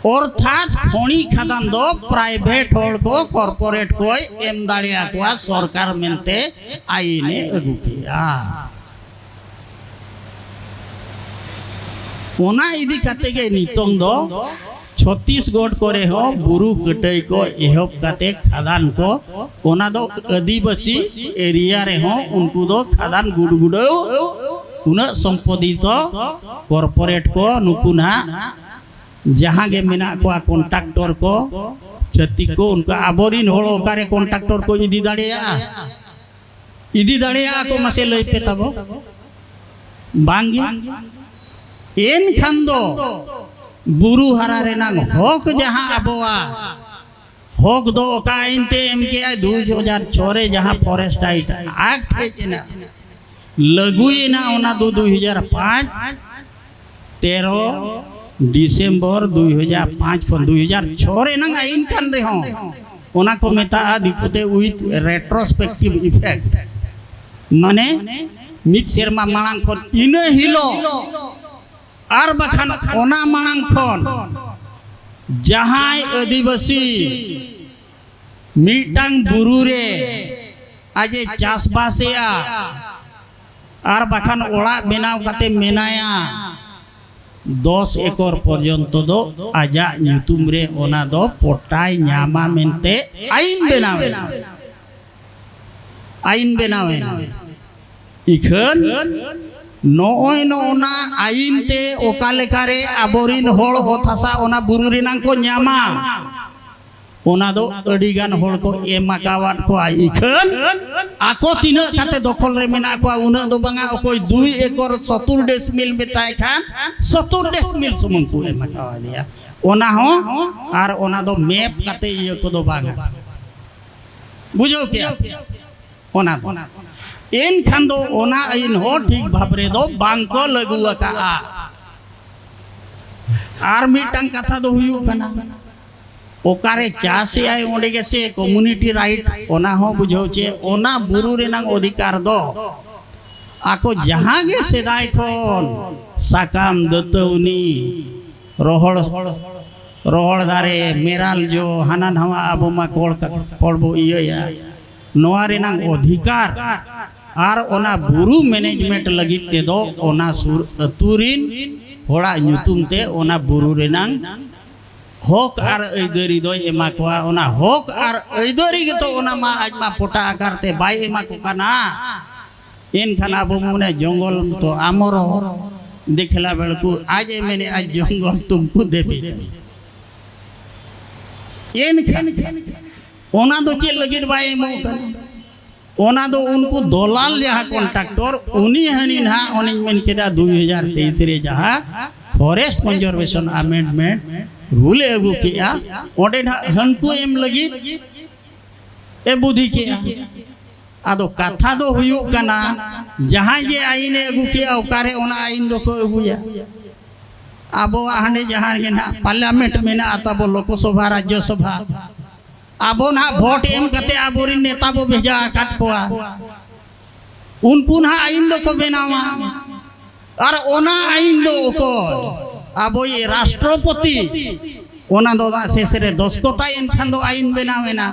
ᱚᱨᱛᱷᱟᱛ ᱠᱷᱚᱱᱤ ᱠᱷᱟᱫᱟᱱ ᱫᱚ private ᱦᱚᱲ ᱠᱚ, corporate ᱠᱚᱭ ᱮᱢ ᱫᱟᱲᱮᱭᱟᱠᱚᱣᱟ ᱥᱚᱨᱠᱟᱨ ᱢᱮᱱᱛᱮ ᱟᱭᱤᱱ ᱮ ᱟᱹᱜᱩ ᱠᱮᱜᱼᱟ᱾ ᱚᱱᱟ ᱤᱫᱤ ᱠᱟᱛᱮ ᱜᱮ ᱱᱤᱛᱚᱝ ᱫᱚ ᱪᱷᱚᱛᱤᱥᱜᱚᱲ ᱠᱚᱨᱮ ᱦᱚᱸ ᱵᱩᱨᱩ ᱠᱟᱹᱴᱟᱹᱭ ᱠᱚ ᱮᱦᱚᱵ ᱠᱟᱛᱮ ᱠᱷᱟᱫᱟᱱ ᱠᱚ, ᱚᱱᱟ ᱫᱚ ᱟᱹᱫᱤᱵᱟᱹᱥᱤ ᱮᱨᱤᱭᱟ ᱨᱮᱦᱚᱸ ᱩᱱᱠᱩ ᱫᱚ ᱠᱷᱟᱫᱟᱱ ᱜᱩᱰᱜᱩᱰᱟᱹᱣ, ᱩᱱᱟᱹᱜ ᱥᱚᱢᱯᱚᱫᱤ ᱫᱚ corporate ᱠᱚ, ᱱᱩᱠᱩ ᱱᱟᱦᱟᱜ ᱡᱟᱦᱟᱸ ᱜᱮ ᱢᱮᱱᱟᱜ ᱠᱚᱣᱟ contractor ᱠᱚ, ᱪᱷᱟᱹᱛᱤᱠ ᱠᱚ, ᱩᱱᱠᱩ ᱟᱵᱚᱨᱤᱱ ᱦᱚᱲ ᱚᱠᱟᱨᱮ contractor ᱠᱚ ᱤᱫᱤ ᱫᱟᱲᱮᱭᱟᱜᱼᱟ? ᱤᱫᱤ ᱫᱟᱲᱮᱭᱟᱜᱼᱟ ᱠᱚ? ᱢᱟᱥᱮ ᱞᱟᱹᱭ ᱯᱮ ᱛᱟᱵᱚ᱾ ᱵᱟᱝᱜᱮ᱾ ᱮᱱᱠᱷᱟᱱ ᱫᱚ ᱵᱩᱨᱩ ᱦᱟᱨᱟ ᱨᱮᱱᱟᱜ ᱦᱚᱠ ᱡᱟᱦᱟᱸ ᱟᱵᱚᱣᱟᱜ ᱦᱚᱠ ᱫᱚ ᱚᱠᱟ ᱟᱹᱭᱤᱱ ᱛᱮ ᱮᱢ ᱠᱮᱜᱼᱟᱭ? ᱫᱩ ᱦᱟᱡᱟᱨ ᱪᱷᱚ ᱨᱮ ᱡᱟᱦᱟᱸ Forest Act, Act ᱦᱮᱡ ᱮᱱᱟ, ᱞᱟᱹᱜᱩᱭᱮᱱᱟ, ᱚᱱᱟ ᱫᱚ ᱫᱩ ᱦᱟᱡᱟᱨ ᱯᱟᱸᱪ, ᱛᱮᱨᱚ ᱰᱤᱥᱮᱢᱵᱚᱨ ᱫᱩ ᱦᱟᱡᱟᱨ ᱯᱟᱸᱪ ᱠᱷᱚᱱ, ᱫᱩ ᱦᱟᱡᱟᱨ ᱪᱷᱚ ᱨᱮᱱᱟᱝ ᱟᱹᱭᱤᱱ ᱠᱟᱱ ᱨᱮᱦᱚᱸ, ᱚᱱᱟ ᱠᱚ ᱢᱮᱛᱟᱜᱼᱟ ᱫᱤᱠᱩᱛᱮ with retrospective effect, ᱢᱟᱱᱮ ᱢᱤᱫ ᱥᱮᱨᱢᱟ ᱢᱟᱲᱟᱝ ᱠᱷᱚᱱ, ᱤᱱᱟᱹ ᱦᱤᱞᱳᱜ ᱟᱨ ᱵᱟᱠᱷᱟᱱ ᱚᱱᱟ ᱢᱟᱲᱟᱝ ᱠᱷᱚᱱ ᱡᱟᱦᱟᱸᱭ ᱟᱹᱫᱤᱵᱟᱹᱥᱤ ᱢᱤᱫᱴᱟᱝ ᱵᱩᱨᱩ ᱨᱮ ᱟᱡ ᱮ ᱪᱟᱥᱵᱟᱥᱮᱜᱼᱟ, ᱟᱨ ᱵᱟᱠᱷᱟᱱ ᱚᱲᱟᱜ ᱵᱮᱱᱟᱣ ᱠᱟᱛᱮ ᱢᱮᱱᱟᱭᱟ, ᱫᱚᱥ ᱮᱠᱚᱨ ᱯᱚᱨᱡᱚᱱᱛᱚ ᱫᱚ ᱟᱡᱟᱜ ᱧᱩᱛᱩᱢ ᱨᱮ ᱚᱱᱟ ᱫᱚ ᱯᱚᱴᱟᱭ ᱧᱟᱢᱟ ᱢᱮᱱᱛᱮ ᱟᱹᱭᱤᱱ ᱵᱮᱱᱟᱣ ᱮᱱᱟ᱾ ᱟᱹᱭᱤᱱ ᱵᱮᱱᱟᱣ ᱮᱱᱟ᱾ ᱤᱠᱷᱟᱹᱱ ᱱᱚᱜᱼᱚᱭ ᱱᱚᱜᱼᱚᱱᱟ ᱟᱹᱭᱤᱱ ᱛᱮ ᱚᱠᱟ ᱞᱮᱠᱟᱨᱮ ᱟᱵᱚᱨᱤᱱ ᱦᱚᱲ ᱚᱛ ᱦᱟᱥᱟ ᱚᱱᱟ ᱵᱩᱨᱩ ᱨᱮᱱᱟᱝ ᱠᱚ ᱧᱟᱢᱟ, ᱚᱱᱟ ᱫᱚ ᱟᱹᱰᱤ ᱜᱟᱱ ᱦᱚᱲ ᱠᱚ ᱮᱢ ᱟᱠᱟᱣᱟᱫ ᱠᱚᱣᱟ᱾ ᱤᱠᱷᱟᱹᱱ ᱟᱠᱚ ᱛᱤᱱᱟᱹᱜ ᱠᱟᱛᱮ ᱫᱚᱠᱷᱚᱞ ᱨᱮ ᱢᱮᱱᱟᱜ ᱠᱚᱣᱟ, ᱩᱱᱟᱹᱜ ᱫᱚ ᱵᱟᱝᱟ᱾ ᱚᱠᱚᱭ ᱫᱩᱭ ᱮᱠᱚᱨ ᱥᱚᱛᱩᱨ ᱰᱮᱥᱤᱢᱤᱞ ᱢᱮᱛᱟᱭ ᱠᱷᱟᱱ, ᱥᱚᱛᱩᱨ ᱰᱮᱥᱤᱢᱤᱞ ᱥᱩᱢᱩᱝ ᱠᱚ ᱮᱢ ᱟᱠᱟᱣᱟᱫᱮᱭᱟ᱾ ᱚᱱᱟ ᱦᱚᱸ, ᱟᱨ ᱚᱱᱟ ᱫᱚ ᱢᱮᱯ ᱠᱟᱛᱮ ᱤᱭᱟᱹ ᱠᱚᱫᱚ ᱵᱟᱝᱟ᱾ ᱵᱩᱡᱷᱟᱹᱣ ᱠᱮᱜᱼᱟ? ᱚᱱᱟ ᱫᱚ᱾ ᱮᱱᱠᱷᱟᱱ ᱫᱚ ᱚᱱᱟ ᱟᱹᱭᱤᱱ ᱦᱚᱸ ᱴᱷᱤᱠ ᱵᱷᱟᱵᱽ ᱨᱮᱫᱚ ᱵᱟᱝ ᱠᱚ ᱞᱟᱹᱜᱩ ᱟᱠᱟᱜᱼᱟ᱾ ᱟᱨ ᱢᱤᱫᱴᱟᱝ ᱠᱟᱛᱷᱟ ᱫᱚ ᱦᱩᱭᱩᱜ ᱠᱟᱱᱟ, ᱚᱠᱟᱨᱮ ᱪᱟᱥᱮᱜᱼᱟᱭ ᱚᱸᱰᱮ ᱜᱮᱥᱮ ᱠᱚᱢᱩᱱᱤᱴᱤ ᱨᱟᱭᱤᱴ, ᱚᱱᱟ ᱦᱚᱸ ᱵᱩᱡᱷᱟᱹᱣ ᱪᱮ, ᱚᱱᱟ ᱵᱩᱨᱩ ᱨᱮᱱᱟᱝ ᱚᱫᱷᱤᱠᱟᱨ ᱫᱚ ᱟᱠᱚ ᱡᱟᱦᱟᱸ ᱜᱮ ᱥᱮᱫᱟᱭ ᱠᱷᱚᱱ ᱥᱟᱠᱟᱢ, ᱫᱟᱹᱛᱟᱹᱣᱱᱤ, ᱨᱚᱦᱚᱲ, ᱨᱚᱦᱚᱲ ᱫᱟᱨᱮ, ᱢᱮᱨᱟᱞ ᱡᱚ, ᱦᱟᱱᱟ ᱱᱟᱣᱟ ᱟᱵᱚ ᱢᱟ ᱠᱚᱲ ᱠᱟ-, ᱠᱚᱲ ᱵᱚ ᱤᱭᱟᱹᱭᱟ, ᱱᱚᱣᱟ ᱨᱮᱱᱟᱝ ᱚᱫᱷᱤᱠᱟᱨ ᱟᱨ ᱚᱱᱟ ᱵᱩᱨᱩ ᱢᱮᱱᱮᱡᱽᱢᱮᱱᱴ ᱞᱟᱹᱜᱤᱫ ᱛᱮᱫᱚ ᱚᱱᱟ ᱥᱩᱨ ᱟᱹᱛᱩ ᱨᱤᱱ ᱦᱚᱲᱟᱜ ᱧᱩᱛᱩᱢ ᱛᱮ ᱚᱱᱟ ᱵᱩᱨᱩ ᱨᱮᱱᱟᱝ ᱦᱚᱠ ᱟᱨ ᱟᱹᱭᱫᱟᱹᱨᱤ ᱫᱚᱭ ᱮᱢᱟ ᱠᱚᱣᱟ᱾ ᱚᱱᱟ ᱦᱚᱠ ᱟᱨ ᱟᱹᱭᱫᱟᱹᱨᱤ ᱜᱮᱛᱚ ᱚᱱᱟ ᱢᱟ ᱟᱡ ᱢᱟ ᱯᱚᱴᱟ ᱟᱠᱟᱨ ᱛᱮ ᱵᱟᱭ ᱮᱢᱟ ᱠᱚ ᱠᱟᱱᱟ᱾ ᱮᱱᱠᱷᱟᱱ ᱟᱵᱚ ᱢᱚᱱᱮ ᱡᱚᱝᱜᱚᱞ ᱛᱚ ᱟᱢᱚᱨᱚ ᱫᱮᱠᱷᱞᱟ ᱵᱮᱲᱠᱩ ᱟᱡ ᱮ ᱢᱮᱱᱮ ᱟᱡ ᱡᱚᱝᱜᱚᱞ ᱛᱩᱢᱠᱩ ᱫᱮᱵᱤ᱾ ᱮᱱᱠᱷᱟᱱ ᱚᱱᱟ ᱫᱚ ᱪᱮᱫ ᱞᱟᱹᱜᱤᱫ ᱵᱟᱭ ᱮᱢᱚᱜ ᱠᱟᱱᱟ? ᱚᱱᱟ ᱫᱚ ᱩᱱᱠᱩ ᱫᱚᱞᱟᱞ ᱡᱟᱦᱟᱸ ᱠᱚᱱᱴᱨᱟᱠᱴᱚᱨ, ᱩᱱᱤ ᱦᱟᱹᱱᱤ ᱱᱟᱦᱟᱜ ᱚᱱᱮᱧ ᱢᱮᱱ ᱠᱮᱫᱟ ᱫᱩᱭ ᱦᱟᱡᱟᱨ ᱛᱮᱭᱤᱥ ᱨᱮ ᱡᱟᱦᱟᱸ ᱯᱷᱚᱨᱮᱥᱴ ᱠᱚᱱᱡᱟᱨᱵᱷᱮᱥᱚᱱ ᱟᱢᱮᱱᱰᱢᱮᱱᱴ ᱨᱩᱞ ᱮ ᱟᱹᱜᱩ ᱠᱮᱜᱼᱟ, ᱚᱸᱰᱮ ᱱᱟᱦᱟᱜ ᱦᱟᱹᱱᱠᱩ ᱮᱢ ᱞᱟᱹᱜᱤᱫ ᱮ ᱵᱩᱫᱷᱤ ᱠᱮᱜᱼᱟ᱾ ᱟᱫᱚ ᱠᱟᱛᱷᱟ ᱫᱚ ᱦᱩᱭᱩᱜ ᱠᱟᱱᱟ, ᱡᱟᱦᱟᱸᱭ ᱡᱮ ᱟᱹᱭᱤᱱ ᱮ ᱟᱹᱜᱩ ᱠᱮᱜᱼᱟ, ᱚᱠᱟᱨᱮ ᱚᱱᱟ ᱟᱹᱭᱤᱱ ᱫᱚᱠᱚ ᱟᱹᱜᱩᱭᱟ? ᱟᱵᱚᱣᱟᱜ ᱦᱟᱸᱰᱮ ᱡᱟᱦᱟᱸ ᱜᱮ ᱱᱟᱦᱟᱜ ᱯᱟᱨᱞᱟᱢᱮᱱᱴ ᱢᱮᱱᱟᱜᱼᱟ ᱛᱟᱵᱚ, ᱞᱳᱠᱚᱥᱚᱵᱷᱟ, ᱨᱟᱡᱽᱡᱚᱥᱚᱵᱷᱟ, ᱟᱵᱚ ᱱᱟᱦᱟᱜ ᱵᱷᱳᱴ ᱮᱢ ᱠᱟᱛᱮ ᱟᱵᱚᱨᱤᱱ ᱱᱮᱛᱟ ᱵᱚ ᱵᱷᱮᱡᱟ ᱟᱠᱟᱫ ᱠᱚᱣᱟ᱾ ᱩᱱᱠᱩ ᱱᱟᱦᱟᱜ ᱟᱹᱭᱤᱱ ᱫᱚᱠᱚ ᱵᱮᱱᱟᱣᱟ᱾ ᱟᱨ ᱚᱱᱟ ᱟᱹᱭᱤᱱ ᱫᱚ ᱚᱠᱚᱭ? ᱟᱵᱚᱭᱤᱡ ᱨᱟᱥᱴᱨᱚᱯᱚᱛᱤ᱾ ᱚᱱᱟ ᱫᱚ ᱱᱟᱦᱟᱜ ᱥᱮᱥ ᱨᱮ ᱫᱚᱥᱠᱚᱛᱟᱭ, ᱮᱱᱠᱷᱟᱱ ᱫᱚ ᱟᱹᱭᱤᱱ ᱵᱮᱱᱟᱣ ᱮᱱᱟ᱾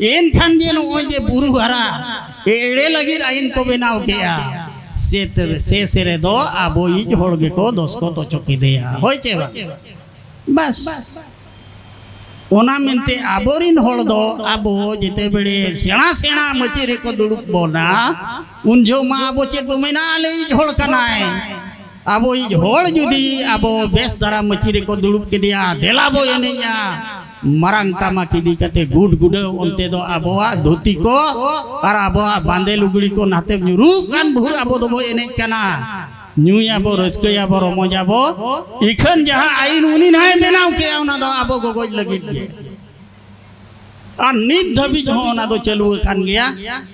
ᱮᱱᱠᱷᱟᱱ ᱡᱮ ᱱᱚᱜᱼᱚᱭ ᱡᱮ ᱵᱩᱨᱩ ᱦᱟᱨᱟ ᱮᱲᱮ ᱞᱟᱹᱜᱤᱫ ᱟᱹᱭᱤᱱ ᱠᱚ ᱵᱮᱱᱟᱣ ᱠᱮᱜᱼᱟ, ᱥᱮ ᱥᱮᱥ ᱨᱮᱫᱚ ᱟᱵᱚᱭᱤᱡ ᱦᱚᱲ ᱜᱮᱠᱚ ᱫᱚᱥᱠᱚᱛ ᱚᱪᱚ ᱠᱮᱫᱮᱭᱟ᱾ ᱦᱳᱭ ᱪᱮ ᱵᱟᱝ? ᱵᱟᱥ᱾ ᱚᱱᱟ ᱢᱮᱱᱛᱮ ᱟᱵᱚᱨᱤᱱ ᱦᱚᱲ ᱫᱚ ᱟᱵᱚ ᱡᱮᱛᱮ ᱵᱮᱲᱮ ᱥᱮᱬᱟ ᱥᱮᱬᱟ ᱢᱟᱹᱪᱤ ᱨᱮᱠᱚ ᱫᱩᱲᱩᱵ ᱵᱚᱱᱟ, ᱩᱱ ᱡᱚᱦᱚᱜ ᱢᱟ ᱟᱵᱚ ᱪᱮᱫ ᱵᱚ ᱢᱮᱱᱟ? ᱟᱞᱮᱭᱤᱡ ᱦᱚᱲ ᱠᱟᱱᱟᱭ᱾ ᱟᱵᱚᱭᱤᱡ ᱦᱚᱲ ᱡᱩᱫᱤ ᱟᱵᱚ ᱵᱮᱥ ᱫᱷᱟᱨᱟ ᱢᱟᱹᱪᱤ ᱨᱮᱠᱚ ᱫᱩᱲᱩᱵ ᱠᱮᱫᱮᱭᱟ, ᱫᱮᱞᱟ ᱵᱚ ᱮᱱᱮᱡᱼᱟ᱾ ᱢᱟᱨᱟᱝ ᱴᱟᱢᱟᱠ ᱤᱫᱤ ᱠᱟᱛᱮ ᱜᱩᱰ ᱜᱩᱰᱟᱹᱣ, ᱚᱱᱛᱮ ᱫᱚ ᱟᱵᱚᱣᱟᱜ ᱫᱷᱩᱛᱤ ᱠᱚ ᱟᱨ ᱟᱵᱚᱣᱟᱜ ᱵᱟᱸᱫᱮ ᱞᱩᱜᱽᱲᱤ ᱠᱚ ᱱᱟᱛᱮ ᱧᱩᱨᱩᱜ ᱠᱟᱱ ᱵᱷᱳᱨ ᱟᱵᱚ ᱫᱚᱵᱚ ᱮᱱᱮᱡ ᱠᱟᱱᱟ᱾ ᱧᱩᱭᱟᱵᱚ, ᱨᱟᱹᱥᱠᱟᱹᱭᱟᱵᱚ, ᱨᱚᱢᱚᱡᱟᱵᱚ᱾ ᱤᱠᱷᱟᱹᱱ ᱡᱟᱦᱟᱸ ᱟᱹᱭᱤᱱ ᱩᱱᱤ ᱱᱟᱦᱟᱭ ᱵᱮᱱᱟᱣ ᱠᱮᱜᱼᱟ, ᱚᱱᱟ ᱫᱚ ᱟᱵᱚ ᱜᱚᱜᱚᱡ ᱞᱟᱹᱜᱤᱫ ᱜᱮ᱾ ᱟᱨ ᱱᱤᱛ ᱫᱷᱟᱹᱵᱤᱡ ᱦᱚᱸ ᱚᱱᱟ ᱫᱚ ᱪᱟᱹᱞᱩ ᱟᱠᱟᱱ ᱜᱮᱭᱟ᱾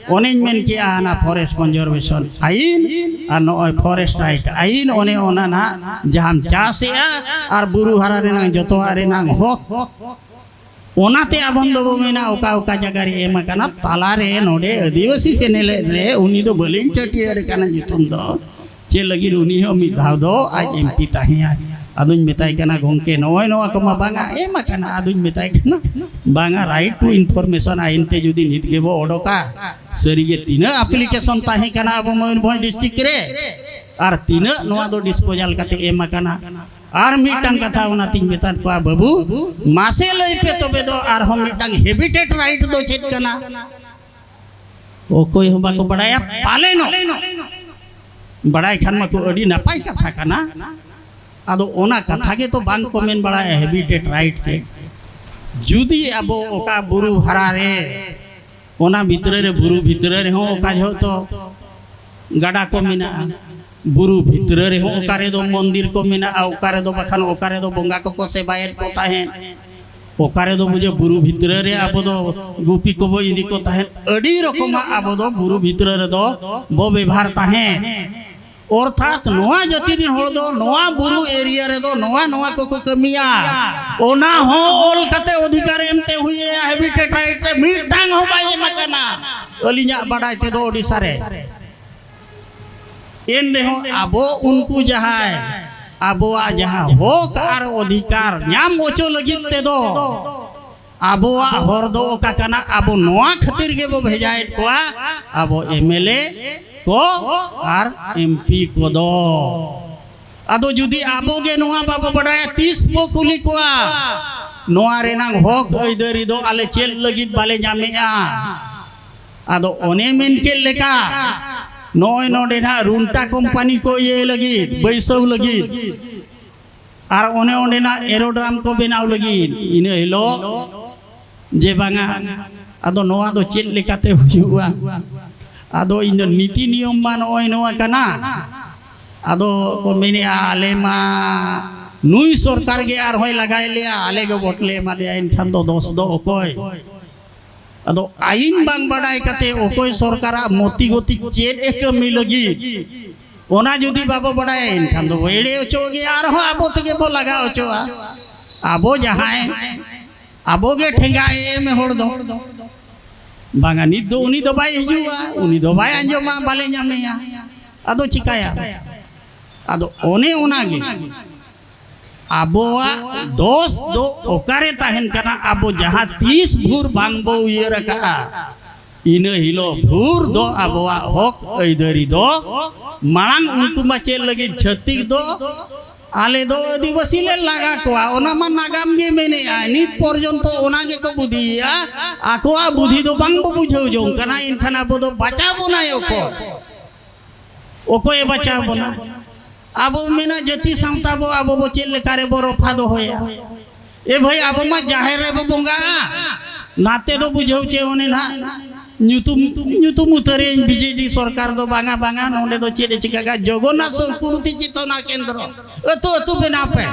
ᱚᱱᱮᱧ ᱢᱮᱱ ᱠᱮᱜᱼᱟ, ᱦᱟᱱᱟ ᱯᱷᱚᱨᱮᱥᱴ ᱠᱚᱱᱡᱟᱨᱵᱷᱮᱥᱚᱱ ᱟᱹᱭᱤᱱ ᱟᱨ ᱱᱚᱜᱼᱚᱭ ᱯᱷᱚᱨᱮᱥᱴ ᱨᱟᱭᱤᱴ ᱟᱹᱭᱤᱱ, ᱚᱱᱮ ᱚᱱᱟ ᱱᱟᱦᱟᱜ ᱡᱟᱦᱟᱸᱢ ᱪᱟᱥᱮᱜᱼᱟ ᱟᱨ ᱵᱩᱨᱩ ᱦᱟᱨᱟ ᱨᱮᱱᱟᱜ ᱡᱚᱛᱚᱣᱟᱜ ᱨᱮᱱᱟᱜ ᱦᱚᱠ, ᱚᱱᱟᱛᱮ ᱟᱵᱚᱱ ᱫᱚᱵᱚ ᱢᱮᱱᱟ, ᱚᱠᱟ ᱚᱠᱟ ᱡᱟᱭᱜᱟ ᱨᱮ ᱮᱢ ᱟᱠᱟᱱᱟ, ᱛᱟᱞᱟᱨᱮ ᱱᱚᱰᱮ ᱟᱹᱫᱤᱵᱟᱹᱥᱤ ᱥᱮᱱᱮᱞᱮᱫ ᱨᱮ ᱩᱱᱤ ᱫᱚ ᱵᱟᱹᱞᱤᱧ ᱪᱷᱟᱹᱴᱭᱟᱹᱨ ᱟᱠᱟᱱᱟ ᱧᱩᱛᱩᱢ ᱫᱚ᱾ ᱪᱮᱫ ᱞᱟᱹᱜᱤᱫ? ᱩᱱᱤ ᱦᱚᱸ ᱢᱤᱫ ᱫᱷᱟᱣ ᱫᱚ ᱟᱡ ᱮᱢ ᱯᱤ ᱛᱟᱦᱮᱸᱭᱟ᱾ ᱟᱫᱚᱧ ᱢᱮᱛᱟᱭ ᱠᱟᱱᱟ, "ᱜᱚᱢᱠᱮ, ᱱᱚᱜᱼᱚᱭ ᱱᱚᱣᱟ ᱠᱚᱢᱟ ᱵᱟᱝᱟ ᱮᱢ ᱟᱠᱟᱱᱟ?" ᱟᱫᱚᱧ ᱢᱮᱛᱟᱭ ᱠᱟᱱᱟ, "ᱵᱟᱝᱟ, ᱨᱟᱭᱤᱴ ᱴᱩ ᱤᱱᱯᱷᱚᱨᱢᱮᱥᱚᱱ ᱟᱭᱤᱱ ᱛᱮ ᱡᱩᱫᱤ ᱱᱤᱛ ᱜᱮᱵᱚ ᱚᱰᱚᱠᱟ, ᱥᱟᱹᱨᱤᱜᱮ ᱛᱤᱱᱟᱹᱜ ᱟᱯᱞᱤᱠᱮᱥᱚᱱ ᱛᱟᱦᱮᱸ ᱠᱟᱱᱟ ᱟᱵᱚ ᱢᱚᱭᱩᱨᱵᱷᱚᱸᱡᱽ ᱰᱤᱥᱴᱨᱤᱠᱴ ᱨᱮ, ᱟᱨ ᱛᱤᱱᱟᱹᱜ ᱱᱚᱣᱟ ᱫᱚ ᱰᱤᱥᱯᱳᱡᱟᱞ ᱠᱟᱛᱮ ᱮᱢ ᱟᱠᱟᱱᱟ?" ᱟᱨ ᱢᱤᱫᱴᱟᱝ ᱠᱟᱛᱷᱟ ᱚᱱᱟᱛᱤᱧ ᱢᱮᱛᱟᱫ ᱠᱚᱣᱟ, "ᱵᱟᱹᱵᱩ, ᱢᱟᱥᱮ ᱞᱟᱹᱭ ᱯᱮ ᱛᱚᱵᱮ ᱫᱚ ᱟᱨᱦᱚᱸ ᱢᱤᱫᱴᱟᱝ ᱦᱮᱵᱤᱴᱮᱴ ᱨᱟᱭᱤᱴ ᱫᱚ ᱪᱮᱫ ᱠᱟᱱᱟ?" ᱚᱠᱚᱭ ᱦᱚᱸ ᱵᱟᱠᱚ ᱵᱟᱲᱟᱭᱟ ᱯᱟᱞᱮᱱᱚᱜ᱾ ᱵᱟᱲᱟᱭ ᱠᱷᱟᱱ ᱢᱟᱠᱚ ᱟᱹᱰᱤ ᱱᱟᱯᱟᱭ ᱠᱟᱛᱷᱟ ᱠᱟᱱᱟ᱾ ᱟᱫᱚ ᱚᱱᱟ ᱠᱟᱛᱷᱟ ᱜᱮᱛᱚ ᱵᱟᱝ ᱠᱚ ᱢᱮᱱ ᱵᱟᱲᱟᱭᱟ ᱦᱮᱵᱤᱴᱮᱴ ᱨᱟᱭᱤᱴ ᱛᱮ᱾ ᱡᱩᱫᱤ ᱟᱵᱚ ᱚᱠᱟ ᱵᱩᱨᱩ ᱦᱟᱨᱟ ᱨᱮ, ᱚᱱᱟ ᱵᱷᱤᱛᱨᱟᱹ ᱨᱮ, ᱵᱩᱨᱩ ᱵᱷᱤᱛᱨᱟᱹ ᱨᱮᱦᱚᱸ ᱚᱠᱟ ᱡᱚᱦᱚᱜ ᱛᱚ ᱜᱟᱰᱟ ᱠᱚ ᱢᱮᱱᱟᱜᱼᱟ, ᱵᱩᱨᱩ ᱵᱷᱤᱛᱨᱟᱹ ᱨᱮᱦᱚᱸ ᱚᱠᱟ ᱨᱮᱫᱚ ᱢᱚᱱᱫᱤᱨ ᱠᱚ ᱢᱮᱱᱟᱜᱼᱟ, ᱚᱠᱟ ᱨᱮᱫᱚ ᱵᱟᱠᱷᱟᱱ ᱚᱠᱟ ᱨᱮᱫᱚ ᱵᱚᱸᱜᱟ ᱠᱚᱠᱚ ᱥᱮᱵᱟᱭᱮᱫ ᱠᱚ ᱛᱟᱦᱮᱸᱫ, ᱚᱠᱟ ᱨᱮᱫᱚ ᱵᱩᱡᱷᱟᱹ ᱵᱩᱨᱩ ᱵᱷᱤᱛᱨᱟᱹ ᱨᱮ ᱟᱵᱚ ᱫᱚ ᱜᱩᱯᱤ ᱠᱚᱵᱚ ᱤᱫᱤ ᱠᱚ ᱛᱟᱦᱮᱸᱫ᱾ ᱟᱹᱰᱤ ᱨᱚᱠᱚᱢᱟᱜ ᱟᱵᱚ ᱫᱚ ᱵᱩᱨᱩ ᱵᱷᱤᱛᱨᱟᱹ ᱨᱮᱫᱚ ᱵᱚ ᱵᱮᱵᱷᱟᱨ ᱛᱟᱦᱮᱸᱫ᱾ ᱚᱨᱛᱷᱟᱛ ᱱᱚᱣᱟ ᱡᱟᱹᱛᱤ ᱨᱮᱱ ᱦᱚᱲ ᱫᱚ ᱱᱚᱣᱟ ᱵᱩᱨᱩ ᱮᱨᱤᱭᱟ ᱨᱮᱫᱚ ᱱᱚᱣᱟ ᱱᱚᱣᱟ ᱠᱚᱠᱚ ᱠᱟᱹᱢᱤᱭᱟ, ᱚᱱᱟ ᱦᱚᱸ ᱚᱞ ᱠᱟᱛᱮ ᱚᱫᱷᱤᱠᱟᱨ ᱮᱢᱛᱮ ᱦᱩᱭ ᱟᱭᱟ ᱦᱮᱵᱤᱴᱮᱴ ᱨᱟᱭᱤᱴ ᱛᱮ ᱢᱤᱫᱴᱟᱝ ᱦᱚᱸ ᱵᱟᱭ ᱮᱢ ᱟᱠᱟᱱᱟ᱾ ᱟᱹᱞᱤᱧᱟᱜ ᱵᱟᱰᱟᱭ ᱛᱮᱫᱚ ᱳᱰᱤᱥᱟ ᱨᱮ᱾ ᱮᱱ ᱨᱮᱦᱚᱸ ᱟᱵᱚ ᱩᱱᱠᱩ ᱡᱟᱦᱟᱸᱭ ᱟᱵᱚᱣᱟᱜ ᱡᱟᱦᱟᱸ ᱦᱚᱠ ᱟᱨ ᱚᱫᱷᱤᱠᱟᱨ ᱧᱟᱢ ᱦᱚᱪᱚ ᱞᱟᱹᱜᱤᱫ ᱛᱮᱫᱚ ᱟᱵᱚᱣᱟᱜ ᱦᱚᱨ ᱫᱚ ᱚᱠᱟ ᱠᱟᱱᱟ? ᱟᱵᱚ ᱱᱚᱣᱟ ᱠᱷᱟᱹᱛᱤᱨ ᱜᱮᱵᱚ ᱵᱷᱮᱡᱟᱭᱮᱫ ᱠᱚᱣᱟ, ᱟᱵᱚ ᱮᱢ ᱮᱞ ᱮ ᱠᱚ ᱟᱨ ᱮᱢ ᱯᱤ ᱠᱚᱫᱚ᱾ ᱟᱫᱚ ᱡᱩᱫᱤ ᱟᱵᱚ ᱜᱮ ᱱᱚᱣᱟ ᱵᱟᱵᱚ ᱵᱟᱰᱟᱭᱟ, ᱛᱤᱥ ᱵᱚ ᱠᱩᱞᱤ ᱠᱚᱣᱟ? ᱱᱚᱣᱟ ᱨᱮᱱᱟᱝ ᱦᱚᱠ ᱟᱹᱭᱫᱟᱹᱨᱤ ᱫᱚ ᱟᱞᱮ ᱪᱮᱫ ᱞᱟᱹᱜᱤᱫ ᱵᱟᱞᱮ ᱧᱟᱢᱮᱜᱼᱟ? ᱟᱫᱚ ᱚᱱᱮ ᱢᱮᱱ ᱠᱮᱫ ᱞᱮᱠᱟ, ᱱᱚᱜᱼᱚᱭ ᱱᱚᱰᱮ ᱱᱟᱦᱟᱜ ᱨᱩᱱᱴᱟ ᱠᱳᱢᱯᱟᱱᱤ ᱠᱚ ᱤᱭᱟᱹ ᱞᱟᱹᱜᱤᱫ, ᱵᱟᱹᱭᱥᱟᱹᱣ ᱞᱟᱹᱜᱤᱫ, ᱟᱨ ᱚᱱᱮ ᱚᱸᱰᱮᱱᱟᱜ ᱮᱨᱳᱰᱨᱟᱢ ᱠᱚ ᱵᱮᱱᱟᱣ ᱞᱟᱹᱜᱤᱫ, ᱤᱱᱟᱹ ᱦᱤᱞᱳᱜ ᱡᱮ ᱵᱟᱝᱟ, ᱟᱫᱚ ᱱᱚᱣᱟ ᱫᱚ ᱪᱮᱫ ᱞᱮᱠᱟᱛᱮ ᱦᱩᱭᱩᱜᱼᱟ? ᱟᱫᱚ ᱤᱧ ᱫᱚ ᱱᱤᱛᱤ ᱱᱤᱭᱚᱢ ᱢᱟ ᱱᱚᱜᱼᱚᱭ ᱱᱚᱣᱟ ᱠᱟᱱᱟ᱾ ᱟᱫᱚ ᱠᱚ ᱢᱮᱱᱮᱜᱼᱟ, "ᱟᱞᱮ ᱢᱟ ᱱᱩᱭ ᱥᱚᱨᱠᱟᱨ ᱜᱮ ᱟᱨᱦᱚᱸᱭ ᱞᱟᱜᱟᱭ ᱞᱮᱭᱟ, ᱟᱞᱮ ᱜᱮ ᱵᱷᱳᱴ ᱞᱮ ᱮᱢᱟ ᱫᱮᱭᱟ, ᱮᱱᱠᱷᱟᱱ ᱫᱚ ᱫᱚᱥ ᱫᱚ ᱚᱠᱚᱭ?" ᱟᱫᱚ ᱟᱹᱭᱤᱱ ᱵᱟᱝ ᱵᱟᱰᱟᱭ ᱠᱟᱛᱮ ᱚᱠᱚᱭ ᱥᱚᱨᱠᱟᱨᱟᱜ ᱢᱚᱛᱤ ᱜᱚᱛᱤ ᱪᱮᱫ ᱮ ᱠᱟᱹᱢᱤ ᱞᱟᱹᱜᱤᱫ, ᱚᱱᱟ ᱡᱩᱫᱤ ᱵᱟᱵᱚ ᱵᱟᱰᱟᱭᱟ, ᱮᱱᱠᱷᱟᱱ ᱫᱚᱵᱚ ᱮᱲᱮ ᱦᱚᱪᱚ ᱜᱮᱭᱟ, ᱟᱨᱦᱚᱸ ᱟᱵᱚ ᱛᱮᱜᱮ ᱵᱚ ᱞᱟᱜᱟ ᱦᱚᱪᱚᱜᱼᱟ᱾ ᱟᱵᱚ ᱡᱟᱦᱟᱸᱭ, ᱟᱵᱚ ᱜᱮ ᱴᱷᱮᱸᱜᱟ ᱮ ᱮᱢ ᱦᱚᱲ ᱫᱚ᱾ ᱵᱟᱝᱟ, ᱱᱤᱛ ᱫᱚ ᱩᱱᱤ ᱫᱚ ᱵᱟᱭ ᱦᱤᱡᱩᱜᱼᱟ, ᱩᱱᱤ ᱫᱚ ᱵᱟᱭ ᱟᱸᱡᱚᱢᱟ, ᱵᱟᱞᱮ ᱧᱟᱢᱮᱭᱟ᱾ ᱟᱫᱚ ᱪᱤᱠᱟᱭᱟ? ᱟᱫᱚ ᱚᱱᱮ ᱚᱱᱟᱜᱮ ᱟᱵᱚᱣᱟᱜ ᱫᱚᱥ ᱫᱚ ᱚᱠᱟᱨᱮ ᱛᱟᱦᱮᱱ ᱠᱟᱱᱟ? ᱟᱵᱚ ᱡᱟᱦᱟᱸ ᱛᱤᱥ ᱵᱷᱳᱨ ᱵᱟᱝ ᱵᱚ ᱩᱭᱦᱟᱹᱨ ᱟᱠᱟᱫᱼᱟ, ᱤᱱᱟᱹ ᱦᱤᱞᱳᱜ ᱵᱷᱳᱨ ᱫᱚ ᱟᱵᱚᱣᱟᱜ ᱦᱚᱠ ᱟᱹᱭᱫᱟᱹᱨᱤ ᱫᱚ ᱢᱟᱲᱟᱝ ᱩᱱᱠᱩ ᱢᱟ ᱪᱮᱫ ᱞᱟᱹᱜᱤᱫ ᱪᱷᱟᱹᱛᱤᱠ ᱫᱚ ᱟᱞᱮ ᱫᱚ ᱟᱹᱫᱤᱵᱟᱹᱥᱤ ᱞᱮ ᱞᱟᱜᱟ ᱠᱚᱣᱟ, ᱚᱱᱟ ᱢᱟ ᱱᱟᱜᱟᱢ ᱜᱮ ᱢᱮᱱᱮᱜᱼᱟ᱾ ᱱᱤᱛ ᱯᱚᱨᱡᱚᱱᱛᱚ ᱚᱱᱟ ᱜᱮᱠᱚ ᱵᱩᱫᱷᱤᱭᱮᱜᱼᱟ, ᱟᱠᱚᱣᱟᱜ ᱵᱩᱫᱷᱤ ᱫᱚ ᱵᱟᱝ ᱵᱚ ᱵᱩᱡᱷᱟᱹᱣ ᱡᱚᱝ ᱠᱟᱱᱟ᱾ ᱮᱱᱠᱷᱟᱱ ᱟᱵᱚ ᱫᱚ ᱵᱟᱪᱟᱣ ᱵᱚᱱᱟᱭ ᱚᱠᱚᱭ? ᱚᱠᱚᱭᱮ ᱵᱟᱪᱟᱣ ᱵᱚᱱᱟ? ᱟᱵᱚ ᱢᱮᱱᱟ ᱡᱟᱹᱛᱤ ᱥᱟᱶᱛᱟ ᱵᱚ, ᱟᱵᱚ ᱵᱚ ᱪᱮᱫ ᱞᱮᱠᱟ ᱨᱮᱵᱚ ᱨᱚᱯᱷᱟ ᱫᱚᱦᱚᱭᱟ? ᱮ ᱵᱷᱟᱹᱭ, ᱟᱵᱚ ᱢᱟ ᱡᱟᱦᱮᱨ ᱨᱮᱵᱚ ᱵᱚᱸᱜᱟᱜᱼᱟ, ᱱᱟᱛᱮ ᱫᱚ ᱵᱩᱡᱷᱟᱹᱣ ᱪᱮ ᱚᱱᱮ ᱱᱟᱦᱟᱜ ᱧᱩᱛᱩᱢ, ᱧᱩᱛᱩᱢ ᱩᱛᱟᱹᱨᱮ ᱤᱧ ᱵᱤ ᱡᱮ ᱰᱤ ᱥᱚᱨᱠᱟᱨ ᱫᱚ ᱵᱟᱝᱟ, ᱵᱟᱝᱟ, ᱱᱚᱰᱮ ᱫᱚ ᱪᱮᱫ ᱮ ᱪᱤᱠᱟ ᱠᱟᱜᱼᱟ? ᱡᱚᱜᱚᱱᱱᱟᱛᱷ ᱥᱚᱝᱥᱠᱨᱩᱛᱤ ᱪᱮᱛᱚᱱᱟ ᱠᱮᱱᱫᱨᱚ ᱟᱹᱛᱩ ᱟᱹᱛᱩ ᱵᱮᱱᱟᱣ ᱯᱮ᱾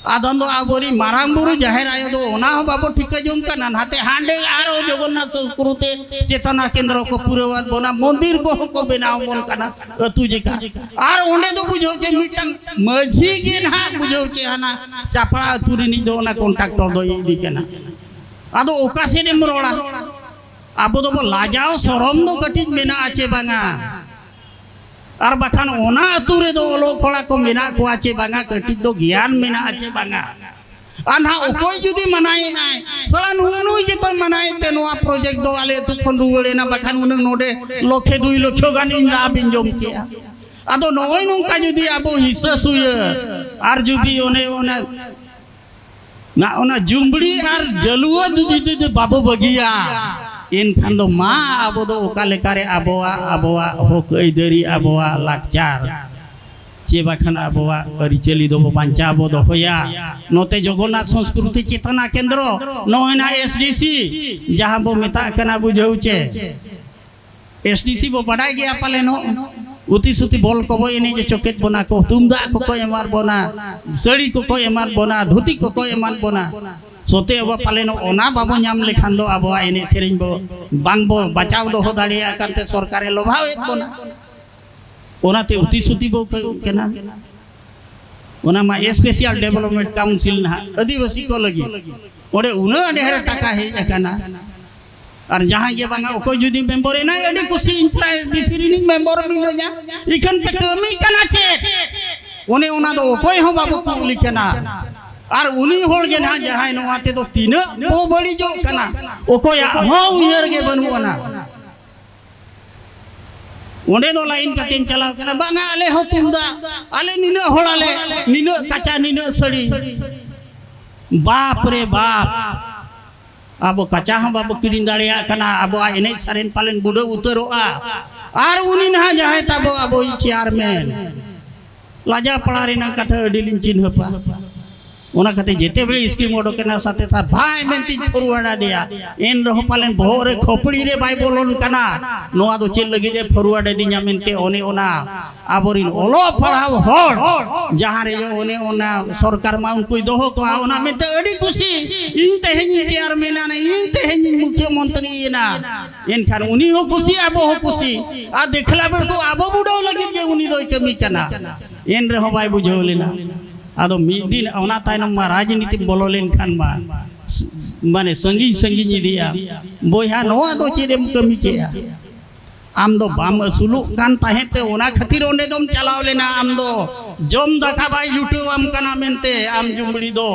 ᱟᱫᱚ ᱫᱚ ᱟᱵᱚᱨᱤᱡ ᱢᱟᱨᱟᱝ ᱵᱩᱨᱩ ᱡᱟᱦᱮᱨ ᱟᱭᱳ ᱫᱚ ᱚᱱᱟ ᱦᱚᱸ ᱵᱟᱵᱚ ᱴᱷᱤᱠᱟᱹ ᱡᱚᱝ ᱠᱟᱱᱟ, ᱱᱟᱛᱮ ᱦᱟᱸᱰᱮ ᱟᱨᱚ ᱡᱚᱜᱚᱱᱱᱟᱛᱷ ᱥᱚᱝᱥᱠᱨᱩᱛᱤ ᱪᱮᱛᱚᱱᱟ ᱠᱮᱱᱫᱨᱚ ᱠᱚ ᱯᱩᱨᱟᱹᱣᱟᱫ ᱵᱚᱱᱟ, ᱢᱚᱱᱫᱤᱨ ᱠᱚᱦᱚᱸ ᱠᱚ ᱵᱮᱱᱟᱣ ᱵᱚᱱ ᱠᱟᱱᱟ ᱟᱹᱛᱩ ᱡᱮᱠᱟ᱾ ᱟᱨ ᱚᱸᱰᱮ ᱫᱚ ᱵᱩᱡᱷᱟᱹᱣ ᱪᱮ ᱢᱤᱫᱴᱟᱝ ᱢᱟᱹᱡᱷᱤ ᱜᱮ ᱱᱟᱦᱟᱜ ᱵᱩᱡᱷᱟᱹᱣ ᱪᱮ ᱦᱟᱱᱟ ᱪᱟᱯᱲᱟ ᱟᱹᱛᱩ ᱨᱤᱱᱤᱡ ᱫᱚ ᱚᱱᱟ ᱠᱚᱱᱴᱟᱠᱴᱚᱨ ᱫᱚᱭ ᱤᱫᱤ ᱠᱟᱱᱟ᱾ ᱟᱫᱚ ᱚᱠᱟ ᱥᱮᱫ ᱮᱢ ᱨᱚᱲᱟ? ᱟᱵᱚ ᱫᱚᱵᱚ ᱞᱟᱡᱟᱣ ᱥᱚᱨᱚᱢ ᱫᱚ ᱠᱟᱹᱴᱤᱡ ᱢᱮᱱᱟᱜᱼᱟ ᱪᱮ ᱵᱟᱝᱟ? ᱟᱨ ᱵᱟᱠᱷᱟᱱ ᱚᱱᱟ ᱟᱹᱛᱩ ᱨᱮᱫᱚ ᱚᱞᱚᱜ ᱠᱚᱲᱟ ᱠᱚ ᱢᱮᱱᱟᱜ ᱠᱚᱣᱟ ᱪᱮ ᱵᱟᱝᱟ, ᱠᱟᱹᱴᱤᱡ ᱫᱚ ᱜᱮᱭᱟᱱ ᱢᱮᱱᱟᱜᱼᱟ ᱪᱮ ᱵᱟᱝᱟ? ᱟᱨ ᱱᱟᱦᱟᱜ ᱚᱠᱚᱭ ᱡᱩᱫᱤ ᱢᱟᱱᱟᱭᱮᱫ ᱟᱭ, ᱥᱟᱞᱟ ᱱᱩᱭ ᱱᱩᱭ ᱜᱮᱛᱚᱭ ᱢᱟᱱᱟᱭᱮᱫ ᱛᱮ ᱱᱚᱣᱟ ᱯᱨᱚᱡᱮᱠᱴ ᱫᱚ ᱟᱞᱮ ᱟᱹᱛᱩ ᱠᱷᱚᱱ ᱨᱩᱣᱟᱹᱲ ᱮᱱᱟ, ᱵᱟᱠᱷᱟᱱ ᱩᱱᱟᱹᱜ ᱱᱚᱰᱮ ᱞᱚᱠᱷᱮ ᱫᱩᱭ ᱞᱚᱠᱷᱚ ᱜᱟᱱ ᱤᱧ ᱞᱟᱵᱷ ᱤᱧ ᱡᱚᱢ ᱠᱮᱜᱼᱟ᱾ ᱟᱫᱚ ᱱᱚᱜᱼᱚᱭ ᱱᱚᱝᱠᱟ ᱡᱩᱫᱤ ᱟᱵᱚ ᱦᱤᱥᱟᱹ ᱥᱩᱭᱟᱹ ᱟᱨ ᱡᱩᱫᱤ ᱚᱱᱮ ᱚᱱᱟ ᱱᱟ ᱚᱱᱟ ᱡᱩᱢᱵᱲᱤ ᱟᱨ ᱡᱟᱹᱞᱩᱣᱟᱹ ᱡᱩᱫᱤ ᱡᱩᱫᱤ ᱵᱟᱵᱚ ᱵᱟᱹᱜᱤᱭᱟ, ᱮᱱᱠᱷᱟᱱ ᱫᱚ ᱢᱟ ᱟᱵᱚ ᱫᱚ ᱚᱠᱟ ᱞᱮᱠᱟᱨᱮ ᱟᱵᱚᱣᱟᱜ ᱟᱵᱚᱣᱟᱜ ᱦᱚᱠ ᱟᱹᱭᱫᱟᱹᱨᱤ, ᱟᱵᱚᱣᱟᱜ ᱞᱟᱠᱪᱟᱨ, ᱪᱮ ᱵᱟᱠᱷᱟᱱ ᱟᱵᱚᱣᱟᱜ ᱟᱹᱨᱤᱪᱟᱹᱞᱤ ᱫᱚᱵᱚ ᱵᱟᱧᱪᱟᱣ ᱵᱚ ᱫᱚᱦᱚᱭᱟ᱾ ᱱᱚᱛᱮ ᱡᱚᱜᱚᱱᱱᱟᱛᱷ ᱥᱚᱝᱥᱠᱨᱩᱛᱤ ᱪᱮᱛᱚᱱᱟ ᱠᱮᱱᱫᱨᱚ, ᱱᱚᱜᱼᱚᱭ ᱱᱟ ᱮᱥ ᱰᱤ ᱥᱤ ᱡᱟᱦᱟᱸ ᱵᱚ ᱢᱮᱛᱟᱜ ᱠᱟᱱᱟ, ᱵᱩᱡᱷᱟᱹᱣ ᱪᱮ, ᱮᱥ ᱰᱤ ᱥᱤ ᱵᱚ ᱵᱟᱰᱟᱭ ᱜᱮᱭᱟ ᱯᱟᱞᱮᱱᱚᱜ, ᱩᱛᱤ ᱥᱩᱛᱤ ᱵᱚᱞ ᱠᱚᱵᱚ ᱮᱱᱮᱡ ᱦᱚᱪᱚ ᱠᱮᱫ ᱵᱚᱱᱟ ᱠᱚ, ᱛᱩᱢᱫᱟᱜ ᱠᱚᱠᱚ ᱮᱢᱟᱫ ᱵᱚᱱᱟ, ᱥᱟᱹᱲᱤ ᱠᱚᱠᱚ ᱮᱢᱟᱫ ᱵᱚᱱᱟ, ᱫᱷᱩᱛᱤ ᱠᱚᱠᱚ ᱮᱢᱟᱫ ᱵᱚᱱᱟ᱾ ᱥᱚᱛᱮ ᱟᱵᱚ ᱯᱟᱞᱮᱱᱚᱜ ᱚᱱᱟ ᱵᱟᱵᱚ ᱧᱟᱢ ᱞᱮᱠᱷᱟᱱ ᱫᱚ ᱟᱵᱚᱣᱟᱜ ᱮᱱᱮᱡ ᱥᱮᱨᱮᱧ ᱵᱚ ᱵᱟᱝ ᱵᱚ ᱵᱟᱪᱟᱣ ᱫᱚᱦᱚ ᱫᱟᱲᱮᱭᱟᱜ ᱠᱟᱱᱛᱮ ᱥᱚᱨᱠᱟᱨᱮ ᱞᱚᱵᱷᱟᱣᱮᱫ ᱵᱚᱱᱟ᱾ ᱚᱱᱟᱛᱮ ᱩᱛᱤ ᱥᱩᱛᱤ ᱵᱚ ᱠᱟᱹᱭᱩᱜ ᱠᱟᱱᱟ᱾ ᱚᱱᱟ ᱢᱟ ᱥᱯᱮᱥᱟᱞ ᱰᱮᱵᱷᱞᱚᱯᱢᱮᱱᱴ ᱠᱟᱣᱩᱱᱥᱤᱞ ᱱᱟᱦᱟᱜ ᱟᱹᱫᱤᱵᱟᱹᱥᱤ ᱠᱚ ᱞᱟᱹᱜᱤᱫ ᱚᱸᱰᱮ ᱩᱱᱟᱹᱜ ᱰᱷᱮᱨ ᱴᱟᱠᱟ ᱦᱮᱡ ᱟᱠᱟᱱᱟ᱾ ᱟᱨ ᱡᱟᱦᱟᱸᱭ ᱜᱮ ᱵᱟᱝᱟ, ᱚᱠᱚᱭ ᱡᱩᱫᱤ ᱢᱮᱢᱵᱚᱨ ᱮᱱᱟᱭ, ᱟᱹᱰᱤ ᱠᱩᱥᱤ, ᱤᱧ ᱯᱨᱟᱭ ᱵᱤᱥᱤ ᱨᱤᱱᱤᱡ ᱢᱮᱢᱵᱚᱨ ᱢᱤᱱᱟᱹᱧᱟ, ᱤᱠᱷᱟᱹᱱ ᱯᱮ ᱠᱟᱹᱢᱤ ᱠᱟᱱᱟ ᱪᱮᱫ? ᱚᱱᱮ ᱚᱱᱟ ᱫᱚ ᱚᱠᱚᱭ ᱦᱚᱸ ᱵᱟᱵᱚ ᱠᱩᱞᱤ ᱠᱟᱱᱟ᱾ ᱟᱨ ᱩᱱᱤ ᱦᱚᱲ ᱜᱮ ᱱᱟᱦᱟᱜ ᱡᱟᱦᱟᱸᱭ ᱱᱚᱣᱟ ᱛᱮᱫᱚ ᱛᱤᱱᱟᱹᱜ ᱵᱚ ᱵᱟᱹᱲᱤᱡᱚᱜ ᱠᱟᱱᱟ, ᱚᱠᱚᱭᱟᱜ ᱦᱚᱸ ᱩᱭᱦᱟᱹᱨ ᱜᱮ ᱵᱟᱹᱱᱩᱜ ᱟᱱᱟ᱾ ᱚᱸᱰᱮ ᱫᱚ ᱞᱟᱭᱤᱱ ᱠᱟᱛᱮᱧ ᱪᱟᱞᱟᱣ ᱠᱟᱱᱟ, ᱵᱟᱝᱟ ᱟᱞᱮ ᱦᱚᱸ ᱛᱩᱢᱫᱟᱜ, ᱟᱞᱮ ᱱᱤᱱᱟᱹᱜ ᱦᱚᱲ ᱟᱞᱮ, ᱱᱤᱱᱟᱹᱜ ᱠᱟᱪᱟ, ᱱᱤᱱᱟᱹᱜ ᱥᱟᱹᱲᱤ, ᱵᱟᱯ ᱨᱮ ᱵᱟᱯ᱾ ᱟᱵᱚ ᱠᱟᱪᱟ ᱦᱚᱸ ᱵᱟᱵᱚ ᱠᱤᱨᱤᱧ ᱫᱟᱲᱮᱭᱟᱜ ᱠᱟᱱᱟ, ᱟᱵᱚᱣᱟᱜ ᱮᱱᱮᱡ ᱥᱮᱨᱮᱧ ᱯᱟᱞᱮᱱ ᱵᱩᱰᱟᱹᱣ ᱩᱛᱟᱹᱨᱚᱜᱼᱟ᱾ ᱟᱨ ᱩᱱᱤ ᱱᱟᱦᱟᱜ ᱡᱟᱦᱟᱸᱭ ᱛᱟᱵᱚ ᱟᱵᱚᱭᱤᱡ ᱪᱮᱭᱟᱨᱢᱮᱱ, ᱞᱟᱡᱟ ᱯᱟᱲᱟ ᱨᱮᱱᱟᱜ ᱠᱟᱛᱷᱟ ᱟᱹᱰᱤ ᱞᱤᱧ ᱪᱤᱱᱦᱟᱹᱯᱟ᱾ ᱚᱱᱟ ᱠᱷᱟᱹᱛᱤᱨ ᱡᱮᱛᱮ ᱵᱮᱲᱮ ᱥᱠᱤᱢ ᱚᱰᱚᱠ ᱮᱱᱟ ᱥᱟᱛᱮ ᱥᱟᱛ ᱵᱷᱟᱭ ᱢᱮᱱᱛᱮᱧ ᱯᱷᱚᱨᱣᱟᱨᱰ ᱟᱫᱮᱭᱟ᱾ ᱮᱱ ᱨᱮᱦᱚᱸ ᱯᱟᱞᱮᱱ ᱵᱚᱦᱚᱜ ᱨᱮ ᱠᱷᱚᱯᱲᱤ ᱨᱮ ᱵᱟᱭ ᱵᱚᱞᱚᱱ ᱠᱟᱱᱟ᱾ ᱱᱚᱣᱟ ᱫᱚ ᱪᱮᱫ ᱞᱟᱹᱜᱤᱫ ᱮ ᱯᱷᱚᱨᱣᱟᱨᱰ ᱟᱹᱫᱤᱧᱟ ᱢᱮᱱᱛᱮ ᱚᱱᱮ ᱚᱱᱟ ᱟᱵᱚᱨᱤᱱ ᱚᱞᱚᱜ ᱯᱟᱲᱦᱟᱣ ᱦᱚᱲ ᱡᱟᱦᱟᱸ ᱨᱮ ᱚᱱᱮ ᱚᱱᱟ ᱥᱚᱨᱠᱟᱨ ᱢᱟ ᱩᱱᱠᱩᱭ ᱫᱚᱦᱚ ᱠᱚᱣᱟ, ᱚᱱᱟ ᱢᱮᱱᱛᱮ ᱟᱹᱰᱤ ᱠᱩᱥᱤ, ᱤᱧ ᱛᱮᱦᱮᱧ ᱤᱧ ᱪᱮᱭᱟᱨᱢᱮᱱ ᱮᱱᱟ, ᱤᱧ ᱛᱮᱦᱮᱧ ᱤᱧ ᱢᱩᱠᱷᱭᱚᱢᱚᱱᱛᱨᱤ ᱮᱱᱟ᱾ ᱮᱱᱠᱷᱟᱱ ᱩᱱᱤ ᱦᱚᱸ ᱠᱩᱥᱤ, ᱟᱵᱚ ᱦᱚᱸ ᱠᱩᱥᱤ᱾ ᱟᱨ ᱫᱮᱠᱷᱞᱟ ᱵᱮᱲ ᱫᱚ ᱟᱵᱚ ᱵᱩᱰᱟᱹᱣ ᱞᱟᱹᱜᱤᱫ ᱜᱮ ᱩᱱᱤ ᱫᱚᱭ ᱠᱟᱹᱢᱤ ᱠᱟᱱᱟ᱾ ᱮᱱ ᱨᱮᱦᱚᱸ ᱵᱟᱭ ᱵᱩᱡᱷᱟᱹᱣ ᱞᱮᱱᱟ᱾ ᱟᱫᱚ ᱢᱤᱫ ᱫᱤᱱ ᱚᱱᱟ ᱛᱟᱭᱱᱚᱢ ᱢᱟ ᱨᱟᱡᱽᱱᱤᱛᱤ ᱵᱚᱞᱚ ᱞᱮᱱᱠᱷᱟᱱ ᱢᱟ, ᱢᱟᱱᱮ ᱥᱟᱺᱜᱤᱧ ᱥᱟᱺᱜᱤᱧ ᱤᱫᱤᱜᱼᱟ᱾ ᱵᱚᱭᱦᱟ, ᱱᱚᱣᱟ ᱫᱚ ᱪᱮᱫ ᱮᱢ ᱠᱟᱹᱢᱤ ᱠᱮᱜᱼᱟ? ᱟᱢ ᱫᱚ ᱵᱟᱢ ᱟᱹᱥᱩᱞᱚᱜ ᱠᱟᱱ ᱛᱟᱦᱮᱸᱫ ᱛᱮ ᱚᱱᱟ ᱠᱷᱟᱹᱛᱤᱨ ᱚᱸᱰᱮ ᱫᱚᱢ ᱪᱟᱞᱟᱣ ᱞᱮᱱᱟ᱾ ᱟᱢ ᱫᱚ ᱡᱚᱢ ᱫᱟᱠᱟ ᱵᱟᱭ ᱡᱩᱴᱟᱹᱣᱟᱢ ᱠᱟᱱᱟ ᱢᱮᱱᱛᱮ ᱟᱢ ᱡᱩᱢᱵᱲᱤ ᱫᱚ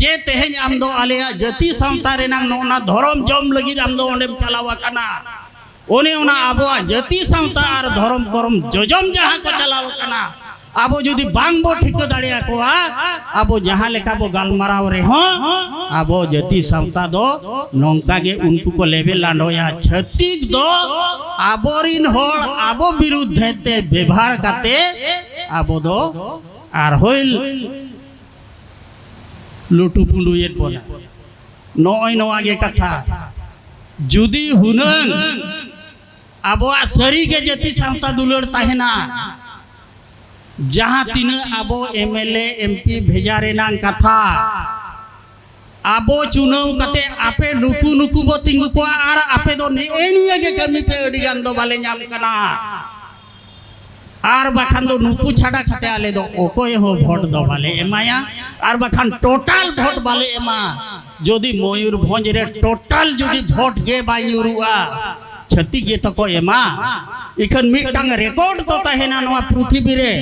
ᱪᱮ ᱛᱮᱦᱮᱧ ᱟᱢ ᱫᱚ ᱟᱞᱮᱭᱟᱜ ᱡᱟᱹᱛᱤ ᱥᱟᱶᱛᱟ ᱨᱮᱱᱟᱝ ᱱᱚᱜᱼᱚ ᱱᱟ ᱫᱷᱚᱨᱚᱢ ᱡᱚᱢ ᱞᱟᱹᱜᱤᱫ ᱟᱢ ᱫᱚ ᱚᱸᱰᱮᱢ ᱪᱟᱞᱟᱣ ᱟᱠᱟᱱᱟ? ᱚᱱᱮ ᱚᱱᱟ ᱟᱵᱚᱣᱟᱜ ᱡᱟᱹᱛᱤ ᱥᱟᱶᱛᱟ ᱟᱨ ᱫᱷᱚᱨᱚᱢ ᱠᱚᱨᱚᱢ ᱡᱚᱡᱚᱢ ᱡᱟᱦᱟᱸ ᱠᱚ ᱪᱟᱞᱟᱣ ᱟᱠᱟᱱᱟ, ᱟᱵᱚ ᱡᱩᱫᱤ ᱵᱟᱝ ᱵᱚ ᱴᱷᱤᱠᱟᱹ ᱫᱟᱲᱮᱭᱟᱠᱚᱣᱟ, ᱟᱵᱚ ᱡᱟᱦᱟᱸ ᱞᱮᱠᱟ ᱵᱚ ᱜᱟᱞᱢᱟᱨᱟᱣ ᱨᱮᱦᱚᱸ, ᱟᱵᱚ ᱡᱟᱹᱛᱤ ᱥᱟᱶᱛᱟ ᱫᱚ ᱱᱚᱝᱠᱟ ᱜᱮ ᱩᱱᱠᱩ ᱠᱚ ᱞᱮᱵᱮ ᱞᱟᱸᱰᱚᱭᱟ᱾ ᱪᱷᱟᱹᱛᱤᱠ ᱫᱚ ᱟᱵᱚᱨᱤᱱ ᱦᱚᱲ ᱟᱵᱚ ᱵᱤᱨᱩᱫᱷᱮ ᱛᱮ ᱵᱮᱵᱷᱟᱨ ᱠᱟᱛᱮ ᱟᱵᱚ ᱫᱚ ᱟᱨᱦᱚᱸᱭ ᱞᱩᱴᱩ ᱯᱩᱸᱰᱩᱭᱮᱫ ᱵᱚᱱᱟ᱾ ᱱᱚᱜᱼᱚᱭ ᱱᱚᱣᱟ ᱜᱮ ᱠᱟᱛᱷᱟ᱾ ᱡᱩᱫᱤ ᱦᱩᱱᱟᱹᱝ ᱟᱵᱚᱣᱟᱜ ᱥᱟᱹᱨᱤ ᱜᱮ ᱡᱟᱹᱛᱤ ᱥᱟᱶᱛᱟ ᱫᱩᱞᱟᱹᱲ ᱛᱟᱦᱮᱱᱟ, ᱡᱟᱦᱟᱸ ᱛᱤᱱᱟᱹᱜ ᱟᱵᱚ M L A, M P ᱵᱷᱮᱡᱟ ᱨᱮᱱᱟᱝ ᱠᱟᱛᱷᱟ, ᱟᱵᱚ ᱪᱩᱱᱟᱹᱣ ᱠᱟᱛᱮ ᱟᱯᱮ ᱱᱩᱠᱩ ᱱᱩᱠᱩ ᱵᱚ ᱛᱤᱸᱜᱩ ᱠᱚᱣᱟ ᱟᱨ ᱟᱯᱮ ᱫᱚ ᱱᱮᱜᱼᱮ ᱱᱤᱭᱟᱹ ᱜᱮ ᱠᱟᱹᱢᱤ ᱯᱮ, ᱟᱹᱰᱤ ᱜᱟᱱ ᱫᱚ ᱵᱟᱞᱮ ᱧᱟᱢ ᱠᱟᱱᱟ᱾ ᱟᱨ ᱵᱟᱠᱷᱟᱱ ᱫᱚ ᱱᱩᱠᱩ ᱪᱷᱟᱰᱟ ᱠᱟᱛᱮ ᱟᱞᱮ ᱫᱚ ᱚᱠᱚᱭ ᱦᱚᱸ ᱵᱷᱳᱴ ᱫᱚ ᱵᱟᱞᱮ ᱮᱢᱟᱭᱟ, ᱟᱨ ᱵᱟᱠᱷᱟᱱ ᱴᱳᱴᱟᱞ ᱵᱷᱳᱴ ᱵᱟᱞᱮ ᱮᱢᱟ᱾ ᱡᱩᱫᱤ ᱢᱚᱭᱩᱨᱵᱷᱚᱸᱡᱽ ᱨᱮ ᱴᱳᱴᱟᱞ ᱡᱩᱫᱤ ᱵᱷᱳᱴ ᱜᱮ ᱵᱟᱭ ᱧᱩᱨᱩᱜᱼᱟ, ᱪᱷᱟᱹᱛᱤᱠ ᱜᱮ ᱛᱟᱠᱚ ᱮᱢᱟ᱾ ᱤᱠᱷᱟᱹᱱ ᱢᱤᱫᱴᱟᱝ ᱨᱮᱠᱚᱨᱰ ᱫᱚ ᱛᱟᱦᱮᱱᱟ ᱱᱚᱣᱟ ᱯᱨᱤᱛᱷᱤᱵᱤ ᱨᱮ,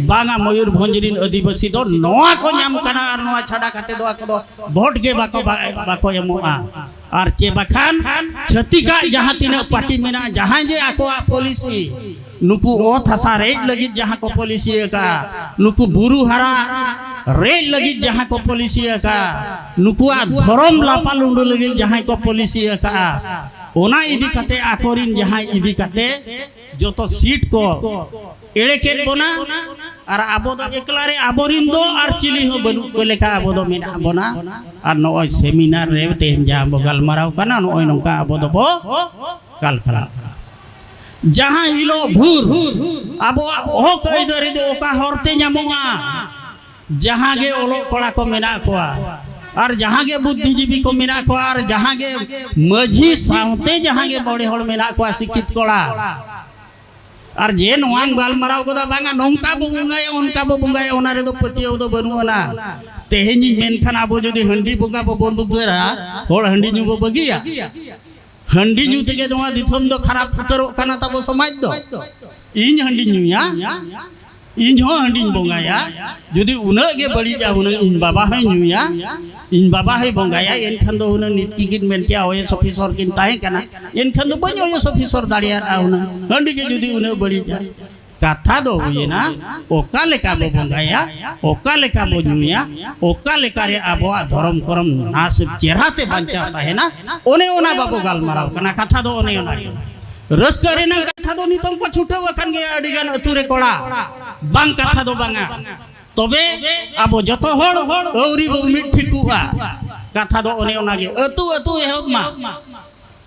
ᱵᱟᱝᱟ ᱢᱚᱭᱩᱨᱵᱷᱚᱸᱡᱽ ᱨᱤᱱ ᱟᱹᱫᱤᱵᱟᱹᱥᱤ ᱫᱚ ᱱᱚᱣᱟ ᱠᱚ ᱧᱟᱢ ᱠᱟᱱᱟ ᱟᱨ ᱱᱚᱣᱟ ᱪᱷᱟᱰᱟ ᱠᱟᱛᱮ ᱫᱚ ᱟᱠᱚ ᱫᱚ ᱵᱷᱳᱴ ᱜᱮ ᱵᱟᱠᱚ, ᱵᱟᱠᱚ ᱮᱢᱚᱜᱼᱟ᱾ ᱟᱨ ᱪᱮ ᱵᱟᱠᱷᱟᱱ ᱪᱷᱟᱹᱛᱤᱠᱟᱜ ᱡᱟᱦᱟᱸ ᱛᱤᱱᱟᱹᱜ ᱯᱟᱨᱴᱤ ᱢᱮᱱᱟᱜᱼᱟ, ᱡᱟᱦᱟᱸᱭ ᱡᱮ ᱟᱠᱚᱣᱟᱜ ᱯᱚᱞᱤᱥᱤ, ᱱᱩᱠᱩ ᱚᱛ ᱦᱟᱥᱟ ᱨᱮᱡ ᱞᱟᱹᱜᱤᱫ ᱡᱟᱦᱟᱸ ᱠᱚ ᱯᱚᱞᱤᱥᱤ ᱟᱠᱟᱫᱼᱟ, ᱱᱩᱠᱩ ᱵᱩᱨᱩ ᱦᱟᱨᱟ ᱨᱮᱡ ᱞᱟᱹᱜᱤᱫ ᱡᱟᱦᱟᱸ ᱠᱚ ᱯᱚᱞᱤᱥᱤ ᱟᱠᱟᱫᱼᱟ, ᱱᱩᱠᱩᱣᱟᱜ ᱫᱷᱚᱨᱚᱢ ᱞᱟᱯᱟ ᱞᱩᱸᱰᱟᱹ ᱞᱟᱹᱜᱤᱫ ᱡᱟᱦᱟᱸᱭ ᱠᱚ ᱯᱚᱞᱤᱥᱤ ᱟᱠᱟᱫᱼᱟ, ᱚᱱᱟ ᱤᱫᱤ ᱠᱟᱛᱮ ᱟᱠᱚᱨᱤᱱ ᱡᱟᱦᱟᱸᱭ ᱤᱫᱤ ᱠᱟᱛᱮ ᱡᱚᱛᱚ ᱥᱤᱴ ᱠᱚ ᱮᱲᱮ ᱠᱮᱫ ᱵᱚᱱᱟ᱾ ᱟᱨ ᱟᱵᱚ ᱫᱚ ᱮᱠᱞᱟ ᱨᱮ ᱟᱵᱚᱨᱤᱱ ᱫᱚ ᱟᱨ ᱪᱤᱞᱤ ᱦᱚᱸ ᱵᱟᱹᱱᱩᱜ ᱠᱚ ᱞᱮᱠᱟ ᱟᱵᱚ ᱫᱚ ᱢᱮᱱᱟᱜ ᱵᱚᱱᱟ᱾ ᱟᱨ ᱱᱚᱜᱼᱚᱭ ᱥᱮᱢᱤᱱᱟᱨ ᱨᱮ ᱛᱮᱦᱮᱧ ᱡᱟᱦᱟᱸ ᱵᱚ ᱜᱟᱞᱢᱟᱨᱟᱣ ᱠᱟᱱᱟ, ᱱᱚᱜᱼᱚᱭ ᱱᱚᱝᱠᱟ ᱟᱵᱚ ᱫᱚᱵᱚ ᱠᱟᱞᱠᱟᱞᱟᱜ ᱠᱟᱱᱟ᱾ ᱡᱟᱦᱟᱸ ᱦᱤᱞᱳᱜ ᱵᱷᱳᱨ ᱟᱵᱚᱣᱟᱜ ᱦᱚᱠ ᱟᱹᱭᱫᱟᱹᱨᱤ ᱫᱚ ᱚᱠᱟ ᱦᱚᱨᱛᱮ ᱧᱟᱢᱚᱜᱼᱟ? ᱡᱟᱦᱟᱸ ᱜᱮ ᱚᱞᱚᱜ ᱠᱚᱲᱟ ᱠᱚ ᱢᱮᱱᱟᱜ ᱠᱚᱣᱟ, ᱟᱨ ᱡᱟᱦᱟᱸ ᱜᱮ ᱵᱩᱫᱽᱫᱷᱤᱡᱤᱵᱤ ᱠᱚ ᱢᱮᱱᱟᱜ ᱠᱚᱣᱟ, ᱟᱨ ᱡᱟᱦᱟᱸ ᱜᱮ ᱢᱟᱹᱡᱷᱤ ᱥᱟᱶᱛᱮ ᱡᱟᱦᱟᱸ ᱜᱮ ᱢᱚᱬᱮ ᱦᱚᱲ ᱢᱮᱱᱟᱜ ᱠᱚᱣᱟ ᱥᱤᱠᱠᱷᱤᱛ ᱠᱚᱲᱟ, ᱟᱨ ᱡᱮ ᱱᱚᱣᱟᱢ ᱜᱟᱞᱢᱟᱨᱟᱣ ᱜᱚᱫᱟ, ᱵᱟᱝᱟ ᱱᱚᱝᱠᱟ ᱵᱚ ᱵᱚᱸᱜᱟᱭᱟ, ᱚᱱᱠᱟ ᱵᱚ ᱵᱚᱸᱜᱟᱭᱟ, ᱚᱱᱟ ᱨᱮᱫᱚ ᱯᱟᱹᱛᱭᱟᱹᱣ ᱫᱚ ᱵᱟᱹᱱᱩᱜ ᱟᱱᱟ᱾ ᱛᱮᱦᱮᱧᱤᱧ ᱢᱮᱱᱠᱷᱟᱱ ᱟᱵᱚ ᱡᱩᱫᱤ ᱦᱟᱺᱰᱤ ᱵᱚᱸᱜᱟ ᱵᱚ ᱵᱚᱱᱫ ᱩᱛᱟᱹᱨᱟ, ᱦᱚᱲ ᱦᱟᱺᱰᱤ ᱧᱩ ᱵᱚ ᱵᱟᱹᱜᱤᱭᱟ? ᱦᱟᱺᱰᱤ ᱧᱩ ᱛᱮᱜᱮ ᱱᱚᱣᱟ ᱫᱤᱥᱚᱢ ᱫᱚ ᱠᱷᱟᱨᱟᱯ ᱩᱛᱟᱹᱨᱚᱜ ᱠᱟᱱᱟ ᱛᱟᱵᱚ ᱥᱚᱢᱟᱡᱽ ᱫᱚ᱾ ᱤᱧ ᱦᱟᱺᱰᱤᱧ ᱧᱩᱭᱟ, ᱤᱧ ᱦᱚᱸ ᱦᱟᱺᱰᱤᱧ ᱵᱚᱸᱜᱟᱭᱟ᱾ ᱡᱩᱫᱤ ᱩᱱᱟᱹᱜ ᱜᱮ ᱵᱟᱹᱲᱤᱡᱼᱟ, ᱦᱩᱱᱟᱹᱝ ᱤᱧ ᱵᱟᱵᱟ ᱦᱚᱸᱭ ᱧᱩᱭᱟ, ᱤᱧ ᱵᱟᱵᱟ ᱦᱚᱸᱭ ᱵᱚᱸᱜᱟᱭᱟ, ᱮᱱᱠᱷᱟᱱ ᱫᱚ ᱦᱩᱱᱟᱹᱝ ᱱᱤᱛ ᱠᱤᱱ ᱢᱮᱱ ᱠᱮᱭᱟ, ᱳᱭᱮᱥ ᱚᱯᱷᱤᱥᱚᱨ ᱠᱤᱱ ᱛᱟᱦᱮᱸ ᱠᱟᱱᱟ, ᱮᱱᱠᱷᱟᱱ ᱫᱚ ᱵᱟᱹᱧ ᱳᱭᱮᱥ ᱚᱯᱷᱤᱥᱚᱨ ᱫᱟᱲᱮᱭᱟᱜᱼᱟ ᱦᱩᱱᱟᱹᱝ, ᱦᱟᱺᱰᱤ ᱜᱮ ᱡᱩᱫᱤ ᱩᱱᱟᱹᱜ ᱵᱟᱹᱲᱤᱡᱼᱟ᱾ ᱠᱟᱛᱷᱟ ᱫᱚ ᱦᱩᱭᱮᱱᱟ, ᱚᱠᱟ ᱞᱮᱠᱟ ᱵᱚ ᱵᱚᱸᱜᱟᱭᱟ, ᱚᱠᱟ ᱞᱮᱠᱟ ᱵᱚ ᱧᱩᱭᱟ, ᱚᱠᱟ ᱞᱮᱠᱟᱨᱮ ᱟᱵᱚᱣᱟᱜ ᱫᱷᱚᱨᱚᱢ ᱠᱚᱨᱚᱢ ᱱᱟᱥᱮᱵ ᱪᱮᱦᱨᱟ ᱛᱮ ᱵᱟᱧᱪᱟᱣ ᱛᱟᱦᱮᱱᱟ, ᱚᱱᱮ ᱚᱱᱟ ᱵᱟᱵᱚ ᱜᱟᱞᱢᱟᱨᱟᱣ ᱠᱟᱱᱟ᱾ ᱠᱟᱛᱷᱟ ᱫᱚ ᱚᱱᱮ ᱚᱱᱟ ᱜᱮ᱾ ᱨᱟᱹᱥᱠᱟᱹ ᱨᱮᱱᱟᱜ ᱠᱟᱛᱷᱟ ᱫᱚ ᱱᱤᱛᱚᱝ ᱠᱚ ᱪᱷᱩᱴᱟᱹᱣ ᱟᱠᱟᱱ ᱜᱮᱭᱟ ᱟᱹᱰᱤ ᱜᱟᱱ ᱟᱹᱛᱩ ᱨᱮ ᱠᱚᱲᱟ, ᱵᱟᱝ ᱠᱟᱛᱷᱟ ᱫᱚ ᱵᱟᱝᱟ᱾ ᱛᱚᱵᱮ ᱟᱵᱚ ᱡᱚᱛᱚ ᱦᱚᱲ ᱟᱹᱣᱨᱤ ᱵᱚ ᱢᱤᱫ ᱴᱷᱤᱠᱚᱜᱼᱟ᱾ ᱠᱟᱛᱷᱟ ᱫᱚ ᱚᱱᱮ ᱚᱱᱟ ᱜᱮ, ᱟᱹᱛᱩ ᱟᱹᱛᱩ ᱮᱦᱚᱵ ᱢᱟ᱾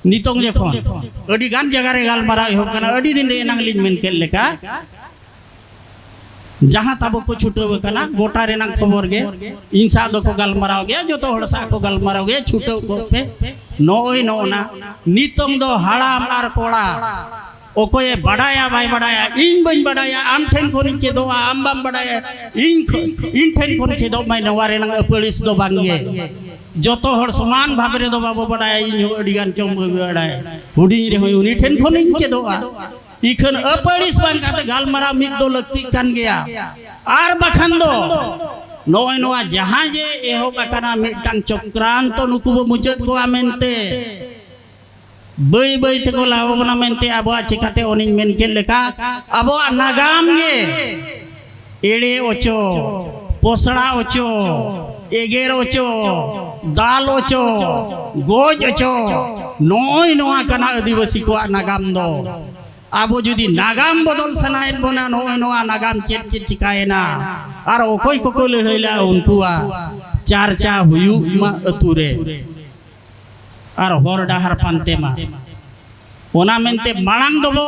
ᱱᱤᱛᱚᱝ ᱡᱚᱠᱷᱚᱱ ᱟᱹᱰᱤ ᱜᱟᱱ ᱡᱟᱭᱜᱟ ᱨᱮ ᱜᱟᱞᱢᱟᱨᱟᱣ ᱮᱦᱚᱵ ᱠᱟᱱᱟ, ᱟᱹᱰᱤ ᱫᱤᱱ ᱨᱮ ᱮᱱᱟᱝ ᱞᱤᱧ ᱢᱮᱱ ᱠᱮᱫ ᱞᱮᱠᱟ, ᱡᱟᱦᱟᱸ ᱛᱟᱵᱚ ᱠᱚ ᱪᱷᱩᱴᱟᱹᱣ ᱟᱠᱟᱱᱟ, ᱜᱚᱴᱟ ᱨᱮᱱᱟᱜ ᱠᱷᱚᱵᱚᱨ ᱜᱮ ᱤᱧ ᱥᱟᱶ ᱫᱚᱠᱚ ᱜᱟᱞᱢᱟᱨᱟᱣ ᱜᱮᱭᱟ, ᱡᱚᱛᱚ ᱦᱚᱲ ᱥᱟᱶ ᱠᱚ ᱜᱟᱞᱢᱟᱨᱟᱣ ᱜᱮᱭᱟ, ᱪᱷᱩᱴᱟᱹᱣ ᱠᱚᱜ ᱯᱮ᱾ ᱱᱚᱜᱼᱚᱭ ᱱᱚᱜᱼᱚ ᱱᱟ ᱱᱤᱛᱚᱝ ᱫᱚ ᱦᱟᱲᱟᱢ ᱟᱨ ᱠᱚᱲᱟ, ᱚᱠᱚᱭᱮ ᱵᱟᱰᱟᱭᱟ ᱵᱟᱭ ᱵᱟᱰᱟᱭᱟ, ᱤᱧ ᱵᱟᱹᱧ ᱵᱟᱰᱟᱭᱟ, ᱟᱢ ᱴᱷᱮᱱ ᱠᱷᱚᱱᱤᱧ ᱪᱮᱫᱚᱜᱼᱟ, ᱟᱢ ᱵᱟᱢ ᱵᱟᱰᱟᱭᱟ, ᱤᱧ ᱠᱷᱚ-, ᱤᱧ ᱴᱷᱮᱱ ᱠᱷᱚᱱ ᱪᱮᱫᱚᱜ ᱢᱟᱭ, ᱱᱚᱣᱟ ᱨᱮᱱᱟᱜ ᱟᱹᱯᱟᱹᱲᱤᱥ ᱫᱚ ᱵᱟᱝ ᱜᱮ᱾ ᱡᱚᱛᱚ ᱦᱚᱲ ᱥᱚᱢᱟᱱ ᱵᱷᱟᱵᱽ ᱨᱮᱫᱚ ᱵᱟᱵᱚ ᱵᱟᱰᱟᱭᱟ, ᱤᱧ ᱦᱚᱸ ᱟᱹᱰᱤ ᱜᱟᱱ ᱪᱚᱝ ᱵᱟᱹᱧ ᱵᱟᱰᱟᱭᱟ, ᱦᱩᱰᱤᱧ ᱨᱮᱦᱚᱸ ᱩᱱᱤ ᱴᱷᱮᱱ ᱠᱷᱚᱱᱤᱧ ᱪᱮᱫᱚᱜᱼᱟ᱾ ᱤᱠᱷᱟᱹᱱ ᱟᱹᱯᱟᱹᱲᱤᱥ ᱵᱟᱝ ᱠᱟᱛᱮ ᱜᱟᱞᱢᱟᱨᱟᱣ ᱢᱤᱫ ᱫᱚ ᱞᱟᱹᱠᱛᱤᱜ ᱠᱟᱱ ᱜᱮᱭᱟ᱾ ᱟᱨ ᱵᱟᱠᱷᱟᱱ ᱫᱚ ᱱᱚᱜᱼᱚᱭ ᱱᱚᱣᱟ ᱡᱟᱦᱟᱸ ᱡᱮ ᱮᱦᱚᱵ ᱟᱠᱟᱱᱟ ᱢᱤᱫᱴᱟᱝ ᱪᱚᱠᱨᱟᱱᱛᱚ, ᱱᱩᱠᱩ ᱵᱚ ᱢᱩᱪᱟᱹᱫ ᱠᱚᱣᱟ ᱢᱮᱱᱛᱮ, ᱵᱟᱹᱭ ᱵᱟᱹᱭ ᱛᱮᱠᱚ ᱞᱟᱦᱟ ᱵᱚᱱᱟ ᱢᱮᱱᱛᱮ, ᱟᱵᱚᱣᱟᱜ ᱪᱤᱠᱟᱛᱮ ᱚᱱᱮᱧ ᱢᱮᱱ ᱠᱮᱫ ᱞᱮᱠᱟ ᱟᱵᱚᱣᱟᱜ ᱱᱟᱜᱟᱢ ᱜᱮ ᱮᱲᱮ ᱚᱪᱚ, ᱯᱚᱥᱲᱟ ᱚᱪᱚ, ᱮᱜᱮᱨ ᱚᱪᱚ, ᱫᱟᱞ ᱚᱪᱚ, ᱜᱚᱡ ᱚᱪᱚ, ᱱᱚᱜᱼᱚᱭ ᱱᱚᱣᱟ ᱠᱟᱱᱟ ᱟᱹᱫᱤᱵᱟᱹᱥᱤ ᱠᱚᱣᱟᱜ ᱱᱟᱜᱟᱢ ᱫᱚ᱾ ᱟᱵᱚ ᱡᱩᱫᱤ ᱱᱟᱜᱟᱢ ᱵᱚᱫᱚᱞ ᱥᱟᱱᱟᱭᱮᱫ ᱵᱚᱱᱟ, ᱱᱚᱜᱼᱚᱭ ᱱᱚᱣᱟ ᱱᱟᱜᱟᱢ ᱪᱮᱫ ᱪᱮᱫ ᱪᱤᱠᱟᱭᱮᱱᱟ ᱟᱨ ᱚᱠᱚᱭ ᱠᱚᱠᱚ ᱞᱟᱹᱲᱦᱟᱹᱭ ᱞᱮᱫᱼᱟ, ᱩᱱᱠᱩᱣᱟᱜ ᱪᱟᱨᱪᱟ ᱦᱩᱭᱩᱜ ᱢᱟ ᱟᱹᱛᱩ ᱨᱮ ᱟᱨ ᱦᱚᱨ ᱰᱟᱦᱟᱨ ᱯᱟᱱᱛᱮ ᱢᱟ᱾ ᱚᱱᱟ ᱢᱮᱱᱛᱮ ᱢᱟᱲᱟᱝ ᱫᱚᱵᱚ,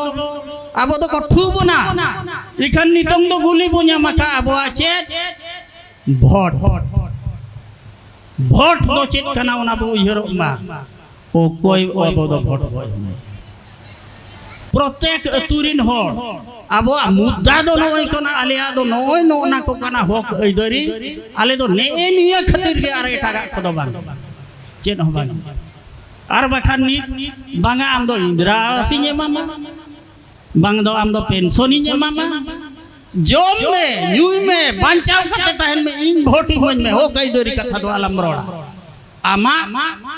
ᱟᱵᱚ ᱫᱚᱠᱚ ᱴᱷᱩ ᱵᱚᱱᱟ᱾ ᱤᱠᱷᱟᱹᱱ ᱱᱤᱛᱚᱝ ᱫᱚ ᱜᱩᱞᱤ ᱵᱚ ᱧᱟᱢ ᱟᱠᱟᱫ ᱟᱵᱚᱣᱟᱜ ᱪᱮᱫ? ᱵᱷᱳᱴ᱾ ᱵᱷᱳᱴ ᱫᱚ ᱪᱮᱫ ᱠᱟᱱᱟ, ᱚᱱᱟ ᱵᱚ ᱩᱭᱦᱟᱹᱨᱚᱜ ᱢᱟ᱾ ᱚᱠᱚᱭ ᱟᱵᱚ ᱫᱚ ᱵᱷᱳᱴ ᱵᱚ ᱮᱢᱟᱭᱟ? ᱯᱨᱚᱛᱮᱠ ᱟᱹᱛᱩ ᱨᱤᱱ ᱦᱚᱲ, ᱟᱵᱚᱣᱟᱜ ᱢᱩᱫᱽᱫᱟ ᱫᱚ ᱱᱚᱜᱼᱚᱭ ᱠᱟᱱᱟ, ᱟᱞᱮᱭᱟᱜ ᱫᱚ ᱱᱚᱜᱼᱚᱭ ᱱᱚᱜᱼᱚ ᱱᱟ ᱠᱚ ᱠᱟᱱᱟ ᱦᱚᱠ ᱟᱹᱭᱫᱟᱹᱨᱤ, ᱟᱞᱮ ᱫᱚ ᱱᱮᱜᱼᱮ ᱱᱤᱭᱟᱹ ᱠᱷᱟᱹᱛᱤᱨ ᱜᱮ ᱟᱨ ᱮᱴᱟᱜᱟᱜ ᱠᱚᱫᱚ ᱵᱟᱝ, ᱪᱮᱫ ᱦᱚᱸ ᱵᱟᱝ᱾ ᱟᱨ ᱵᱟᱠᱷᱟᱱ ᱱᱤᱛ ᱵᱟᱝᱟ, ᱟᱢ ᱫᱚ ᱤᱱᱫᱨᱟ ᱟᱵᱟᱥᱤᱧ ᱮᱢᱟᱢᱟ, ᱵᱟᱝ ᱫᱚ ᱟᱢ ᱫᱚ ᱯᱮᱱᱥᱚᱱᱤᱧ ᱮᱢᱟᱢᱟ, ᱡᱚᱢ ᱢᱮ, ᱧᱩᱭ ᱢᱮ, ᱵᱟᱧᱪᱟᱣ ᱠᱟᱛᱮ ᱛᱟᱦᱮᱱ ᱢᱮ, ᱤᱧ ᱵᱷᱳᱴ ᱤᱢᱟᱹᱧ ᱢᱮ, ᱦᱚᱠ ᱟᱹᱭᱫᱟᱹᱨᱤ ᱠᱟᱛᱷᱟ ᱫᱚ ᱟᱞᱚᱢ ᱨᱚᱲᱟ᱾ ᱟᱢᱟᱜ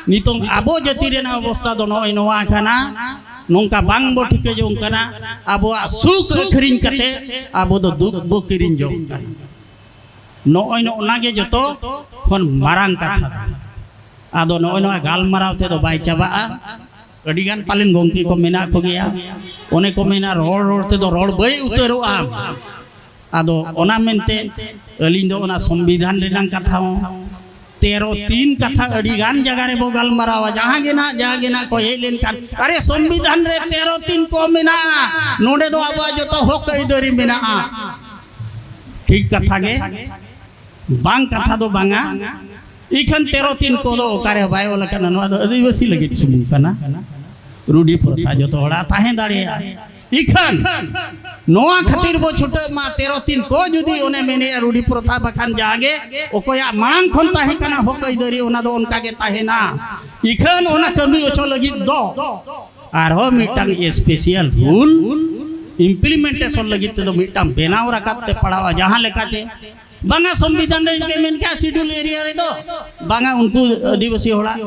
ᱱᱤᱛᱚᱝ ᱟᱵᱚ ᱡᱟᱹᱛᱤ ᱨᱮᱱᱟᱜ ᱚᱵᱚᱥᱛᱷᱟ ᱫᱚ ᱱᱚᱜᱼᱚᱭ ᱱᱚᱣᱟ ᱠᱟᱱᱟ, ᱱᱚᱝᱠᱟ ᱵᱟᱝ ᱵᱚ ᱴᱷᱤᱠᱟᱹ ᱡᱚᱝ ᱠᱟᱱᱟ᱾ ᱟᱵᱚᱣᱟᱜ ᱥᱩᱠ ᱟᱹᱠᱷᱨᱤᱧ ᱠᱟᱛᱮ ᱟᱵᱚ ᱫᱚ ᱫᱩᱠ ᱵᱚ ᱠᱤᱨᱤᱧ ᱡᱚᱝ ᱠᱟᱱᱟ᱾ ᱱᱚᱜᱼᱚᱭ ᱱᱚᱜᱼᱱᱟ ᱜᱮ ᱡᱚᱛᱚ ᱠᱷᱚᱱ ᱢᱟᱨᱟᱝ ᱠᱟᱛᱷᱟ ᱫᱚ᱾ ᱟᱫᱚ ᱱᱚᱜᱼᱚᱭ ᱱᱚᱣᱟ ᱜᱟᱞᱢᱟᱨᱟᱣ ᱛᱮᱫᱚ ᱵᱟᱭ ᱪᱟᱵᱟᱜᱼᱟ᱾ ᱟᱹᱰᱤᱜᱟᱱ ᱯᱟᱞᱮᱱ ᱜᱚᱢᱠᱮ ᱠᱚ ᱢᱮᱱᱟᱜ ᱠᱚᱜᱮᱭᱟ᱾ ᱚᱱᱮ ᱠᱚ ᱢᱮᱱᱟ, ᱨᱚᱲ ᱨᱚᱲ ᱛᱮᱫᱚ ᱨᱚᱲ ᱵᱟᱹᱭ ᱩᱛᱟᱹᱨᱚᱜᱼᱟ᱾ ᱟᱫᱚ ᱚᱱᱟ ᱢᱮᱱᱛᱮ ᱟᱹᱞᱤᱧ ᱫᱚ ᱚᱱᱟ ᱥᱚᱝᱵᱤᱫᱷᱟᱱ ᱨᱮᱱᱟᱜ ᱠᱟᱛᱷᱟ ᱦᱚᱸ, ᱛᱮᱨᱚ ᱛᱤᱱ ᱠᱟᱛᱷᱟ ᱟᱹᱰᱤ ᱜᱟᱱ ᱡᱟᱭᱜᱟ ᱨᱮᱵᱚ ᱜᱟᱞᱢᱟᱨᱟᱣᱟ᱾ ᱡᱟᱦᱟᱸ ᱜᱮ ᱱᱟᱦᱟᱜ, ᱡᱟᱦᱟᱸ ᱜᱮ ᱱᱟᱦᱟᱜ ᱠᱚ ᱦᱮᱡ ᱞᱮᱱᱠᱷᱟᱱ, "ᱟᱨᱮ, ᱥᱚᱝᱵᱤᱫᱷᱟᱱ ᱨᱮ ᱛᱮᱨᱚ ᱛᱤᱱ ᱠᱚ ᱢᱮᱱᱟᱜᱼᱟ, ᱱᱚᱰᱮ ᱫᱚ ᱟᱵᱚᱣᱟᱜ ᱡᱚᱛᱚ ᱦᱚᱠ ᱟᱹᱭᱫᱟᱹᱨᱤ ᱢᱮᱱᱟᱜᱼᱟ᱾" ᱴᱷᱤᱠ ᱠᱟᱛᱷᱟ ᱜᱮ, ᱵᱟᱝ ᱠᱟᱛᱷᱟ ᱫᱚ ᱵᱟᱝᱟ᱾ ᱤᱠᱷᱟᱹᱱ ᱛᱮᱨᱚ ᱛᱤᱱ ᱠᱚᱫᱚ ᱚᱠᱟᱨᱮ ᱵᱟᱭ ᱚᱞ ᱟᱠᱟᱱᱟ, ᱱᱚᱣᱟ ᱫᱚ ᱟᱹᱫᱤᱵᱟᱹᱥᱤ ᱞᱟᱹᱜᱤᱫ ᱥᱩᱢᱩᱝ ᱠᱟᱱᱟ᱾ ᱨᱩᱰᱤ ᱯᱨᱚᱛᱷᱟ ᱡᱚᱛᱚ ᱦᱚᱲᱟᱜ ᱛᱟᱦᱮᱸ ᱫᱟᱲᱮᱭᱟᱜᱼᱟ᱾ ᱤᱠᱷᱟᱹᱱ ᱱᱚᱣᱟ ᱠᱷᱟᱹᱛᱤᱨ ᱵᱚ ᱪᱷᱩᱴᱟᱹᱜ ᱢᱟ, ᱛᱮᱨᱚ ᱛᱤᱱ ᱠᱚ ᱡᱩᱫᱤ ᱚᱱᱮ ᱢᱮᱱᱮᱜᱼᱟ ᱨᱩᱰᱤ ᱯᱨᱚᱛᱷᱟ ᱵᱟᱠᱷᱟᱱ ᱡᱟᱦᱟᱸ ᱜᱮ ᱚᱠᱚᱭᱟᱜ ᱢᱟᱲᱟᱝ ᱠᱷᱚᱱ ᱛᱟᱦᱮᱸ ᱠᱟᱱᱟ ᱦᱚᱠ ᱟᱹᱭᱫᱟᱹᱨᱤ, ᱚᱱᱟ ᱫᱚ ᱚᱱᱠᱟ ᱜᱮ ᱛᱟᱦᱮᱱᱟ᱾ ᱤᱠᱷᱟᱹᱱ ᱚᱱᱟ ᱠᱟᱹᱢᱤ ᱚᱪᱚ ᱞᱟᱹᱜᱤᱫ ᱫᱚ ᱟᱨᱦᱚᱸ ᱢᱤᱫᱴᱟᱝ special rule implementation ᱞᱟᱹᱜᱤᱫ ᱛᱮᱫᱚ ᱢᱤᱫᱴᱟᱝ ᱵᱮᱱᱟᱣ ᱨᱟᱠᱟᱵ ᱛᱮ ᱯᱟᱲᱟᱣᱟ᱾ ᱡᱟᱦᱟᱸ ᱞᱮᱠᱟᱛᱮ ᱵᱟᱝᱟ, ᱥᱚᱝᱵᱤᱫᱷᱟᱱ ᱨᱮ ᱤᱱᱠᱟᱹ ᱢᱮᱱ ᱠᱮᱜᱼᱟ, schedule area ᱨᱮᱫᱚ ᱵᱟᱝᱟ, ᱩᱱᱠᱩ ᱟᱹᱫᱤᱵᱟᱹᱥᱤ ᱦᱚᱲᱟᱜ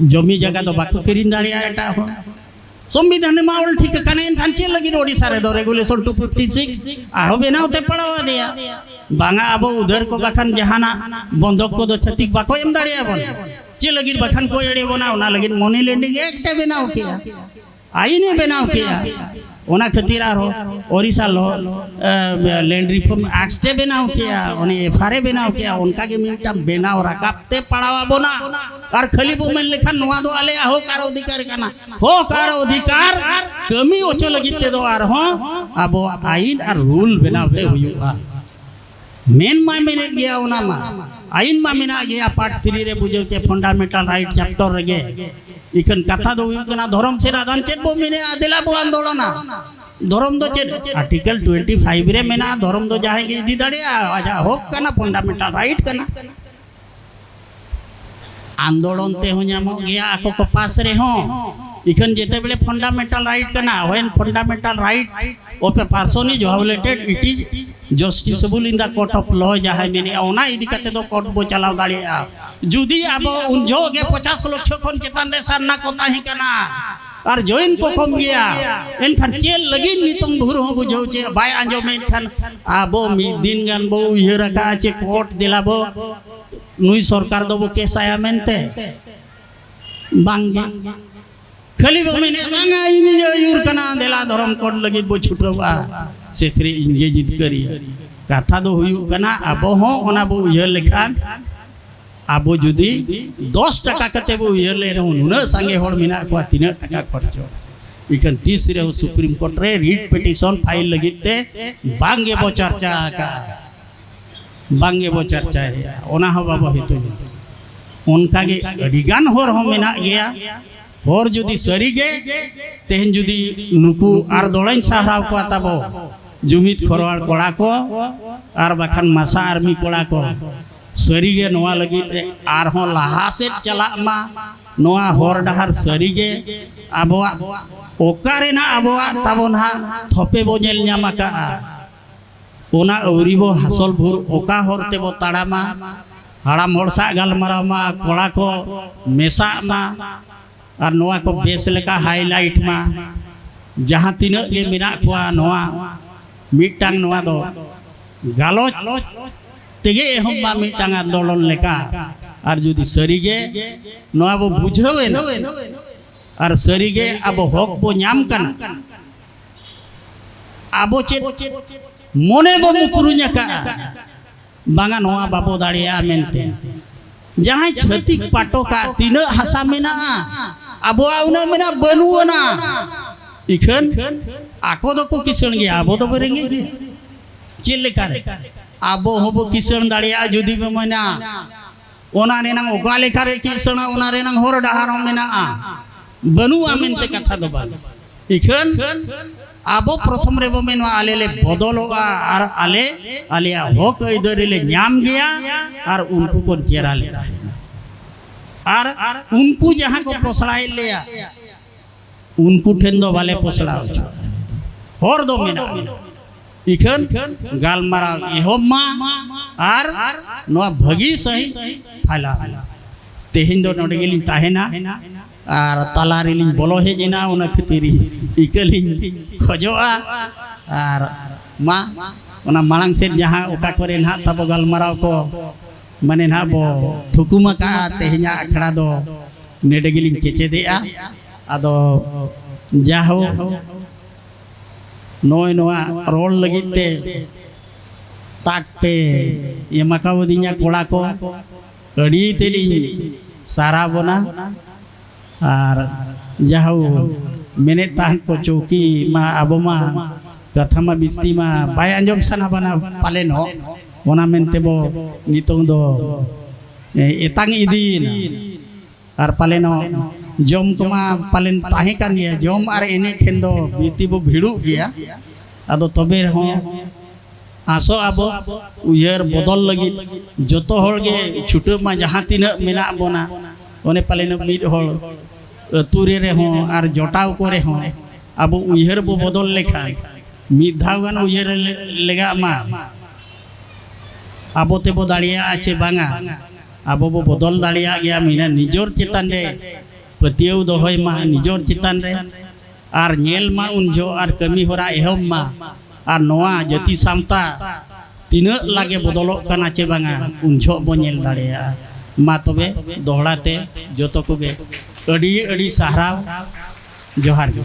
ᱡᱚᱢᱤ ᱡᱟᱭᱜᱟ ᱫᱚ ᱵᱟᱠᱚ ᱠᱤᱨᱤᱧ ᱫᱟᱲᱮᱭᱟᱜᱼᱟ ᱮᱴᱟᱜ ᱦᱚᱲ᱾ ᱥᱚᱝᱵᱤᱫᱷᱟᱱ ᱨᱮᱢᱟ ᱚᱞ ᱴᱷᱤᱠ ᱟᱠᱟᱱᱟ, ᱮᱱᱠᱷᱟᱱ ᱪᱮᱫ ᱞᱟᱹᱜᱤᱫ ᱳᱰᱤᱥᱟ ᱨᱮᱫᱚ regulation two fifty six ᱟᱨᱦᱚᱸ ᱵᱮᱱᱟᱣ ᱛᱮ ᱯᱟᱲᱟᱣ ᱟᱫᱮᱭᱟ? ᱵᱟᱝᱟ, ᱟᱵᱚ ᱩᱫᱷᱟᱹᱨ ᱠᱚ ᱵᱟᱠᱷᱟᱱ ᱡᱟᱦᱟᱱᱟᱜ ᱵᱚᱱᱫᱷᱚᱠ ᱠᱚᱫᱚ ᱪᱷᱟᱹᱛᱤᱠ ᱵᱟᱠᱚ ᱮᱢ ᱫᱟᱲᱮᱭᱟᱵᱚᱱᱟ᱾ ᱪᱮᱫ ᱞᱟᱹᱜᱤᱫ ᱵᱟᱠᱷᱟᱱ ᱠᱚ ᱮᱲᱮ ᱵᱚᱱᱟ? ᱚᱱᱟ ᱞᱟᱹᱜᱤᱫ money lending act ᱮ ᱵᱮᱱᱟᱣ ᱠᱮᱜᱼᱟ, ᱟᱹᱭᱤᱱ ᱮ ᱵᱮᱱᱟᱣ ᱠᱮᱜᱼᱟ᱾ ᱚᱱᱟ ᱠᱷᱟᱹᱛᱤᱨ ᱟᱨᱦᱚᱸ ᱳᱰᱤᱥᱟ ᱞᱚ, ᱮ, Land Reform Act ᱮ ᱵᱮᱱᱟᱣ ᱠᱮᱜᱼᱟ, ᱚᱱᱮ FR ᱮ ᱵᱮᱱᱟᱣ ᱠᱮᱜᱼᱟ᱾ ᱚᱱᱠᱟ ᱜᱮ ᱢᱤᱫᱴᱟᱝ ᱵᱮᱱᱟᱣ ᱨᱟᱠᱟᱵ ᱛᱮ ᱯᱟᱲᱟᱣ ᱟᱵᱚᱱᱟ᱾ ᱟᱨ ᱠᱷᱟᱹᱞᱤ ᱵᱚ ᱢᱮᱱ ᱞᱮᱠᱷᱟᱱ ᱱᱚᱣᱟ ᱫᱚ ᱟᱞᱮᱭᱟᱜ ᱦᱚᱠ ᱟᱨ ᱚᱫᱷᱤᱠᱟᱨ ᱠᱟᱱᱟ, ᱦᱚᱠ ᱟᱨ ᱚᱫᱷᱤᱠᱟᱨ ᱠᱟᱹᱢᱤ ᱦᱚᱪᱚ ᱞᱟᱹᱜᱤᱫ ᱛᱮᱫᱚ ᱟᱨᱦᱚᱸ ᱟᱵᱚᱣᱟᱜ ᱟᱹᱭᱤᱱ ᱟᱨ rule ᱵᱮᱱᱟᱣ ᱛᱮ ᱦᱩᱭᱩᱜᱼᱟ᱾ ᱢᱮᱱ ᱢᱟᱭ ᱢᱮᱱᱮᱫ ᱜᱮᱭᱟ, ᱚᱱᱟ ᱢᱟ ᱟᱹᱭᱤᱱ ᱢᱟ ᱢᱮᱱᱟᱜ ᱜᱮᱭᱟ, part three ᱨᱮ ᱵᱩᱡᱷᱟᱹᱣ ᱪᱮ fundamental right chapter ᱨᱮᱜᱮ᱾ ᱤᱠᱷᱟᱹᱱ ᱠᱟᱛᱷᱟ ᱫᱚ ᱦᱩᱭᱩᱜ ᱠᱟᱱᱟ, ᱫᱷᱚᱨᱚᱢ ᱥᱮᱫ ᱟᱫᱷᱟᱱ ᱪᱮᱫ ᱵᱚ ᱢᱮᱱᱮᱜᱼᱟ? ᱫᱮᱞᱟ ᱵᱚ ᱟᱱᱫᱳᱞᱚᱱᱟ᱾ ᱫᱷᱚᱨᱚᱢ ᱫᱚ ᱪᱮᱫ? Article twenty five ᱨᱮ ᱢᱮᱱᱟᱜᱼᱟ, ᱫᱷᱚᱨᱚᱢ ᱫᱚ ᱡᱟᱦᱟᱸᱭ ᱜᱮ ᱤᱫᱤ ᱫᱟᱲᱮᱭᱟᱜᱼᱟ, ᱟᱡᱟᱜ ᱦᱚᱠ ᱠᱟᱱᱟ, fundamental right ᱠᱟᱱᱟ᱾ ᱟᱱᱫᱳᱞᱚᱱ ᱛᱮᱦᱚᱸ ᱧᱟᱢᱚᱜ ᱜᱮᱭᱟ ᱟᱠᱚ ᱠᱚ ᱯᱟᱥ ᱨᱮᱦᱚᱸ᱾ ᱤᱠᱷᱟᱹᱱ ᱡᱮᱛᱮ ᱵᱮᱲᱮ fundamental right ᱠᱟᱱᱟ, when fundamental right Of a person is violated, it is justiciable in the court of law. ᱡᱟᱦᱟᱸᱭ ᱢᱮᱱᱮᱜᱼᱟ, ᱚᱱᱟ ᱤᱫᱤ ᱠᱟᱛᱮ ᱫᱚ ᱠᱳᱨᱴ ᱵᱚ ᱪᱟᱞᱟᱣ ᱫᱟᱲᱮᱭᱟᱜᱼᱟ᱾ ᱡᱩᱫᱤ ᱟᱵᱚ ᱩᱱ ᱡᱚᱦᱚᱜ ᱜᱮ ᱯᱚᱪᱟᱥ ᱞᱚᱠᱷᱚ ᱠᱷᱚᱱ ᱪᱮᱛᱟᱱ ᱨᱮ ᱥᱟᱨᱱᱟ ᱠᱚ ᱛᱟᱦᱮᱸ ᱠᱟᱱᱟ ᱟᱨ ᱡᱚᱭᱮᱱ ᱠᱚ ᱠᱚᱢ ᱜᱮᱭᱟ, ᱮᱱᱠᱷᱟᱱ ᱪᱮᱫ ᱞᱟᱹᱜᱤᱫ ᱱᱤᱛᱚᱝ ᱵᱷᱳᱨ ᱦᱚᱸ ᱵᱩᱡᱷᱟᱹᱣ ᱪᱮᱫ ᱵᱟᱭ ᱟᱸᱡᱚᱢᱮᱫ ᱠᱷᱟᱱ, ᱟᱵᱚ ᱢᱤᱫ ᱫᱤᱱ ᱜᱟᱱ ᱵᱚ ᱩᱭᱦᱟᱹᱨ ᱟᱠᱟᱫᱼᱟ ᱪᱮ ᱠᱳᱨᱴ ᱫᱮᱞᱟ ᱵᱚ ᱱᱩᱭ ᱥᱚᱨᱠᱟᱨ ᱫᱚᱵᱚ ᱠᱮᱥᱟᱭᱟ ᱢᱮᱱᱛᱮ? ᱵᱟᱝ ᱜᱮ᱾ ᱠᱷᱟᱹᱞᱤ ᱵᱚ ᱢᱮᱱᱮᱫ, "ᱵᱟᱝᱟ, ᱤᱧᱤᱧ ᱟᱹᱭᱩᱨ ᱠᱟᱱᱟ, ᱫᱮᱞᱟ ᱫᱷᱚᱨᱚᱢ ᱠᱳᱰ ᱞᱟᱹᱜᱤᱫ ᱵᱚ ᱪᱷᱩᱴᱟᱹᱣᱟ, ᱥᱮᱥ ᱨᱮ ᱤᱧ ᱜᱮ ᱡᱤᱛᱠᱟᱹᱨᱤᱭᱟᱹ᱾" ᱠᱟᱛᱷᱟ ᱫᱚ ᱦᱩᱭᱩᱜ ᱠᱟᱱᱟ, ᱟᱵᱚ ᱦᱚᱸ ᱚᱱᱟ ᱵᱚ ᱩᱭᱦᱟᱹᱨ ᱞᱮᱠᱷᱟᱱ, ᱟᱵᱚ ᱡᱩᱫᱤ ᱫᱚᱥ ᱴᱟᱠᱟ ᱠᱟᱛᱮ ᱵᱚ ᱩᱭᱦᱟᱹᱨ ᱞᱮ ᱨᱮᱦᱚᱸ, ᱱᱩᱱᱟᱹᱜ ᱥᱟᱸᱜᱮ ᱦᱚᱲ ᱢᱮᱱᱟᱜ ᱠᱚᱣᱟ, ᱛᱤᱱᱟᱹᱜ ᱴᱟᱠᱟ ᱠᱷᱚᱨᱪᱚᱜᱼᱟ? ᱤᱠᱷᱟᱹᱱ ᱛᱤᱥ ᱨᱮᱦᱚᱸ ᱥᱩᱯᱨᱤᱢ ᱠᱳᱨᱴ ᱨᱮ ᱨᱤᱴ ᱯᱤᱴᱤᱥᱚᱱ ᱯᱷᱟᱭᱤᱞ ᱞᱟᱹᱜᱤᱫ ᱛᱮ ᱵᱟᱝ ᱜᱮ ᱵᱚ ᱪᱟᱨᱪᱟ ᱟᱠᱟᱫᱼᱟ᱾ ᱵᱟᱝ ᱜᱮᱵᱚ ᱪᱟᱨᱪᱟᱭᱮᱫᱼᱟ, ᱚᱱᱟ ᱦᱚᱸ ᱵᱟᱵᱚ ᱦᱤᱛᱩᱭᱟ᱾ ᱚᱱᱠᱟᱜᱮ ᱟᱹᱰᱤᱜᱟᱱ ᱦᱚᱨ ᱦᱚᱸ ᱢᱮᱱᱟᱜ ᱜᱮᱭᱟ᱾ ᱦᱚᱨ ᱡᱩᱫᱤ ᱥᱟᱹᱨᱤᱜᱮ ᱛᱮᱦᱮᱧ ᱡᱩᱫᱤ ᱱᱩᱠᱩ ᱟᱨ ᱫᱚᱲᱟᱧ ᱥᱟᱨᱦᱟᱣ ᱠᱚᱣᱟ ᱛᱟᱵᱚ ᱡᱩᱢᱤᱫ ᱠᱷᱚᱨᱣᱟᱲ ᱠᱚᱲᱟ ᱠᱚ ᱟᱨ ᱵᱟᱠᱷᱟᱱ ᱢᱟᱥᱟ ᱟᱨᱢᱤ ᱠᱚᱲᱟ ᱠᱚ, ᱥᱟᱹᱨᱤᱜᱮ ᱱᱚᱣᱟ ᱞᱟᱹᱜᱤᱫ ᱛᱮ ᱟᱨᱦᱚᱸ ᱞᱟᱦᱟ ᱥᱮᱫ ᱪᱟᱞᱟᱜ ᱢᱟ, ᱱᱚᱣᱟ ᱦᱚᱨ ᱰᱟᱦᱟᱨ ᱥᱟᱹᱨᱤᱜᱮ ᱟᱵᱚᱣᱟᱜ ᱚᱠᱟ ᱨᱮᱱᱟᱜ ᱟᱵᱚᱣᱟᱜ ᱛᱟᱵᱚᱱ ᱦᱟᱸᱜ ᱛᱷᱚᱯᱮ ᱵᱚ ᱧᱮᱞ ᱧᱟᱢ ᱟᱠᱟᱜᱼᱟ᱾ ᱚᱱᱟ ᱟᱹᱣᱨᱤ ᱵᱚ ᱦᱟᱥᱚᱞ ᱵᱷᱩᱨ ᱚᱠᱟ ᱦᱚᱨ ᱛᱮᱵᱚ ᱛᱟᱲᱟᱢᱟ, ᱦᱟᱲᱟᱢ ᱦᱚᱲ ᱥᱟᱶ ᱜᱟᱞᱢᱟᱨᱟᱣ ᱢᱟ, ᱠᱚᱲᱟ ᱠᱚ ᱢᱮᱥᱟᱜ ᱢᱟ, ᱟᱨ ᱱᱚᱣᱟ ᱠᱚ ᱵᱮᱥ ᱞᱮᱠᱟ ᱦᱟᱭᱞᱟᱭᱤᱴ ᱢᱟ᱾ ᱡᱟᱦᱟᱸ ᱛᱤᱱᱟᱹᱜ ᱜᱮ ᱢᱮᱱᱟᱜ ᱠᱚᱣᱟ, ᱱᱚᱣᱟ ᱢᱤᱫᱴᱟᱝ ᱱᱚᱣᱟ ᱫᱚ ᱜᱟᱞᱚᱪ ᱛᱮᱜᱮ ᱮᱦᱚᱵ ᱢᱟ ᱢᱤᱫᱴᱟᱝ ᱟᱱᱫᱳᱞᱚᱱ ᱞᱮᱠᱟ᱾ ᱟᱨ ᱡᱩᱫᱤ ᱥᱟᱹᱨᱤᱜᱮ ᱱᱚᱣᱟ ᱵᱚ ᱵᱩᱡᱷᱟᱹᱣᱮᱱᱟ ᱟᱨ ᱥᱟᱹᱨᱤᱜᱮ ᱟᱵᱚ ᱦᱚᱠ ᱵᱚ ᱧᱟᱢ ᱠᱟᱱᱟ, ᱟᱵᱚ ᱪᱮᱫ ᱢᱚᱱᱮ ᱵᱚ ᱢᱩᱠᱨᱩᱧ ᱟᱠᱟᱫᱼᱟ, ᱵᱟᱝᱟ ᱱᱚᱣᱟ ᱵᱟᱵᱚ ᱫᱟᱲᱮᱭᱟᱜᱼᱟ ᱢᱮᱱᱛᱮ? ᱡᱟᱦᱟᱸᱭ ᱪᱷᱟᱹᱛᱤᱠ ᱯᱟᱴᱚᱠᱟᱜ ᱛᱤᱱᱟᱹᱜ ᱦᱟᱥᱟ ᱢᱮᱱᱟᱜᱼᱟ, ᱟᱵᱚᱣᱟᱜ ᱩᱱᱟᱹᱜ ᱢᱮᱱᱟᱜᱼᱟ, ᱵᱟᱹᱱᱩᱜ ᱟᱱᱟ᱾ ᱤᱠᱷᱟᱹᱱ ᱟᱠᱚ ᱫᱚᱠᱚ ᱠᱤᱥᱟᱹᱬ ᱜᱮᱭᱟ, ᱟᱵᱚ ᱫᱚᱵᱚ ᱨᱮᱸᱜᱮᱡ ᱜᱮᱭᱟ᱾ ᱪᱮᱫ ᱞᱮᱠᱟᱨᱮ ᱟᱵᱚ ᱦᱚᱸᱵᱚ ᱠᱤᱥᱟᱹᱬ ᱫᱟᱲᱮᱭᱟᱜᱼᱟ? ᱡᱩᱫᱤ ᱵᱚ ᱢᱮᱱᱟ ᱚᱱᱟ ᱨᱮᱱᱟᱝ ᱚᱠᱟ ᱞᱮᱠᱟᱨᱮ ᱠᱤᱥᱟᱹᱬᱟ, ᱚᱱᱟ ᱨᱮᱱᱟᱝ ᱦᱚᱨ ᱰᱟᱦᱟᱨ ᱦᱚᱸ ᱢᱮᱱᱟᱜᱼᱟ, ᱵᱟᱹᱱᱩᱜᱼᱟ ᱢᱮᱱᱛᱮ ᱠᱟᱛᱷᱟ ᱫᱚ ᱵᱟᱝ᱾ ᱤᱠᱷᱟᱹᱱ ᱟᱵᱚ ᱯᱨᱚᱛᱷᱚᱢ ᱨᱮᱵᱚ ᱢᱮᱱᱟ ᱟᱞᱮ ᱞᱮ ᱵᱚᱫᱚᱞᱚᱜᱼᱟ ᱟᱨ ᱟᱞᱮ ᱟᱞᱮᱭᱟᱜ ᱦᱚᱠ ᱟᱹᱭᱫᱟᱹᱨᱤ ᱞᱮ ᱧᱟᱢ ᱜᱮᱭᱟ ᱟᱨ ᱩᱱᱠᱩ ᱠᱚ ᱪᱮᱨᱟ ᱞᱮ ᱛᱟᱦᱮᱱᱟ᱾ ᱟᱨ ᱩᱱᱠᱩ ᱡᱟᱦᱟᱸ ᱠᱚ ᱯᱚᱥᱲᱟᱭᱮᱫ ᱞᱮᱭᱟ, ᱩᱱᱠᱩ ᱴᱷᱮᱱ ᱫᱚ ᱵᱟᱞᱮ ᱯᱚᱥᱲᱟ ᱦᱚᱪᱚᱜᱼᱟ᱾ ᱦᱚᱨ ᱫᱚ ᱢᱮᱱᱟᱜᱼᱟ᱾ ᱤᱠᱷᱟᱹᱱ ᱜᱟᱞᱢᱟᱨᱟᱣ ᱮᱦᱚᱵ ᱢᱟ ᱟᱨ ᱱᱚᱣᱟ ᱵᱷᱟᱹᱜᱤ ᱥᱟᱹᱦᱤᱡ ᱯᱷᱟᱭᱞᱟᱣ ᱢᱟ᱾ ᱛᱮᱦᱮᱧ ᱫᱚ ᱱᱚᱰᱮ ᱜᱮᱞᱤᱧ ᱛᱟᱦᱮᱱᱟ ᱟᱨ ᱛᱟᱞᱟ ᱨᱮᱞᱤᱧ ᱵᱚᱞᱚ ᱦᱮᱡ ᱮᱱᱟ, ᱚᱱᱟ ᱠᱷᱟᱹᱛᱤᱨ ᱤᱠᱟᱹ ᱞᱤᱧ ᱠᱷᱚᱡᱚᱜᱼᱟ᱾ ᱟᱨ ᱢᱟ, ᱚᱱᱟ ᱢᱟᱲᱟᱝ ᱥᱮᱫ ᱡᱟᱦᱟᱸ ᱚᱠᱟ ᱠᱚᱨᱮ ᱱᱟᱦᱟᱜ ᱛᱟᱵᱚ ᱜᱟᱞᱢᱟᱨᱟᱣ ᱠᱚ ᱢᱟᱱᱮ ᱱᱟᱦᱟᱜ ᱵᱚ ᱛᱷᱩᱠᱩᱢ ᱟᱠᱟᱫᱼᱟ, ᱛᱮᱦᱮᱧᱟᱜ ᱟᱠᱷᱲᱟ ᱫᱚ ᱱᱚᱰᱮ ᱜᱮᱞᱤᱧ ᱠᱮᱪᱮᱫᱮᱜᱼᱟ᱾ ᱟᱫᱚ ᱡᱟᱦᱳᱠ, ᱱᱚᱜᱼᱚᱭ ᱱᱚᱣᱟ ᱨᱚᱲ ᱞᱟᱹᱜᱤᱫ ᱛᱮ ᱛᱟᱠ ᱯᱮ ᱮᱢ ᱟᱠᱟᱣᱫᱤᱧᱟ ᱠᱚᱲᱟ ᱠᱚ, ᱟᱹᱰᱤ ᱛᱮᱫ ᱤᱧ ᱥᱟᱨᱦᱟᱣ ᱵᱚᱱᱟ᱾ ᱟᱨ ᱡᱟᱦᱳᱠ, ᱢᱮᱱᱮᱫ ᱛᱟᱦᱮᱸᱫ ᱠᱚ ᱪᱳᱣᱠᱤ ᱢᱟ ᱟᱵᱚ ᱢᱟ ᱠᱟᱛᱷᱟ ᱢᱟ ᱵᱤᱥᱛᱤ ᱢᱟ ᱵᱟᱭ ᱟᱸᱡᱚᱢ ᱥᱟᱱᱟ ᱵᱚᱱᱟ ᱯᱟᱞᱮᱱᱚᱜ, ᱚᱱᱟ ᱢᱮᱱᱛᱮ ᱵᱚ ᱱᱤᱛᱚᱝ ᱫᱚ ᱮᱛᱟᱝ ᱤᱫᱤᱭᱮᱱᱟ᱾ ᱟᱨ ᱯᱟᱞᱮᱱᱚᱜ ᱡᱚᱢ ᱠᱚᱢᱟ ᱯᱟᱞᱮᱱ ᱛᱟᱦᱮᱸ ᱠᱟᱱ ᱜᱮᱭᱟ, ᱡᱚᱢ ᱟᱨ ᱮᱱᱮᱡ ᱴᱷᱮᱱ ᱫᱚ ᱵᱤᱥᱛᱤ ᱵᱚ ᱵᱷᱤᱲᱩᱜ ᱜᱮᱭᱟ᱾ ᱟᱫᱚ ᱛᱚᱵᱮ ᱨᱮᱦᱚᱸ ᱟᱥᱚᱜ ᱟᱵᱚ ᱩᱭᱦᱟᱹᱨ ᱵᱚᱫᱚᱞ ᱞᱟᱹᱜᱤᱫ ᱡᱚᱛᱚ ᱦᱚᱲ ᱜᱮ ᱪᱷᱩᱴᱟᱹᱣ ᱢᱟ, ᱡᱟᱦᱟᱸ ᱛᱤᱱᱟᱹᱜ ᱢᱮᱱᱟᱜ ᱵᱚᱱᱟ᱾ ᱚᱱᱮ ᱯᱟᱞᱮᱱ ᱢᱤᱫ ᱦᱚᱲ ᱟᱹᱛᱩ ᱨᱮ ᱨᱮᱦᱚᱸ ᱟᱨ ᱡᱚᱴᱟᱣ ᱠᱚᱨᱮ ᱦᱚᱸ ᱟᱵᱚ ᱩᱭᱦᱟᱹᱨ ᱵᱚ ᱵᱚᱫᱚᱞ ᱞᱮᱠᱷᱟᱱ, ᱢᱤᱫ ᱫᱷᱟᱣ ᱜᱟᱱ ᱩᱭᱦᱟᱹᱨ ᱞᱮ-, ᱞᱮᱜᱟᱜ ᱢᱟ, ᱟᱵᱚ ᱛᱮᱵᱚ ᱫᱟᱲᱮᱭᱟᱜᱼᱟ ᱪᱮ ᱵᱟᱝᱟ, ᱟᱵᱚ ᱵᱚ ᱵᱚᱫᱚᱞ ᱫᱟᱲᱮᱭᱟᱜ ᱜᱮᱭᱟ᱾ ᱢᱮᱱᱟ ᱱᱤᱡᱚᱨ ᱪᱮᱛᱟᱱ ᱨᱮ ᱯᱟᱹᱛᱭᱟᱹᱣ ᱫᱚᱦᱚᱭ ᱢᱟ, ᱱᱤᱡᱚᱨ ᱪᱮᱛᱟᱱ ᱨᱮ, ᱟᱨ ᱧᱮᱞ ᱢᱟ ᱩᱱ ᱡᱚᱦᱚᱜ ᱟᱨ ᱠᱟᱹᱢᱤ ᱦᱚᱨᱟ ᱮᱦᱚᱵ ᱢᱟ, ᱟᱨ ᱱᱚᱣᱟ ᱡᱟᱹᱛᱤ ᱥᱟᱶᱛᱟ ᱛᱤᱱᱟᱹᱜ ᱞᱟᱜᱮ ᱵᱚᱫᱚᱞᱚᱜ ᱠᱟᱱᱟ ᱪᱮ ᱵᱟᱝᱟ, ᱩᱱ ᱡᱚᱦᱚᱜ ᱵᱚ ᱧᱮᱞ ᱫᱟᱲᱮᱭᱟᱜᱼᱟ᱾ ᱢᱟ ᱛᱚᱵᱮ ᱫᱚᱦᱲᱟ ᱛᱮ ᱡᱚᱛᱚ ᱠᱚᱜᱮ ᱟᱹᱰᱤ ᱟᱹᱰᱤ ᱥᱟᱨᱦᱟᱣ, ᱡᱚᱦᱟᱨ ᱜᱮ᱾